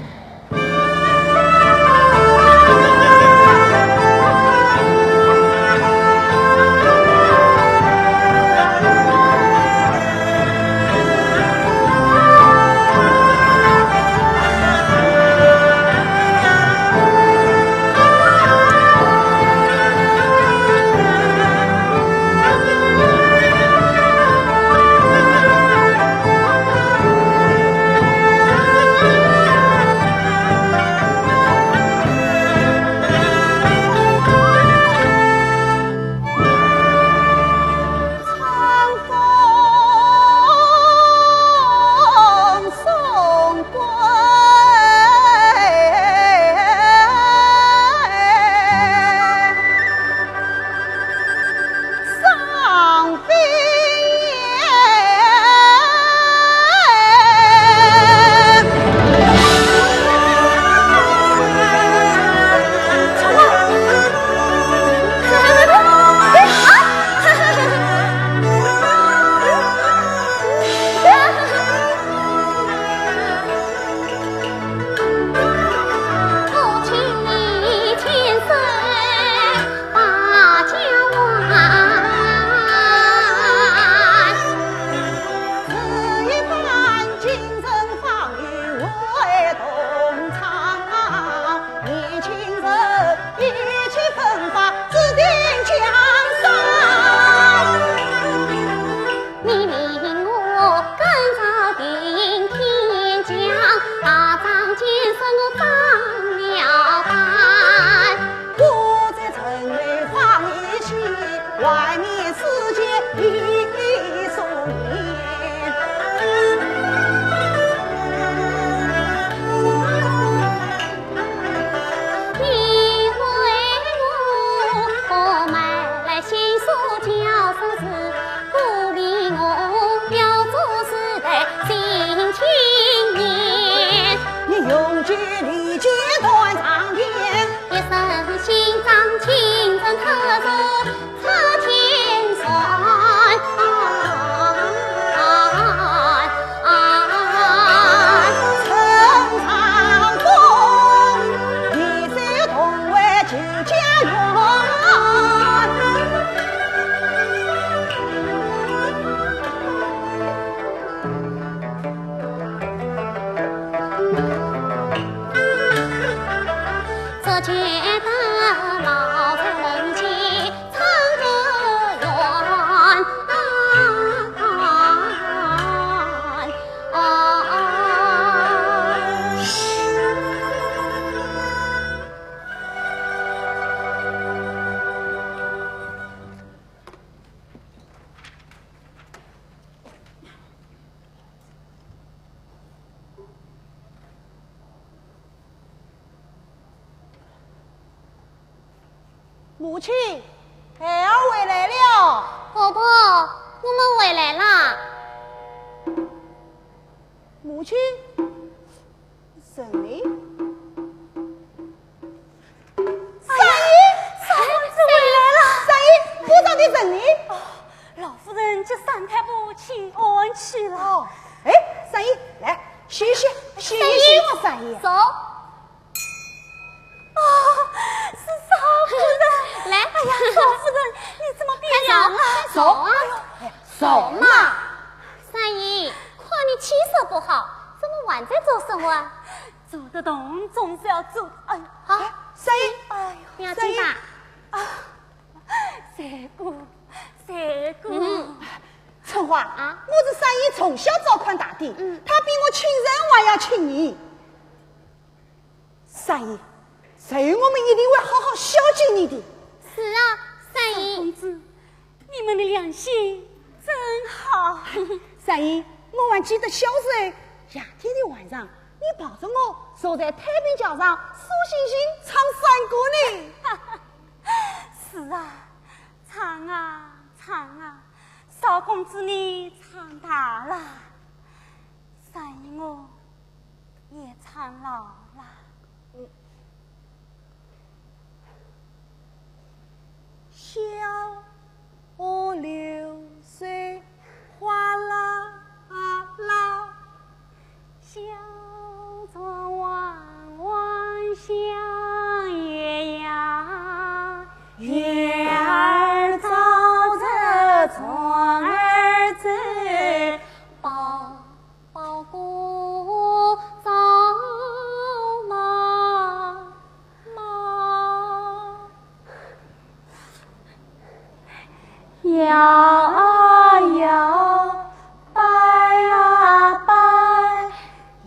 母亲，孩儿回来了。婆婆，我们回来啦。母亲，人呢？三爷，少公子回来了。三爷，府上的人呢？哦，老夫人给三太婆请安去了。哦，哎，三爷，来，歇一歇，歇一歇嘛，三爷。走。是少夫人。来，哎呀，少夫人，你怎么变样啊？快走，快走啊！哎呦，走嘛！三姨，看你气色不好，怎么还在做什么啊？做得动总是要做，哎呦，啊，三姨，哎呦，不要紧吧？三姨啊，罪过，罪过。嗯。春花啊，我是三姨从小照看大的，嗯。她比我亲生还要亲你。 三姨，日后我们一定会好好孝敬你的。是啊，三姨。公子，你们的良心真好。三姨，我还记得小时候，夏天的晚上，你抱着我坐在太平桥上，数星星唱山歌呢。是啊，唱啊，唱啊，少公子你唱大了。 三姨我也唱老了。小河流水哗啦啦，小船弯弯向月牙。 月儿照着船儿走，包，包谷照妈妈。摇啊摇，摆啊摆，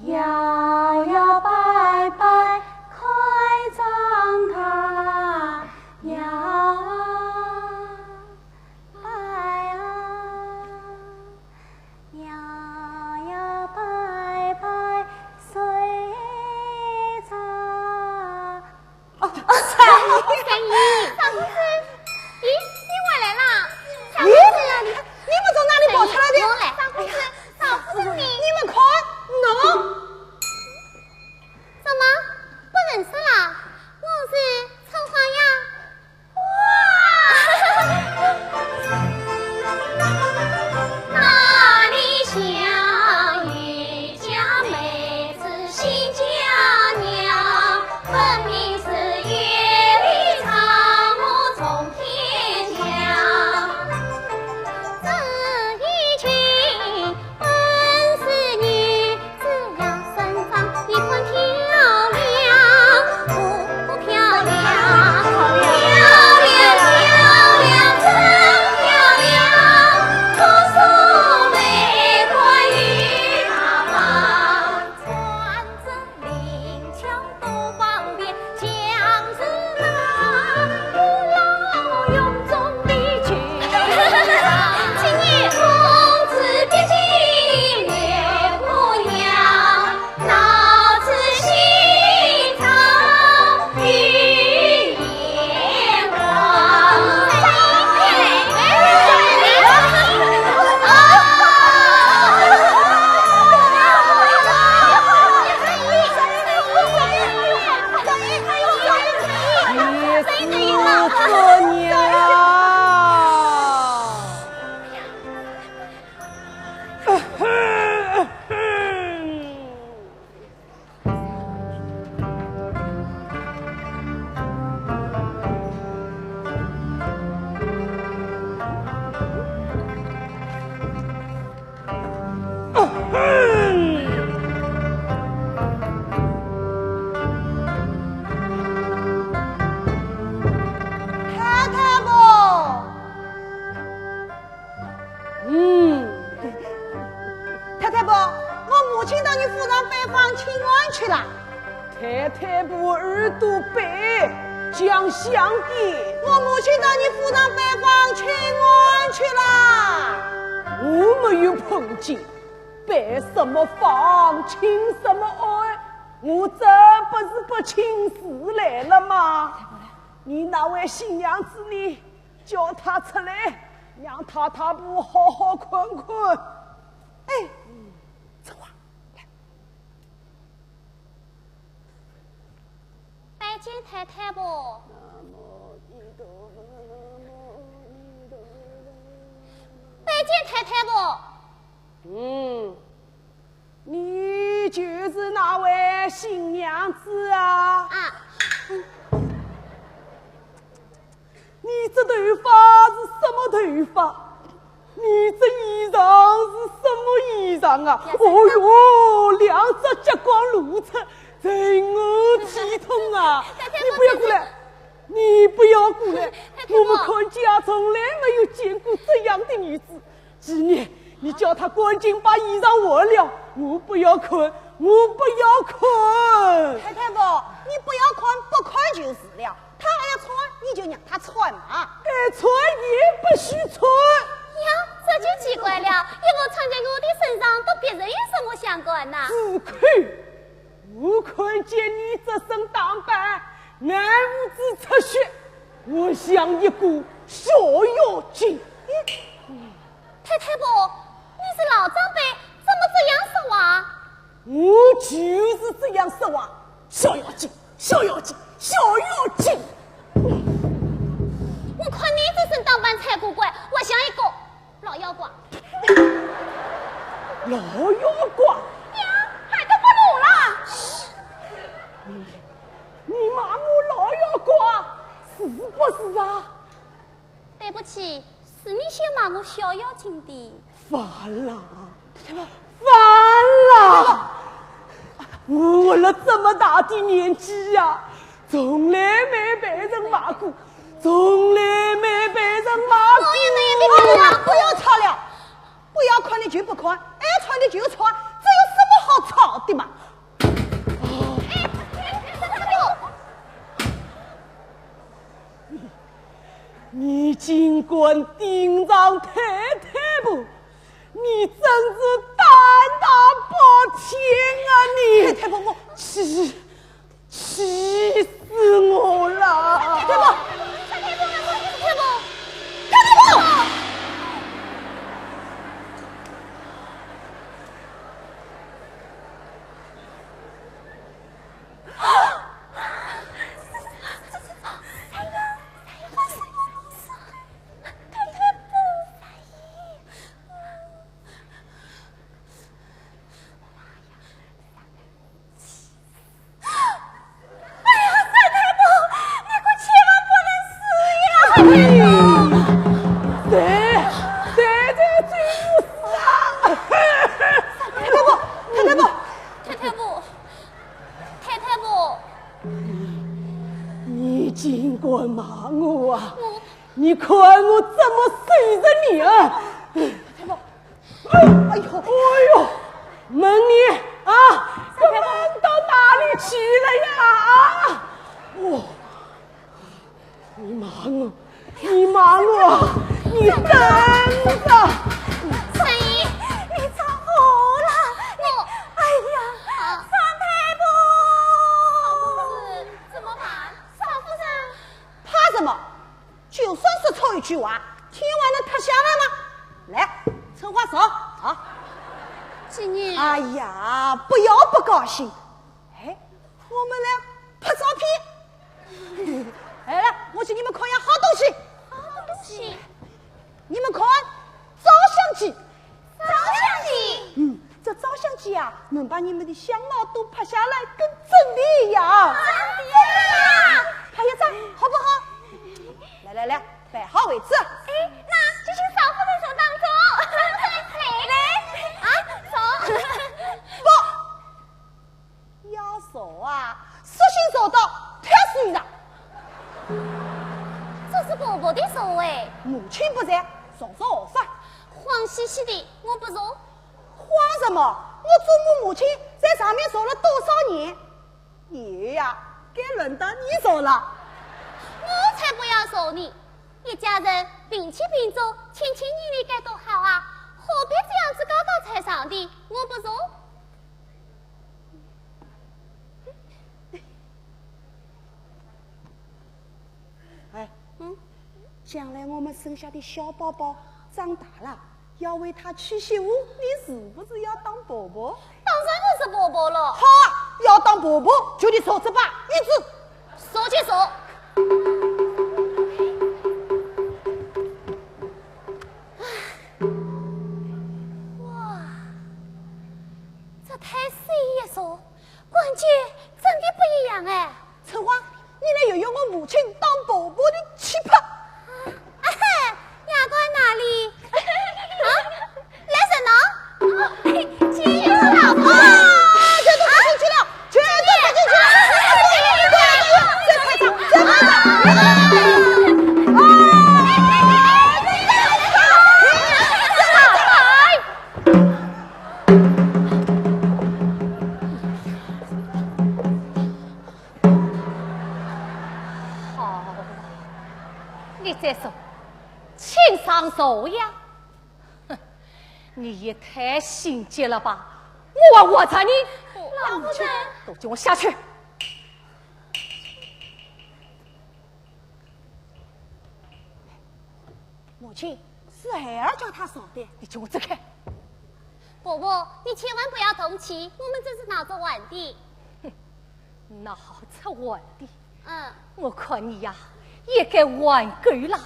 摇摇摆摆，快张开，摇啊 摆啊，摇摇摆摆，睡着。哦，三姨，三姨，少公子，咦，你回来啦？少公子，咦，你们从哪里跑出来的？我来，少公子，少公子你，你们看，喏。怎么，不认识啦？我是春花呀。 那里像一家妹子新嫁娘，分明是夜里长路冲天桥。这一群 本是女子呀，身上一款漂亮，不，不漂亮，漂亮，漂亮，真漂亮，可是没关系，她穿着灵巧 多方便，将士那不老勇中的军。今夜公子别进月不阳，老子心中有眼光。太太婆。嗯。太太婆，我母亲到你府上拜访请安去了。太太婆耳朵背，讲响点。我母亲到你府上拜访请安去了。我没有碰见，拜什么访，请什么安，我这不是不请自来了吗？你那位新娘子呢？ 叫她出来，让太太婆好好看看。哎，春花，来。拜见太太婆。拜见太太婆。嗯。 你就是那位新娘子啊？啊，嗯，你这头发是什么头发？你这衣裳是什么衣裳啊？哦哟，两只脚光露出，真我体统啊！你不要过来，你不要过来！我们阖家从来没有见过这样的女子。 几年，你叫她赶紧把衣裳换了，我不要看，我不要看。太太婆，你不要看，不看就是了。她还要穿，你就让她穿嘛。爱穿也不许穿。呀，这就奇怪了，衣服穿在我的身上，跟别人有什么相干呐？住口！我看见你这身打扮，俺屋子出血，我像一个小妖精。太太婆，你是老长辈，怎么这样说话？我就是这样说话，小妖精，小妖精，小妖精！我看你这身打扮才古怪，我像一个老妖怪。老妖怪？呀，还得不如了！你，你骂我老妖怪，是不是啊？ 对不起，是你先骂我小妖精的。烦了，烦了！我活了这么大的年纪呀，从来没被人骂过，从来没被人骂过。我也没被人骂过。不要吵了，不要看的就不看，爱穿的就穿，这有什么好吵的嘛？哎，哎，哎，哎，哎， 你竟敢顶撞太太婆，你真是胆大包天啊你！太太婆，我气，气死我了！太太婆，太太婆，太太婆，太太婆！ 哎呀，三太婆，你可千万不能死呀！谁？谁在追我死啊？三太婆，三太婆，太太婆，太太婆。你竟敢骂我啊！我，你看我怎么收拾你啊！太太婆， 哎呦，哎呦，闷你啊，这闷到哪里去了呀？啊，哦，你骂我，你骂我，你等着！三姨，你闯祸了，你，哎呀，三太婆，怎么办？少夫人，怕什么？ 就算说错一句话，天还能塌下来吗？来，春花坐啊。今日，哎呀，不要不高兴。哎，我们来拍照片。来来，我给你们看样好东西。好东西。你们看，照相机。 照相机。嗯，这照相机啊，能把你们的相貌都拍下来，跟真的一样。真的呀？拍一张，好不好？来来来，摆好位置。哎，那就请少夫人坐当中。少夫人，来。啊，坐。不， 要坐啊，索性坐到跳水上。这是婆婆的座位。母亲不在，坐坐何妨？黄兮兮的，我不坐。慌什么？我祖母母亲在上面坐了多少年？你呀，该轮到你坐了。我才不要坐呢！一家人平起平坐，亲亲热热该多好啊！何必这样子高高在上的？我不坐。 哎，嗯，将来我们生下的小宝宝长大了，要为他娶媳妇，你是不是要当婆婆？当然我是婆婆了。好啊，要当婆婆就得坐这把椅子。坐就坐。哇，这太师爷说， 感觉真的不一样哎。春花，你来学学我母亲当婆婆的气派。上坐呀。哼，你也太心急了吧！我还活着呢！老夫人，都给我下去！母亲，是孩儿叫他坐的。你给我走开！ 伯伯，你千万不要动气，我们只是闹着玩的。哼，闹着玩的？嗯。我看你呀，也该玩够了。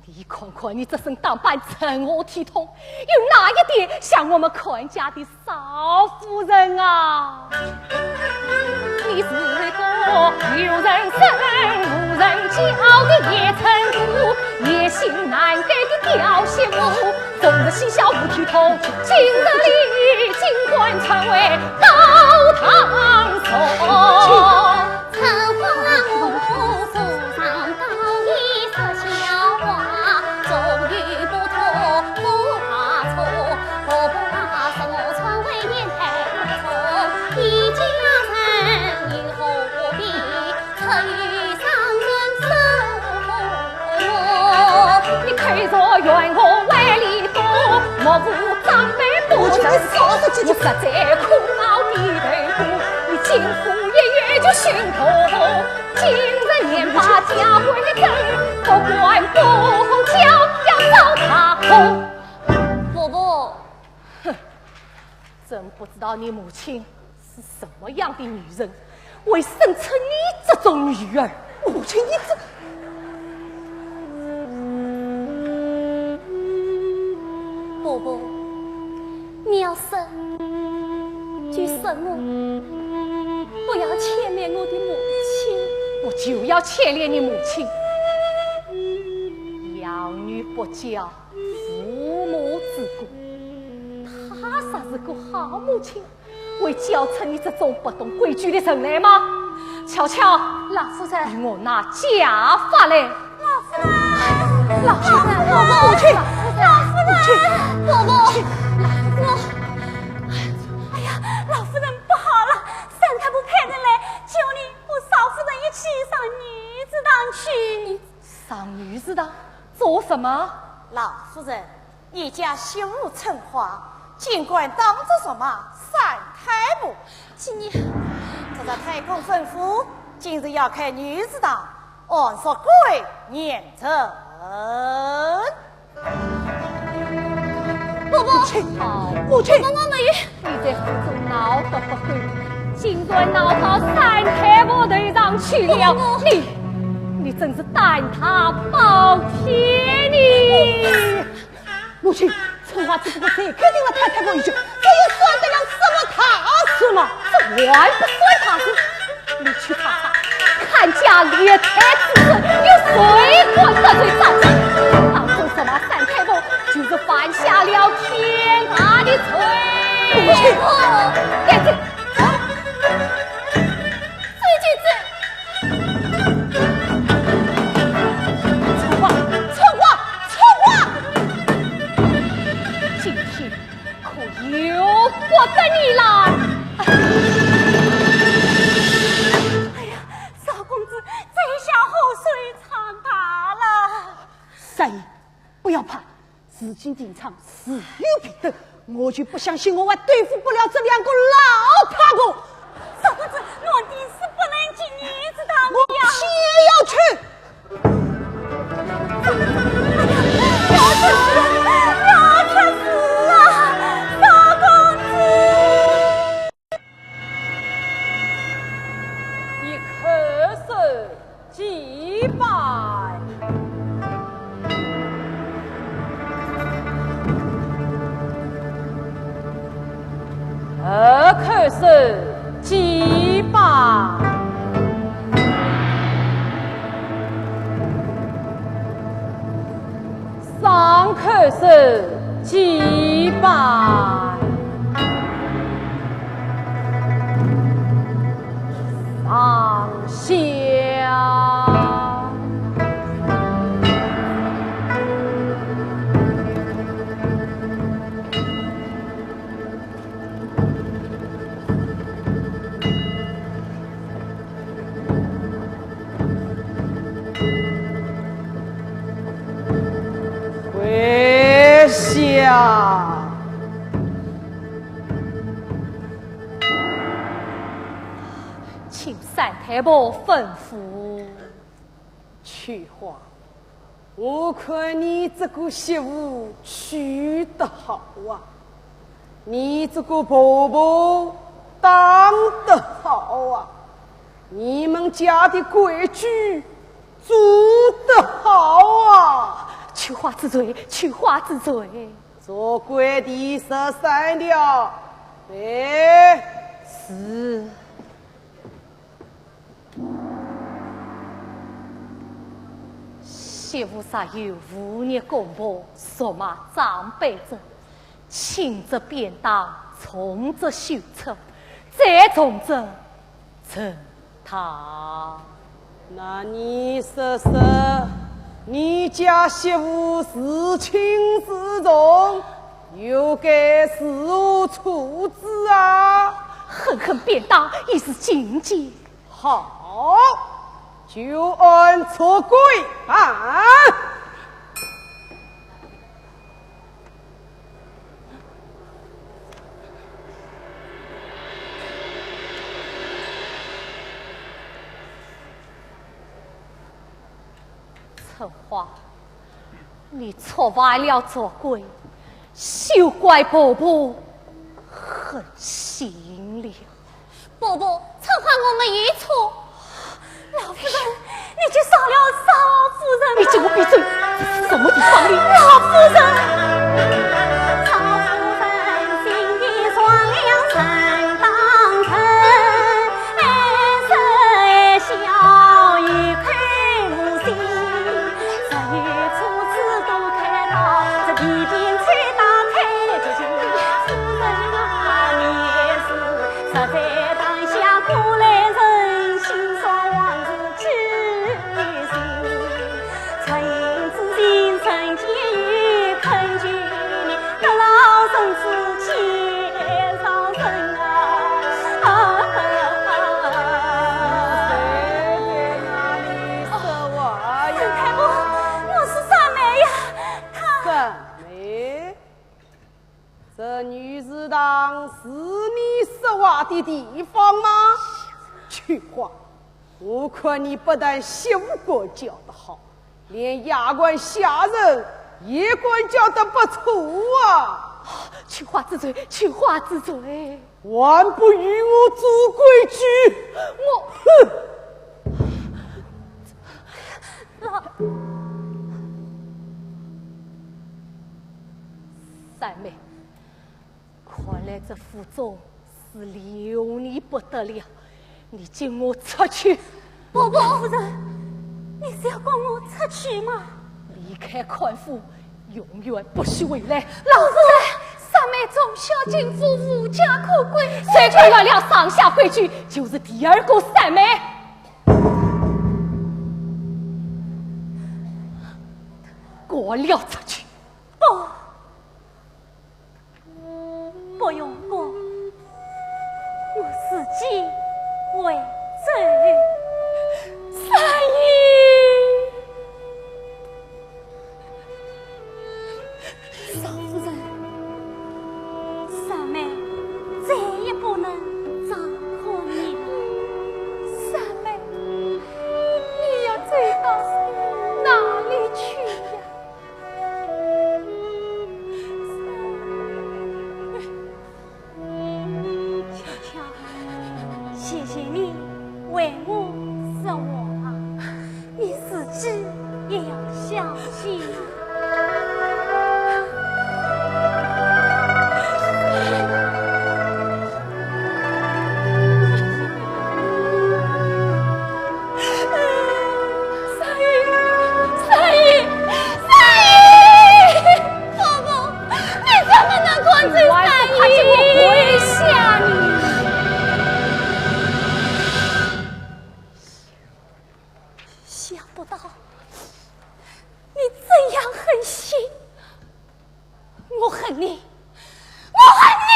你看看你这身打扮，成何体统？有哪一点像我们看家的少夫人啊？你是个无人称、无人教的野称呼，野心难改的刁媳妇。 昨日嬉笑无体统，今日里竟敢篡位高堂坐。春花我树上倒也说笑话，终于不脱不怕错，何不拿什么篡位年代不错，一家人以后不必 你口若怨我歪理多，莫负长辈不成熟，我实在苦恼的头部。你金虎一语就寻头，今日念把家规正，不管不教，要找他痛。伯伯。哼，真不知道你母亲 是什么样的女人，会生出你这种女儿？母亲，你这……伯伯，你要说就说我，不要牵连我的母亲。我就要牵连你母亲。养女不教，父母之过。她若是个好母亲， 会教出你这种不懂规矩的人来吗？巧巧，老夫人，与我拿家法来。老夫人，老夫人，母亲，老夫人，母亲，伯伯，我……哎呀，老夫人不好了，三太婆派人来叫你和少夫人一起上女子堂去。上女子堂做什么？老夫人， 你家媳妇春花，竟敢当着什么三太婆？今日……这个太公吩咐，今日要开女子堂，按说过年成。伯伯，母亲，母亲，伯伯，我没有……你在府中闹得不够，竟然闹到三太婆头上去了。伯伯，你，你真是胆大包天呢！ 母亲，春花只不过才看定了太太婆一句，这又算得了什么大事吗？这还不算大事？你去查查，看家立太子时，有谁敢得罪长辈？当初什么三太婆，就是犯下了天大的罪。母亲，赶紧走。 走就走。春花，春花，春花！今天可由不得你了。哎呀，少公子，这下祸水常大了。三爷，不要怕， 事情定场，自有平等，我就不相信我还对付不了这两个老太婆。少公子，奴婢是不能进女子堂的呀。我偏要去。要出事了，要出事了，少公子。 你叩首祭拜。二叩首祭拜。 三叩首祭拜。上香。啊！请单太婆吩咐。秋华，我看你这个媳妇娶得好啊，你这个婆婆当得好啊，你们家的规矩做得好啊。秋华知罪，秋华知罪。做规矩十三条，来。是。媳妇若有忤逆公婆，辱骂长辈者，轻则鞭打，重则羞辱，最重者 沉塘。那你说说，你家媳妇是轻是重，又该如何处置啊？狠狠鞭打，以示警戒。好，就按着规办。 春花，你触犯了族规，休怪婆婆狠心了。 婆婆，春花我没有错。老夫人，你去找了少夫人吧。你给我闭嘴！这是什么地方呢？老夫人。这女字堂是你说话的地方吗？秋花，我看你不但媳妇管教得好，连丫鬟下人也管教得不错啊！秋花知罪，秋花知罪。还不与我做规矩！我……哼！老……三妹， 看来这府中是留你不得了，你跟我出去。婆婆，夫人，你是要赶我出去吗？离开看府，永远不许回来。老夫人，三妹从小进府，无家可归，谁管得了上下规矩？就是第二个三妹，赶了出去。不， 不用管，我自己会走。三爷！少夫人，三妹再也不能掌控你了。三妹，你要走到哪里去呀？ 秋香，谢谢你为我说话，你自己也要小心啊。 三爷，三爷，三爷！婆婆，你怎么能赶走三爷？还是我跪下你！想不到你这样狠心。 我恨你，我恨你！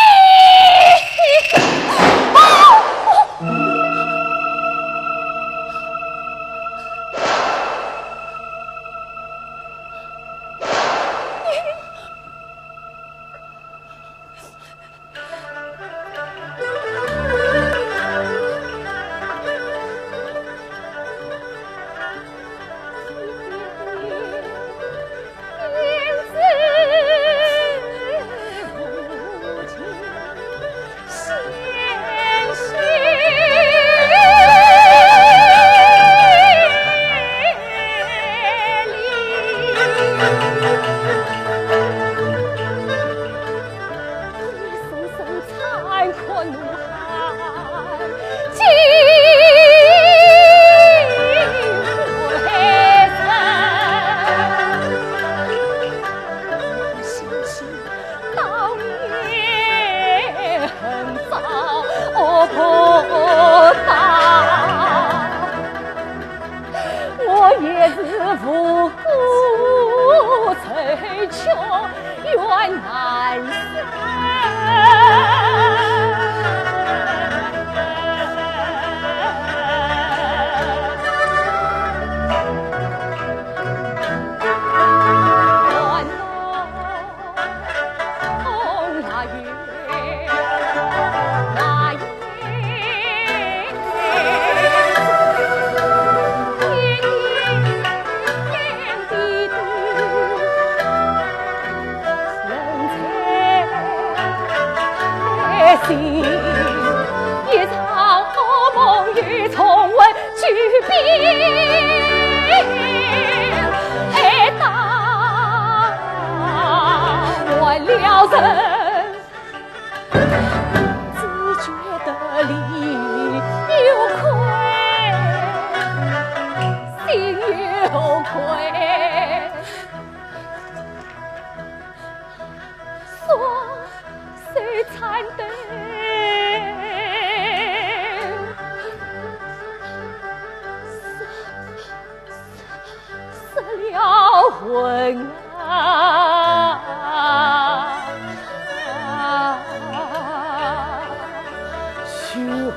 秋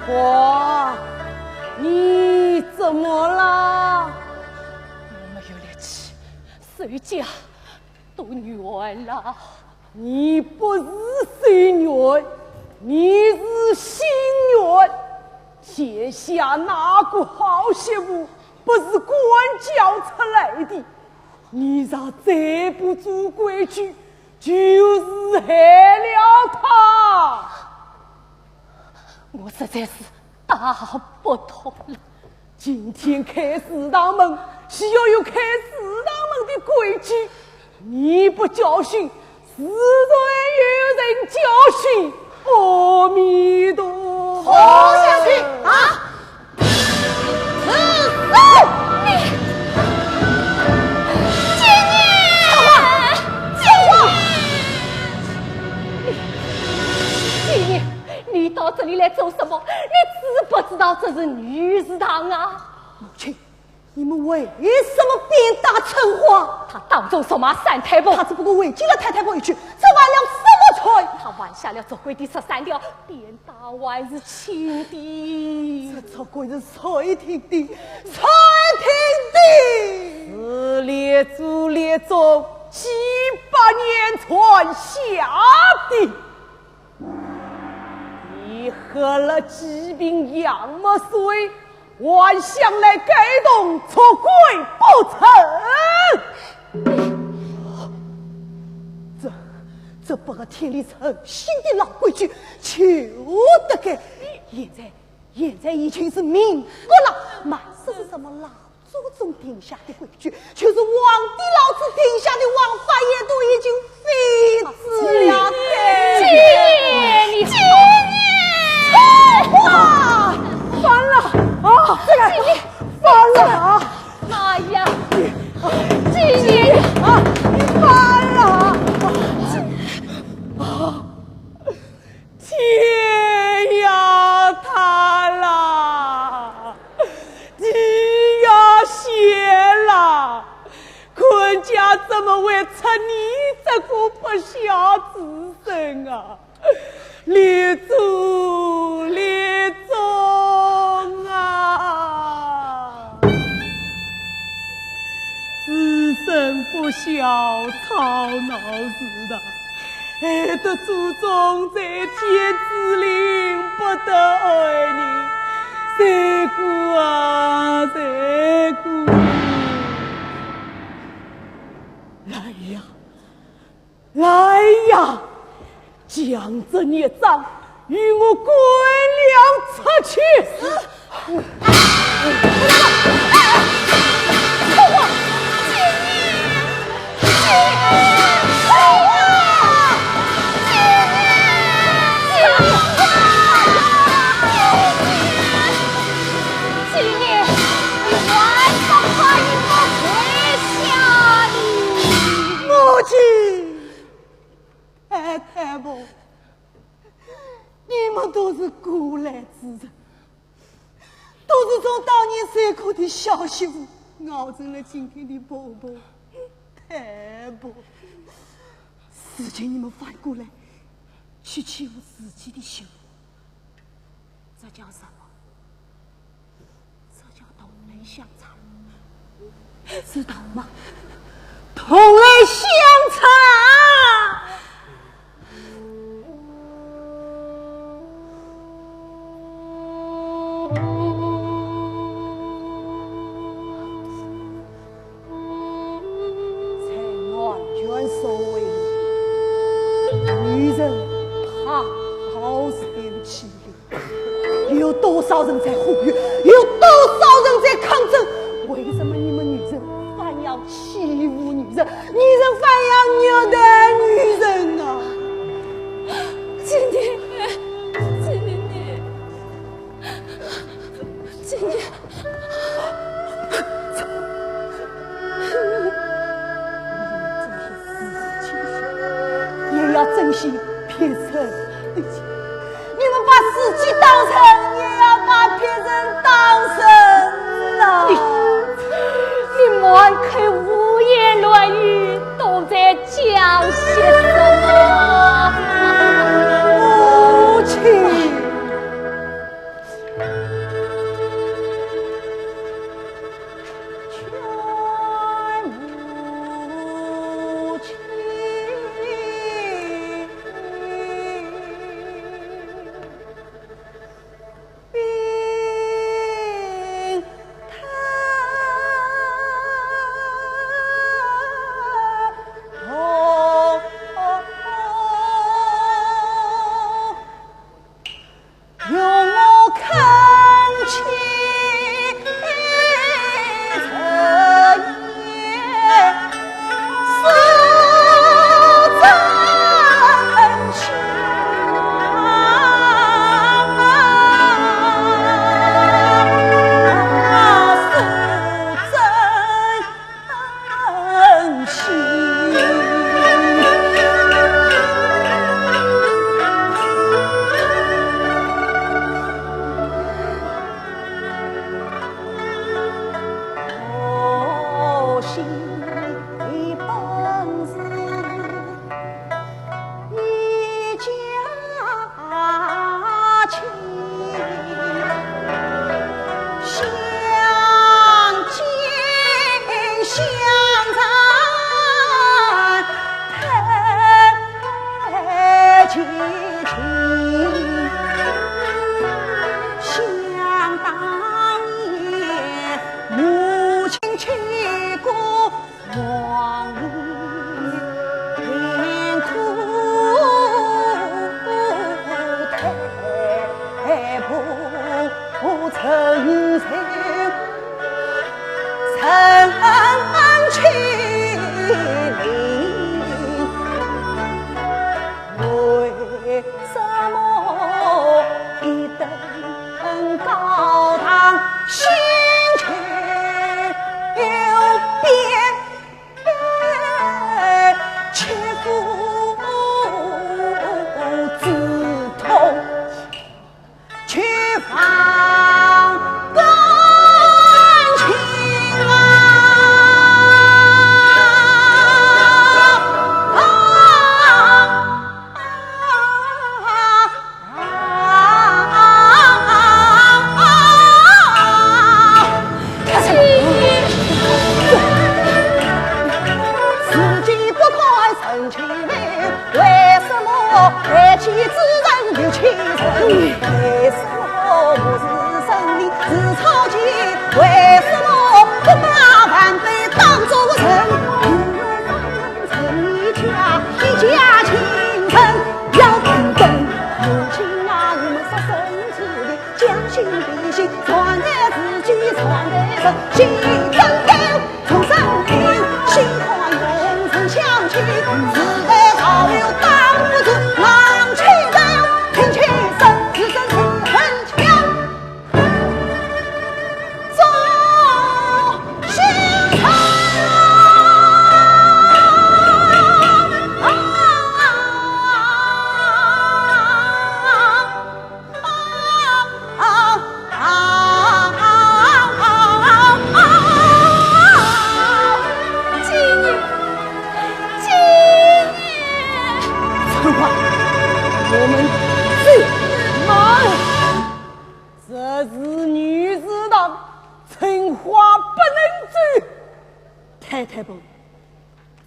华，你怎么了？我没有力气，手脚都软了。你不是手软，你是心软。天下哪个好媳妇不是官教出来的？你若再不做规矩，就是害了她。我实在是打不动了。今天开祠堂门，是要有开祠堂门的规矩。你不教训，自然有人教训。阿弥陀佛。拖下去啊！住手！你，金玉！金玉！金玉！你到这里来做什么？你知不知道这是女祠堂啊？母亲，你们为什么鞭打春花？她当众辱骂三太婆。她只不过违禁了太太婆一句，这犯了什么罪？她犯下了族规的十三条，鞭打还是轻的。这族规是谁定的？谁定的？是列祖列宗几百年传下的。你喝了几瓶洋墨水，还想来改动族规不成？这，这不合天理人心的老规矩，休得改。现在，现在已经是民国了，满说是什么老祖宗定下的规矩，就是皇帝老子定下的王法，也都已经废止了的。金玉，你，金玉！啊，翻了啊！这个，翻了啊！哎呀，金玉！啊，翻了啊！啊！ 天要塌了，地要陷了，阖家怎么会出你这个不孝子孙啊？列祖列宗啊！子孙不孝，吵闹事大。 害得祖宗在天之灵，不得安宁。罪过啊，罪过！来呀，来呀，将这孽障与我滚了出去！ 母亲，太太婆，你们都是过来之人， 都是从当年受苦的小媳妇，熬成了今天的婆婆。哎，不，如今你们反过来去欺负自己的媳妇，这叫什么？这叫同类相残，知道吗？同类相残！ 在男权社会里，女人怕好受气力。有多少人在呼吁？有多少人在抗争？为什么你们女人反要欺负女人？女人反要虐待女人啊？姐姐，姐姐，姐姐。 也要珍惜别人的情。你们把自己当成，也要把别人当成啊！你，你满口胡言乱语，都在讲些什么？母亲。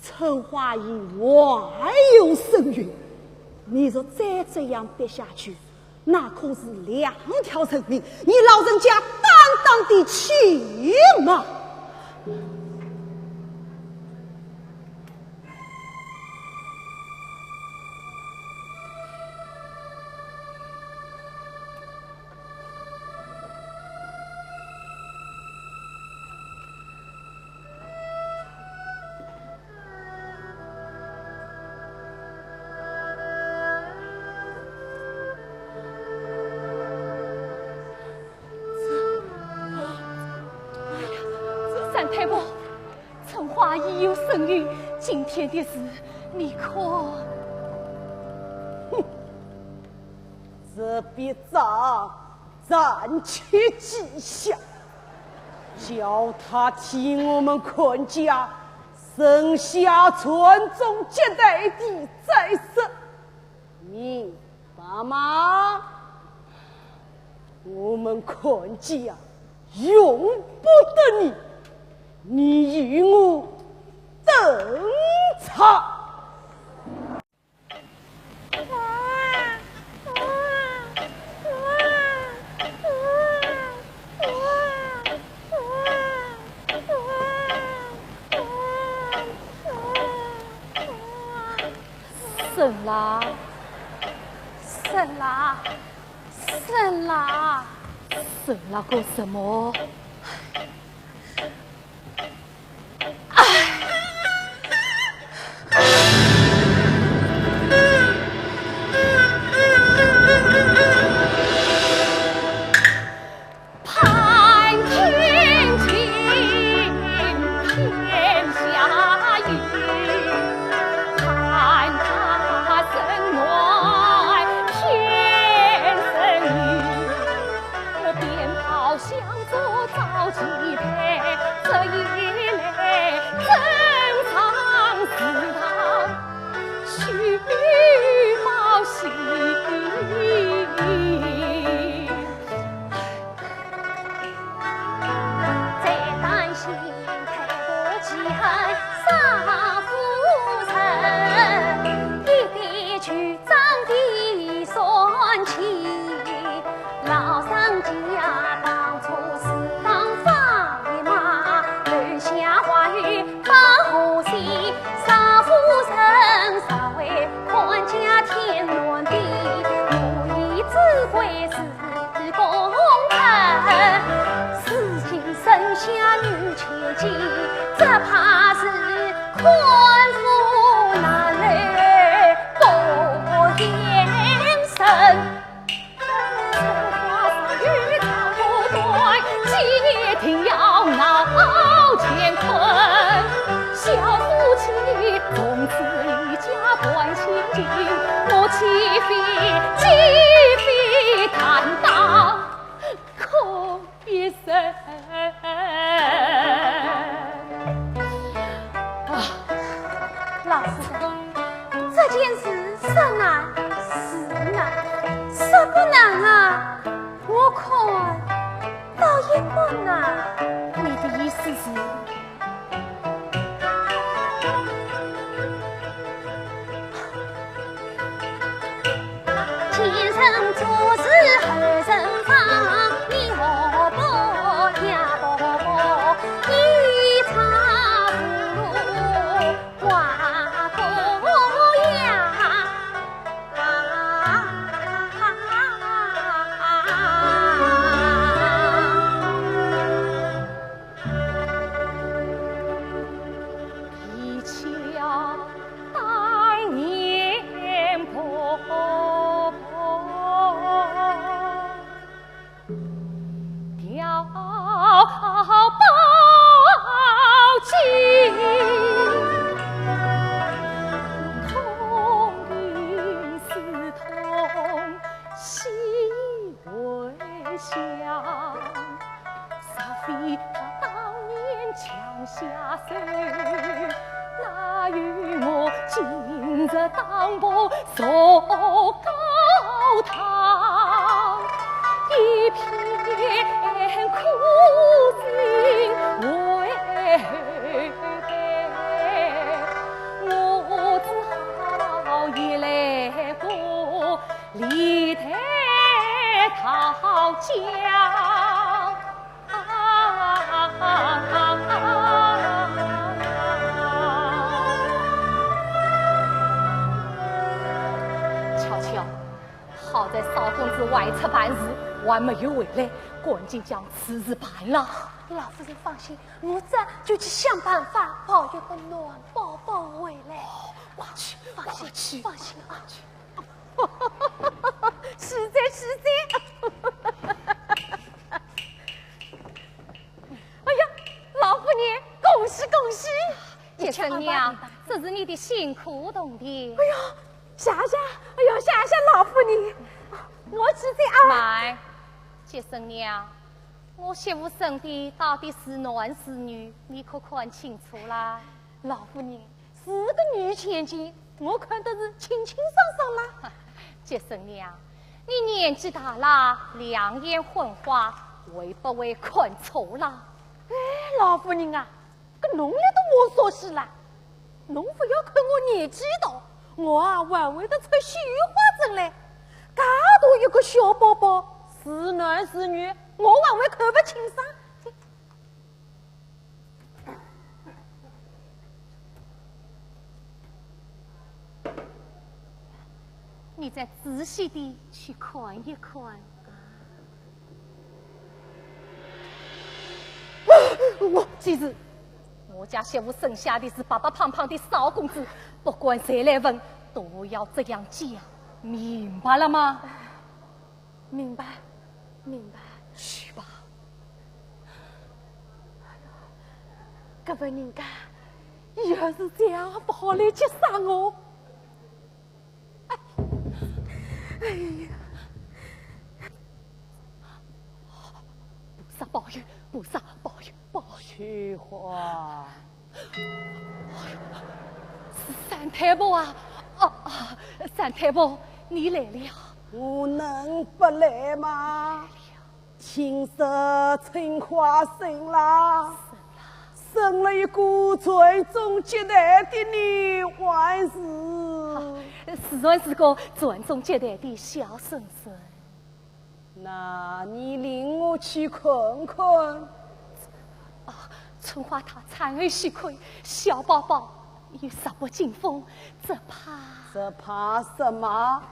春花已怀有身孕，你若再这样逼下去，那可是两条人命，你老人家担当得起吗？ 三太婆，春花已有身孕，今天的事，你可……哼，这笔账暂且记下，叫他替我们阖家生下传宗接代的再说。 你爸妈，我们阖家用不得你，你与我等着。 沈啦，沈啦，沈啦，沈啦个什么？唉！ 啊，老实讲，这件事说难是难，说不难啊，我看倒也不难。你的意思是？李代桃僵。巧巧，好在少公子外出办事，还没有回来，赶紧将此事办了。老夫人放心，我这就去想办法讨一个暖宝宝回来。快去，放心，快去。放心啊。 是哉，是哉。哎呀，老夫人，恭喜恭喜！接生娘，这是你的辛苦铜钿。哎呀，谢谢，哎呀，谢谢老夫人。我去哉啊。慢，接生娘，我媳妇生的到底是男是女，你可看清楚啦？老夫人， 是个女千金，我看得是清清爽爽啦。接生娘，你年纪大啦，两眼昏花，会不会看错啦？哎，老夫人啊，搿侬也都莫说是啦。侬勿要看我年纪大，我啊还会得出绣花针嘞。介大一个小宝宝，是男是女，我还会看勿清爽。 你再仔细地去看一看啊。我记住，我家媳妇生下的是白白胖胖的少公子，不管谁来问，都要这样讲，明白了吗？ 明白，明白。去吧。搿位人家，要是这样勿好来接生哦。哎，哎呀，菩萨保佑，菩萨保佑，保佑。秋花。 三太婆啊，哦，哦，三太婆，你来了。我能不来吗？听说春花生啦，生了一个传宗接代的女孩子。啊，自然是个传宗接代的小孙孙。 那你领我去看看。哦，春花她产后许可，小宝宝又弱不禁风，只怕……只怕什么？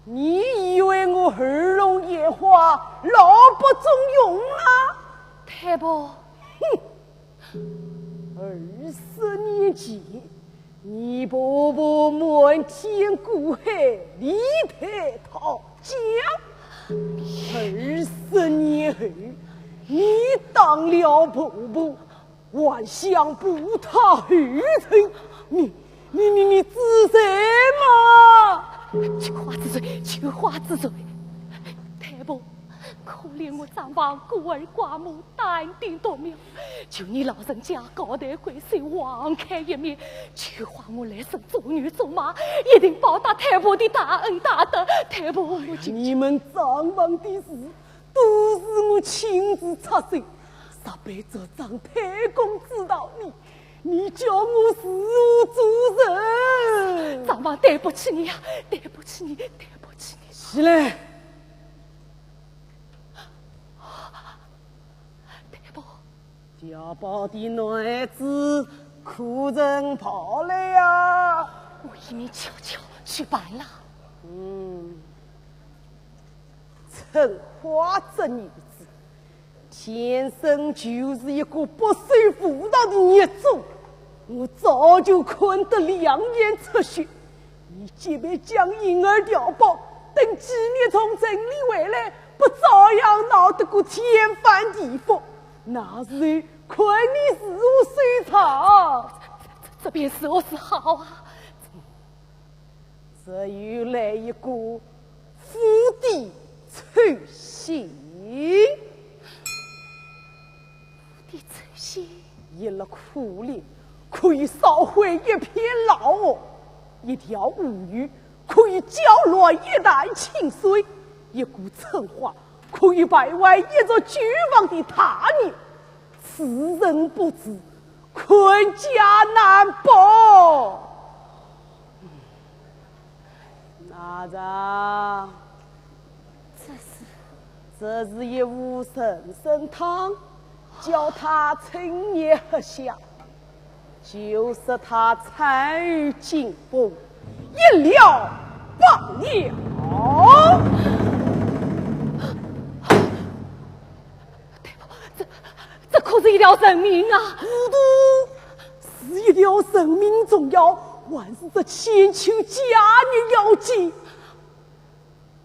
你以为我耳聋眼花，老不中用啊？太婆。哼，二十年前， 你婆婆瞒天过海，李代桃僵。二十年后，你当了婆婆，还想步她后尘，你，你，你，你知罪吗？求花知罪，求花知罪。太婆，可怜我账房孤儿寡母， 单丁独苗，求你老人家高抬贵手，网开一面，秋花我来生做牛做马，一定报答太婆的大恩大德。太婆，我求求……你们账房的事，都是我亲自插手，若被这张太公知道呢，你叫我如何做人？账房对不起你呀，对不起你，对不起你。起来。 太婆。调包的男子可曾跑来呀？我一面悄悄去办了。嗯，春花这女子，天生就是一个不守妇道的孽种。我早就看得两眼出血， 你即便将银儿调包，等几年从城里回来，不照样闹得个天翻地覆？那时候看你如何收场。这，这，这便如何是好啊？只有来一个无底抽薪。 无底抽薪。一粒苦力可以烧毁一片老屋，一条乌鱼可以搅乱一潭清水，一股春花可以败坏一座旧房的大业。此人不知，看家难报。哪吒，这是，这是一壶人参汤，叫他趁热喝下，就说他参与进补，一了百了。这，这可是一条人命啊！糊涂，是一条人命重要，还是这千秋佳人要紧？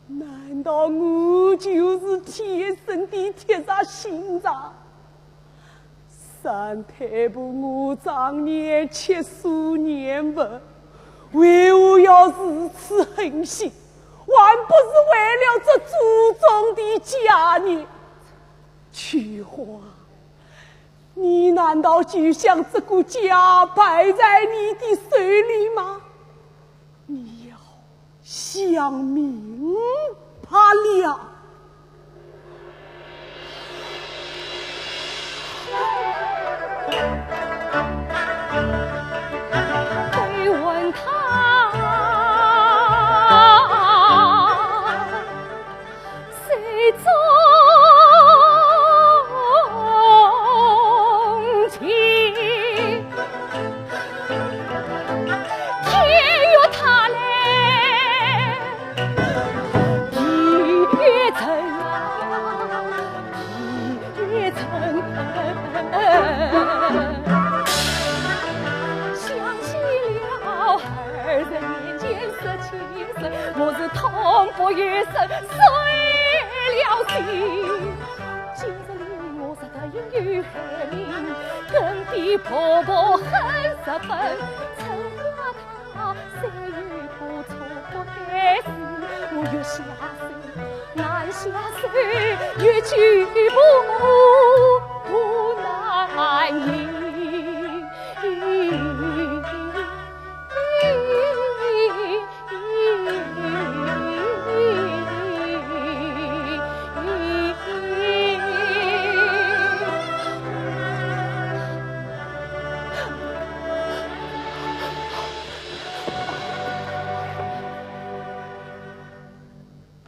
难道我就是天生的铁石心肠？三太婆，我常年吃素念佛，为何要如此狠心？还不是为了这祖宗的家业。秋华，你难道就想这个家败在你的手里吗？你要想明白了。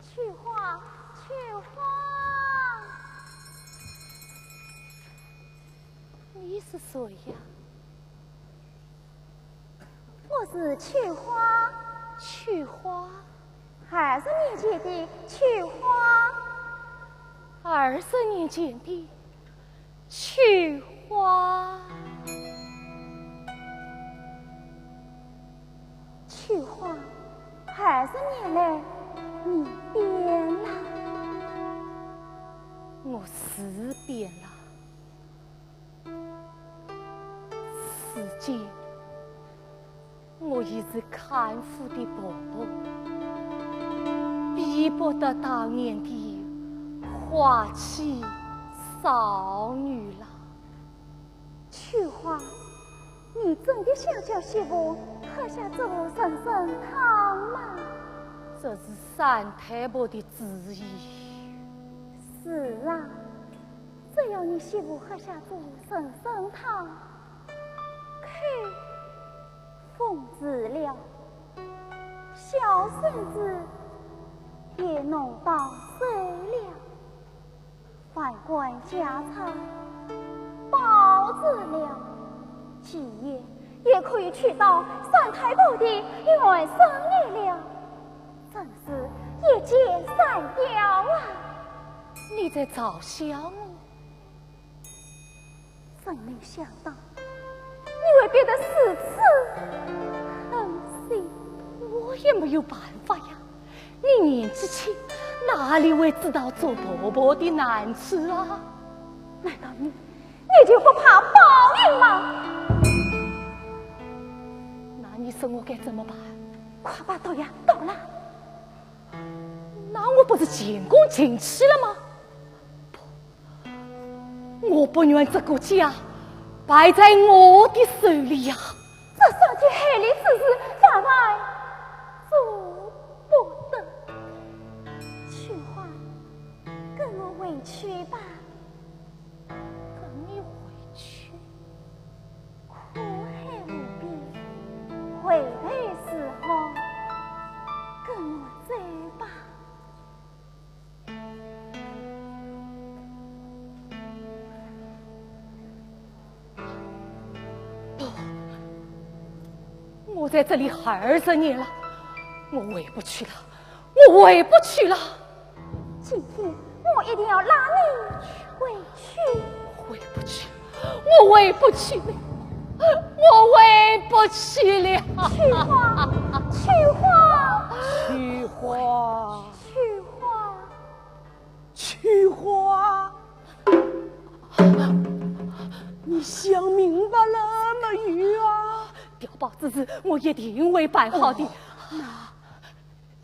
秋华，秋华，你是谁呀？我是秋华。秋华？二十年前的秋华。二十年前的 秋华。秋华，二十年来，你变了。我是变了。世间 我已是看富的婆婆，比不得当年的花季少女了。秋华，你真的想叫媳妇喝下这壶人参汤吗？这是三太婆的旨意。是啊，只要你媳妇喝下这壶人参汤，可 封住了，小孙子也弄到手了，万贯家财保住了，继业也可以娶到三太婆的外孙女了，真是一箭双雕啊！你在嘲笑我？ 真没想到，你会变得如此狠心。我也没有办法呀，你年纪轻，哪里会知道做婆婆的难处啊？难道你，你就不怕报应吗？那你说我该怎么办？快把毒药倒了。那我不是前功尽弃了吗？ 我不愿这个家败在我的手里呀。这伤天害理之事，万万做不得。秋华，跟我回去吧。跟你回去？苦海无边，回头是岸。跟在这里二十年了，我回不去了，我回不去了。今天我一定要拉你回去。回不去，我回不去了，我回不去了。秋花，秋花，秋花，秋花。 秋花，你想明白了没有啊？碉堡之事，我一定会办好的。哦，那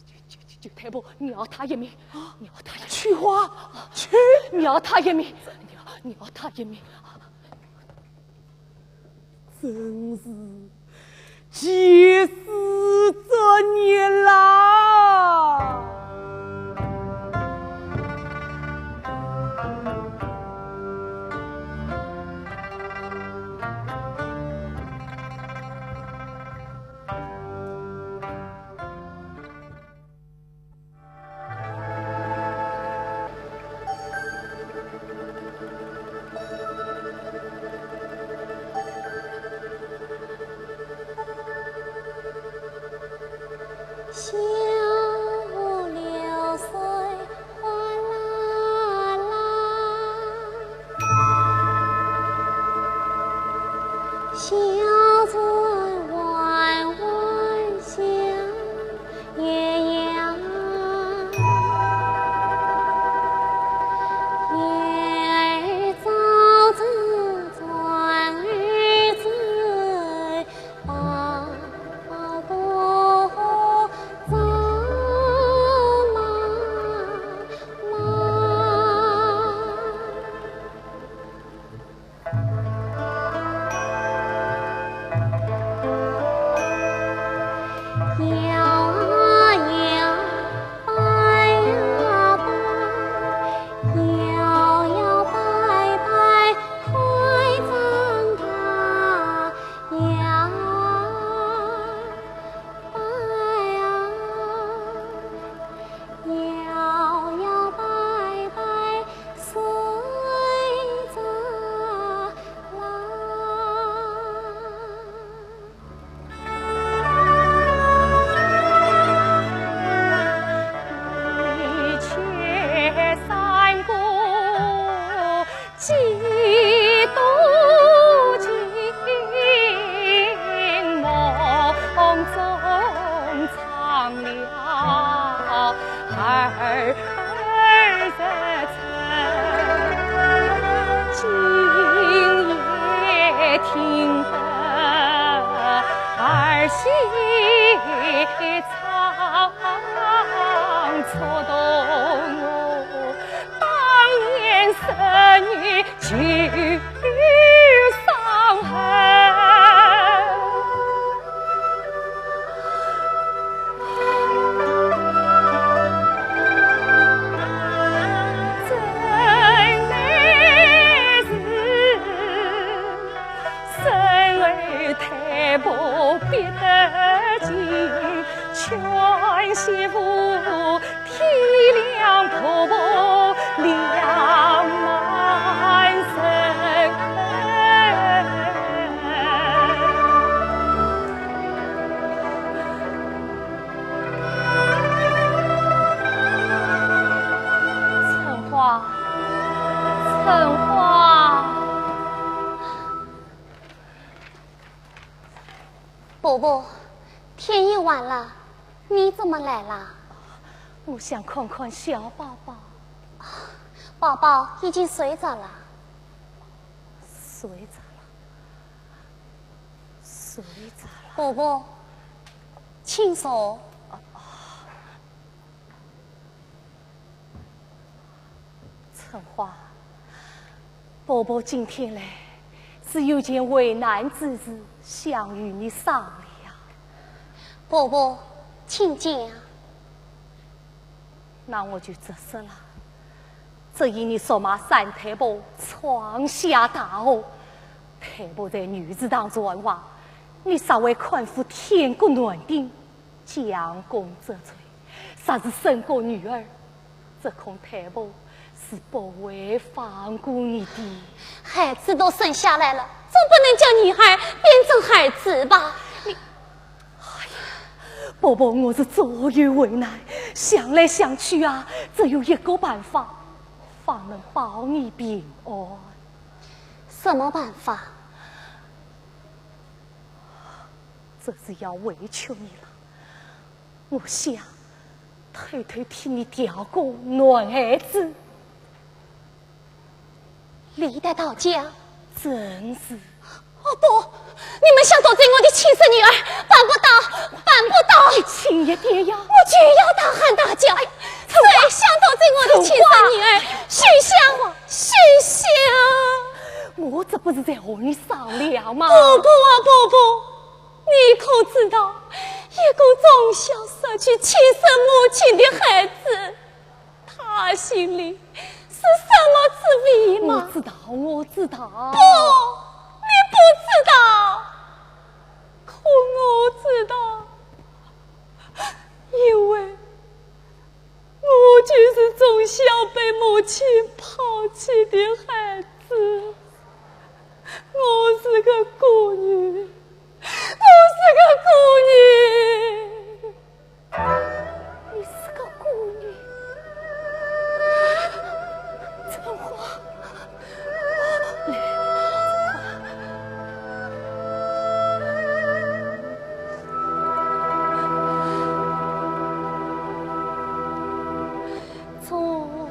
就，就，就，就太婆，饶他一命，饶他一命。秋花，秋，饶他一命，饶，饶他一命。 真是气死作孽啦！春花，春花。 伯伯，天也晚了，你怎么来了？我想看看小宝宝。宝宝已经睡着了。睡着了，睡着了。伯伯，请坐。 春花，伯伯今天来是有件为难之事想与你商量。伯伯，请讲。那我就直说了。只因你出卖三太婆闯下大祸，太婆在御史堂传话，你实为看护天国男丁，将功折罪，实是胜过女儿。 只恐太婆是不会放过你的。孩子都生下来了，总不能叫女儿变成孩子吧？你，伯伯，我是左右为难，想来想去啊，只有一个办法，方能保你平安。什么办法？这是要委屈你了。我想偷偷替你调个男孩子。 李代到家？正是。哦，不，你们想夺走我的亲生女儿，办不到，办不到。你轻一点呀。我就要大喊大叫。谁想夺走我的亲生女儿，休想，休想。我这不是在和你商量吗？伯伯啊，伯伯，你可知道，一个从小失去亲生母亲的孩子， 他心里是什么滋味吗？我知道，我知道。不，你不知道。可我知道，因为我就是从小被母亲抛弃的孩子。我是个孤女，我是个孤女。 你是个孤女。春花，来，春花。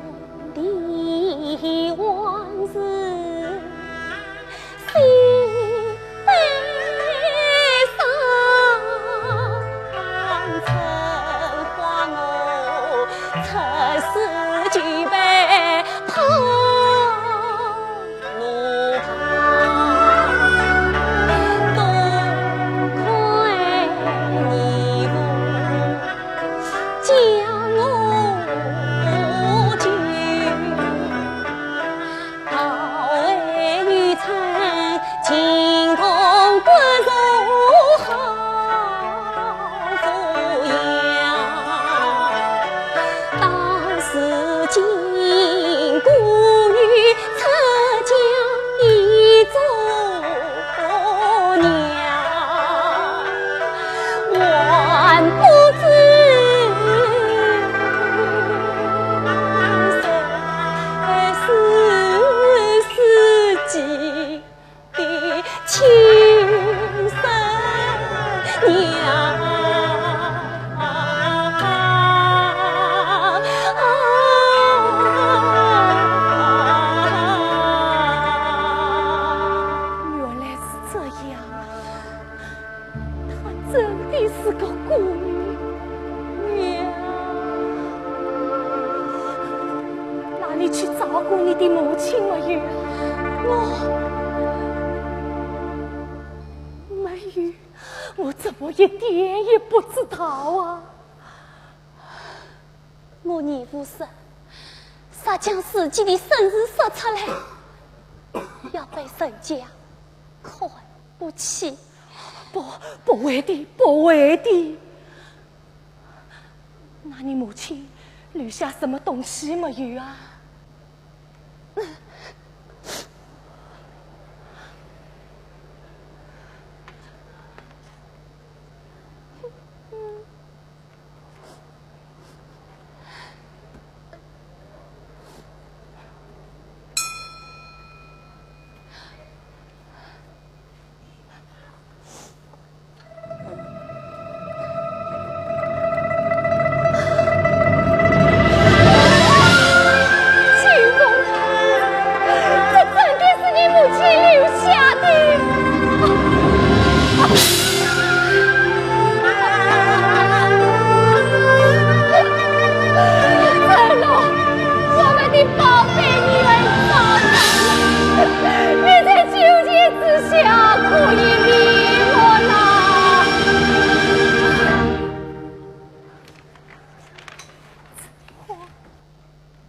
原来是这样啊。 她真的是个孤女。娘。那你去照顾你的母亲没有？我没有，我怎么一点也不知道啊？我年幼时，煞将自己的身世说出来，要被人家看 不起。不，不会的，不会的。那你母亲留下什么东西没有啊？ 这真的是你母亲留下的。 春花，我们的宝贝女儿找到了，你在九泉之下可以觅我了。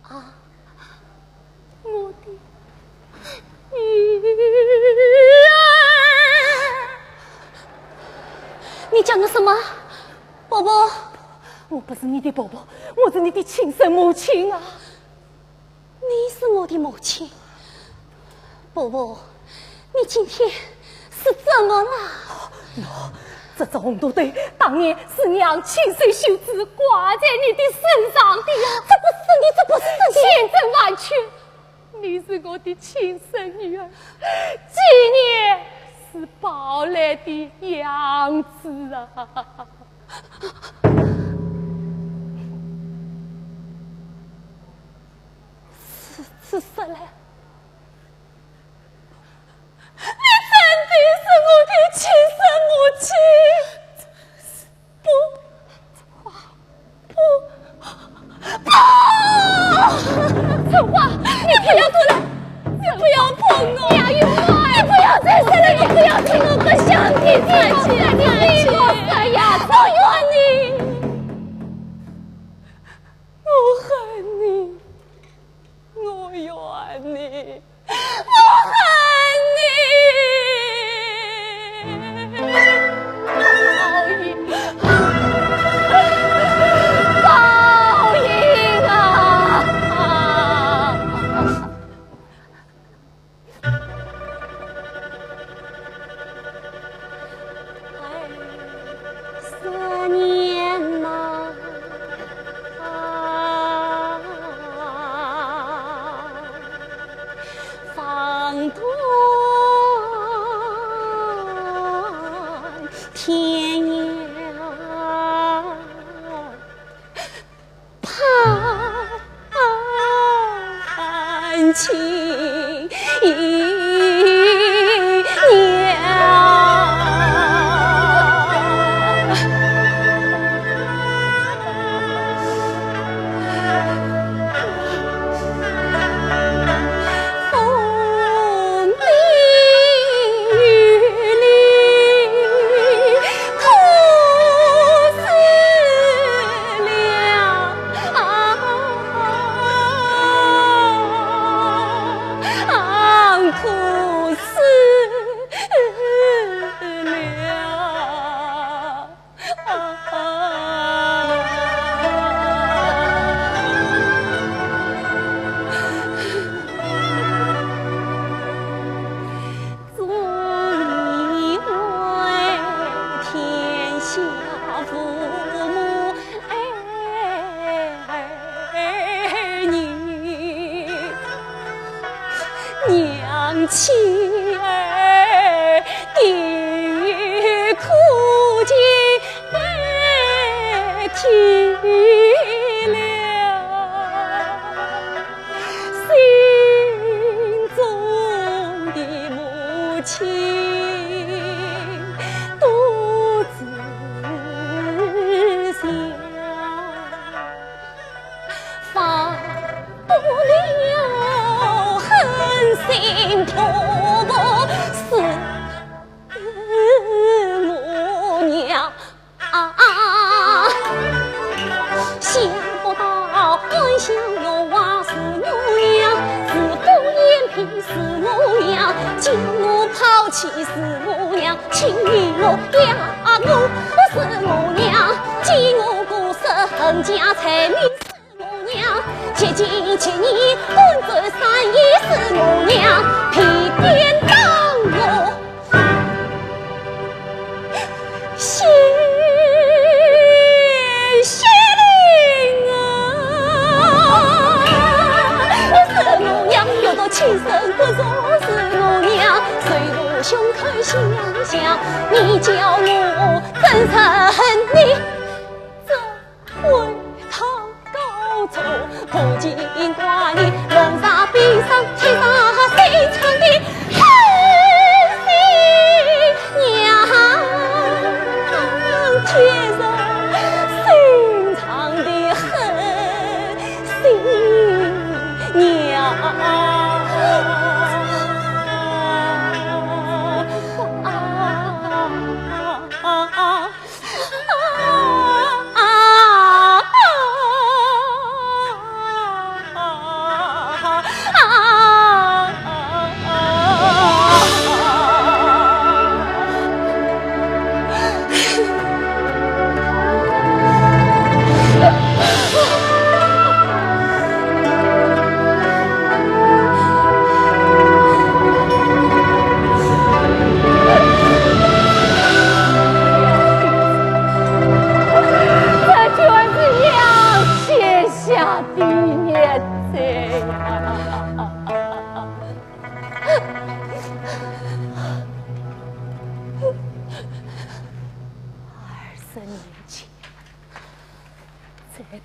啊，我的女儿。你讲的什么？ 伯伯。我不是你的伯伯，我是你的亲生母亲啊。你是我的母亲？伯伯，你今天是怎么了？喏，这只红肚兜当年是娘亲手绣制，挂在你的身上的呀。这不是的，这不是真的。千真万确，你是我的亲生女儿，纪念是宝来的养子啊。是，是啥嘞？ 你真的是我的亲生母亲？不，不，不！春花，你不要过来，你不要碰我！娘与我，你不要再说了，你不要碰我，我不想听下去了，你离开我呀，我怨你，我恨你。 我怨你，我恨你！报应，报应啊！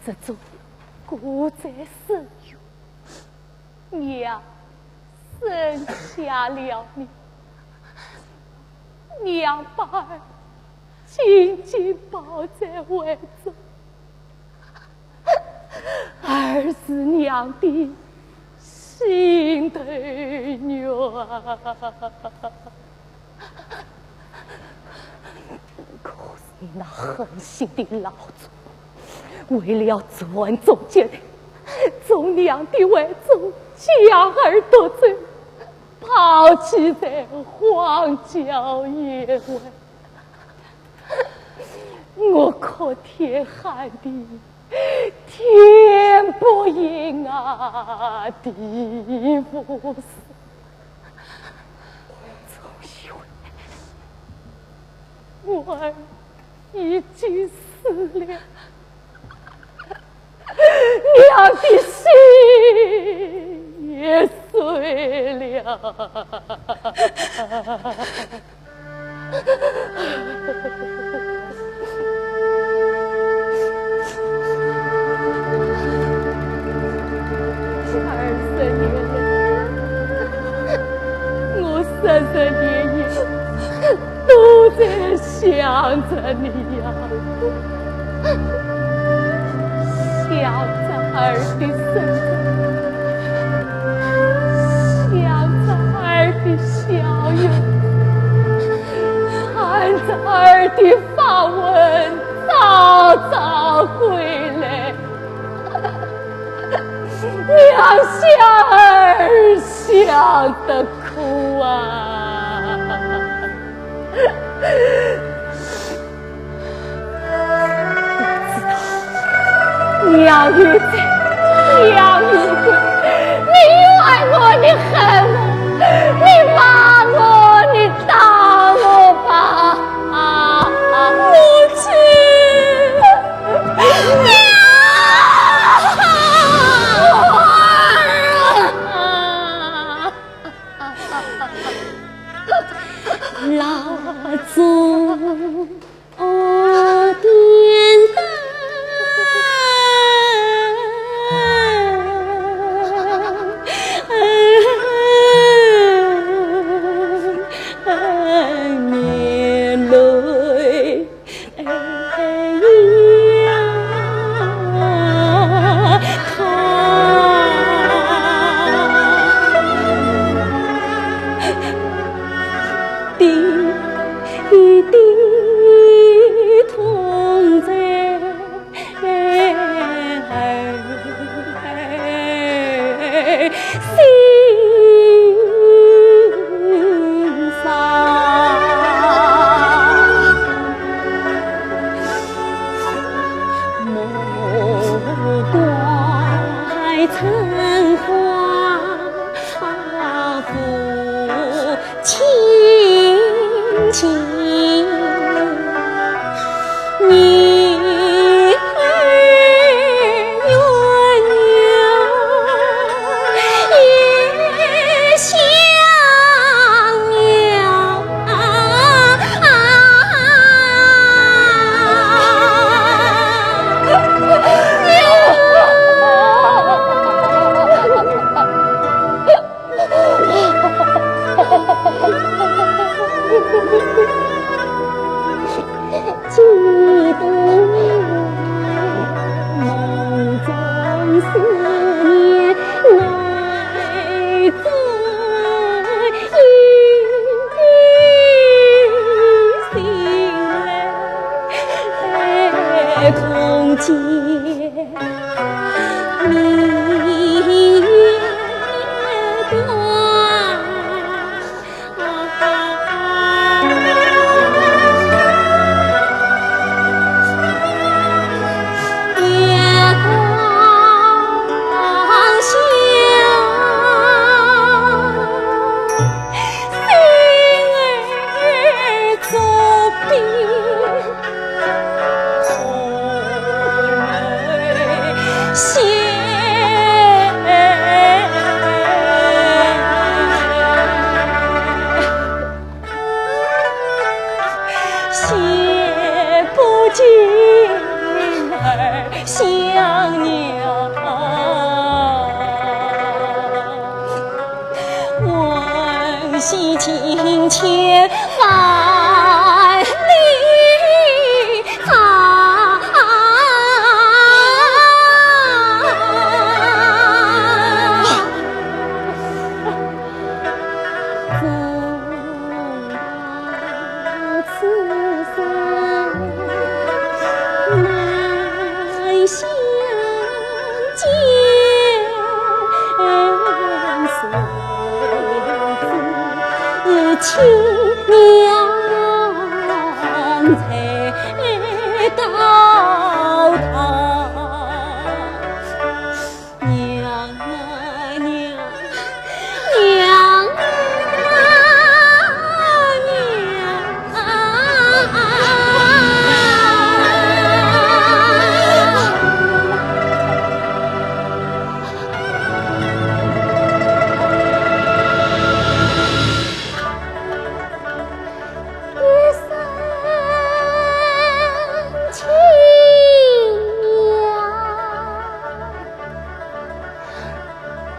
这种孤枕深夜，娘生下了你，娘把儿紧紧抱在怀中，儿是娘的心头肉啊。可是你那狠心的老祖，为了传宗接代，从娘的怀中将儿夺走，抛弃在荒郊野外。我哭天喊地，天不应啊，地不死。从前我儿已经死了，娘的心也碎了。 二十年了，我日日夜夜都在想着你呀，想着儿的身材，想着儿的笑容，盼着儿的 发问早早归来，娘想儿想得苦啊。我知道，娘有罪，娘有过，你怨我，你恨我，你骂我，你 打我吧，母亲！蜡烛点灯。娘啊娘，娘啊娘啊！一声亲娘。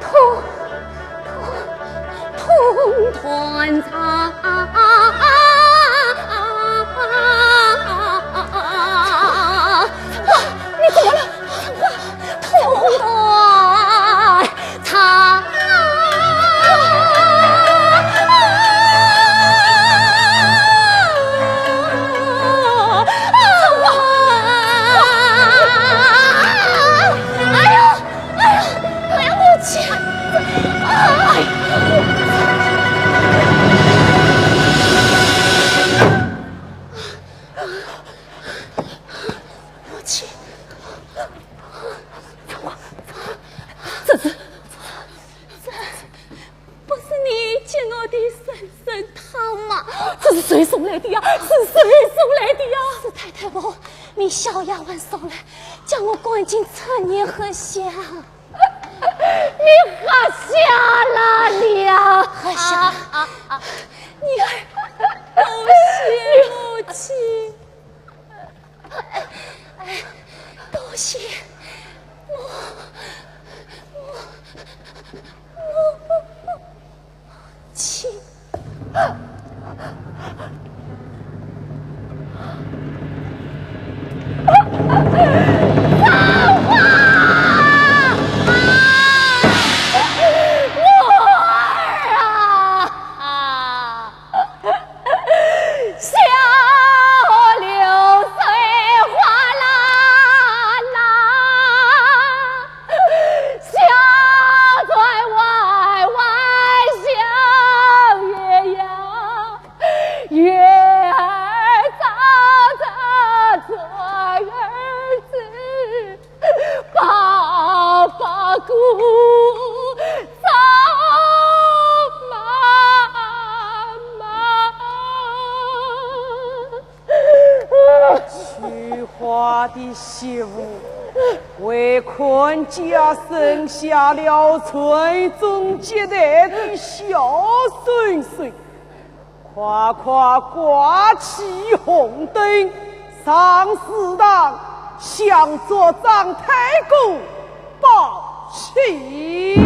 痛，痛，痛断肠。哇，你怎么了？哇，痛断肠。哎呦！ 哎呀，哎呀，母亲！哎呀，母亲！这是，这，不是你给我的参参汤吗？这是谁送来的呀？是谁送来的呀？是太太婆，你小丫鬟送来，叫我赶紧趁热喝下。 你喝下了，你呀，喝下了。啊，啊，啊。女儿，多谢母亲。哎，哎，多谢母，母，母，母亲。 菊花的媳妇，为看家生下了传宗接代的孝孙孙，快快挂起红灯，上祠堂向族长太公 报喜。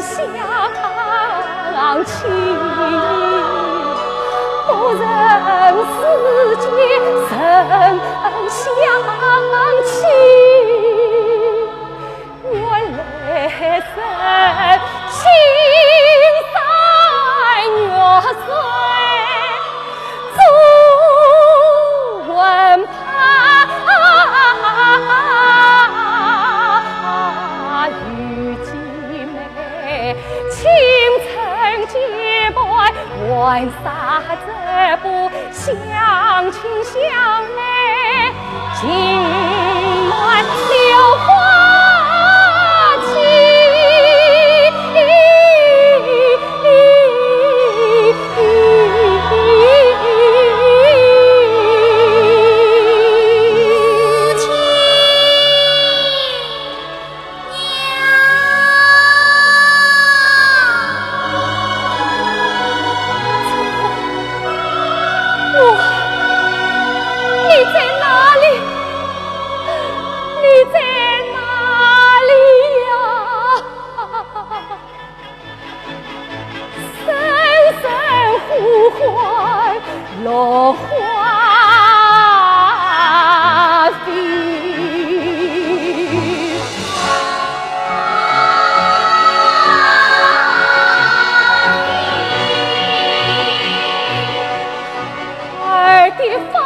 相亲，不认世间人相亲，原来是青山绿水。 朱文豹与季妹，青春结伴，玩耍这步相亲相爱，情满柳花期。 我，你在哪里？你在哪里呀？ 声声呼唤，落花飞。儿的芳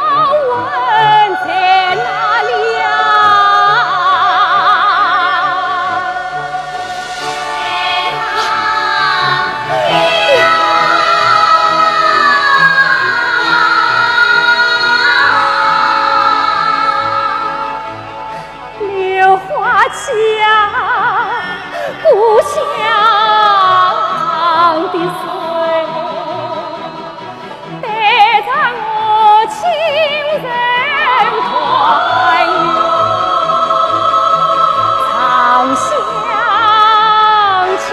魂在哪里呀？ 柳花香，故乡的水，带着我亲人团圆，常相见。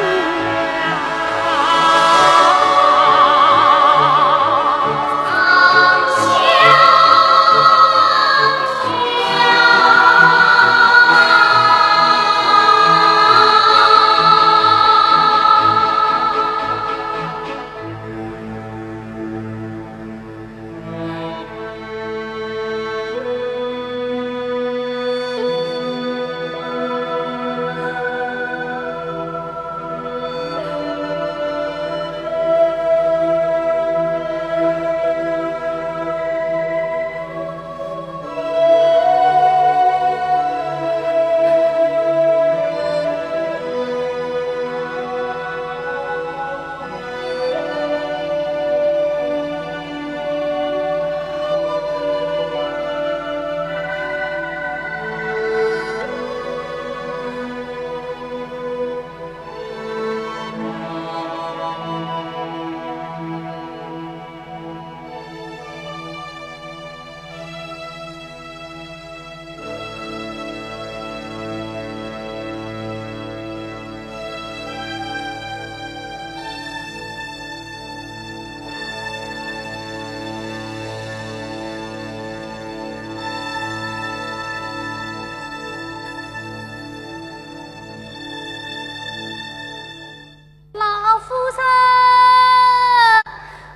老夫人，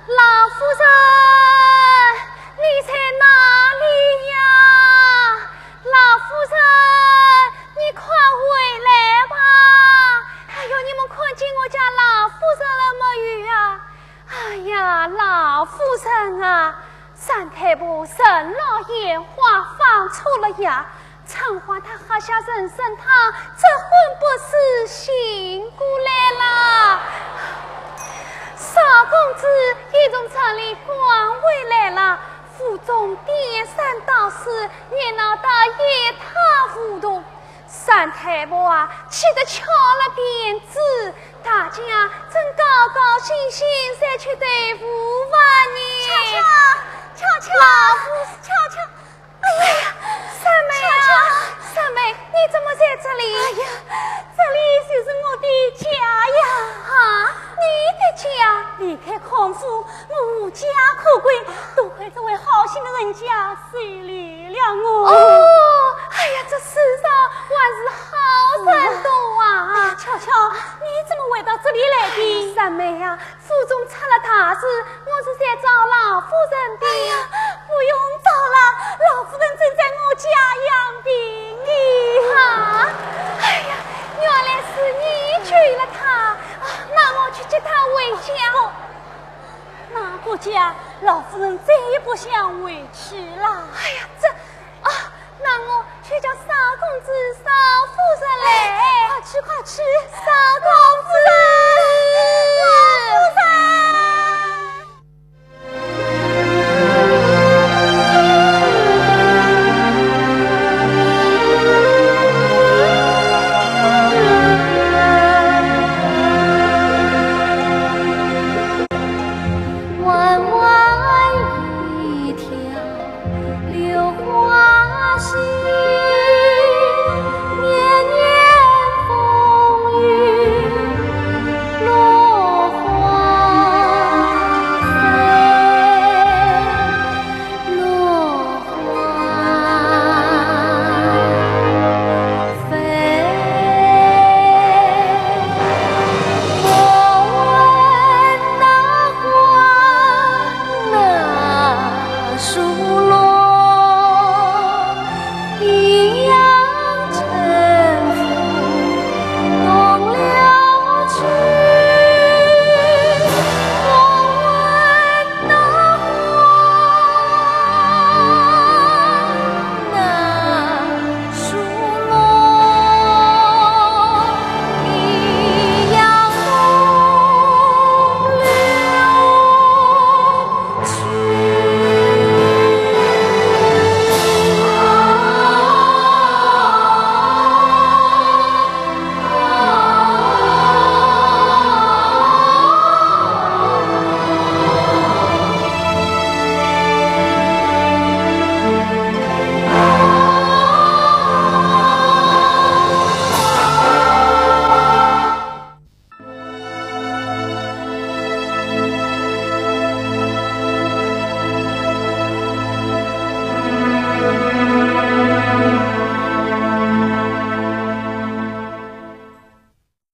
老夫人，你在哪里呀？老夫人，你快回来吧！哎呦，你们看见我家老夫人了没有啊？哎呀，老夫人啊，三太婆任劳演化，放错了呀。 春花她喝下人参汤，这魂不是醒过来了。少公子已从城里赶回来了，府中颠三倒四，热闹得一塌糊涂。三太婆啊，气得翘了辫子，大家正高高兴兴在吃豆腐饭呢。巧巧，巧巧，老夫，巧巧。 哎呀，三妹啊，三妹，你怎么在这里？哎呀，这里就是我的家呀。啊，你的家？离开康府，我无家可归，多亏这位好心的人家收留了我。哦，哎呀，这世上还是好人多啊。巧巧，你怎么会到这里来的？哎呀，三妹呀，府中出了大事，我是来找老夫人的。哎呀，不用找了，老夫人正在我家养病呢。啊？哎呀，原来是你救了她。啊，那我去接她回家。哦，那个家，老夫人再也不想回去了。哎呀，这……啊，那我去叫少公子、少夫人来。哎，快去，快去！少公子、少夫人！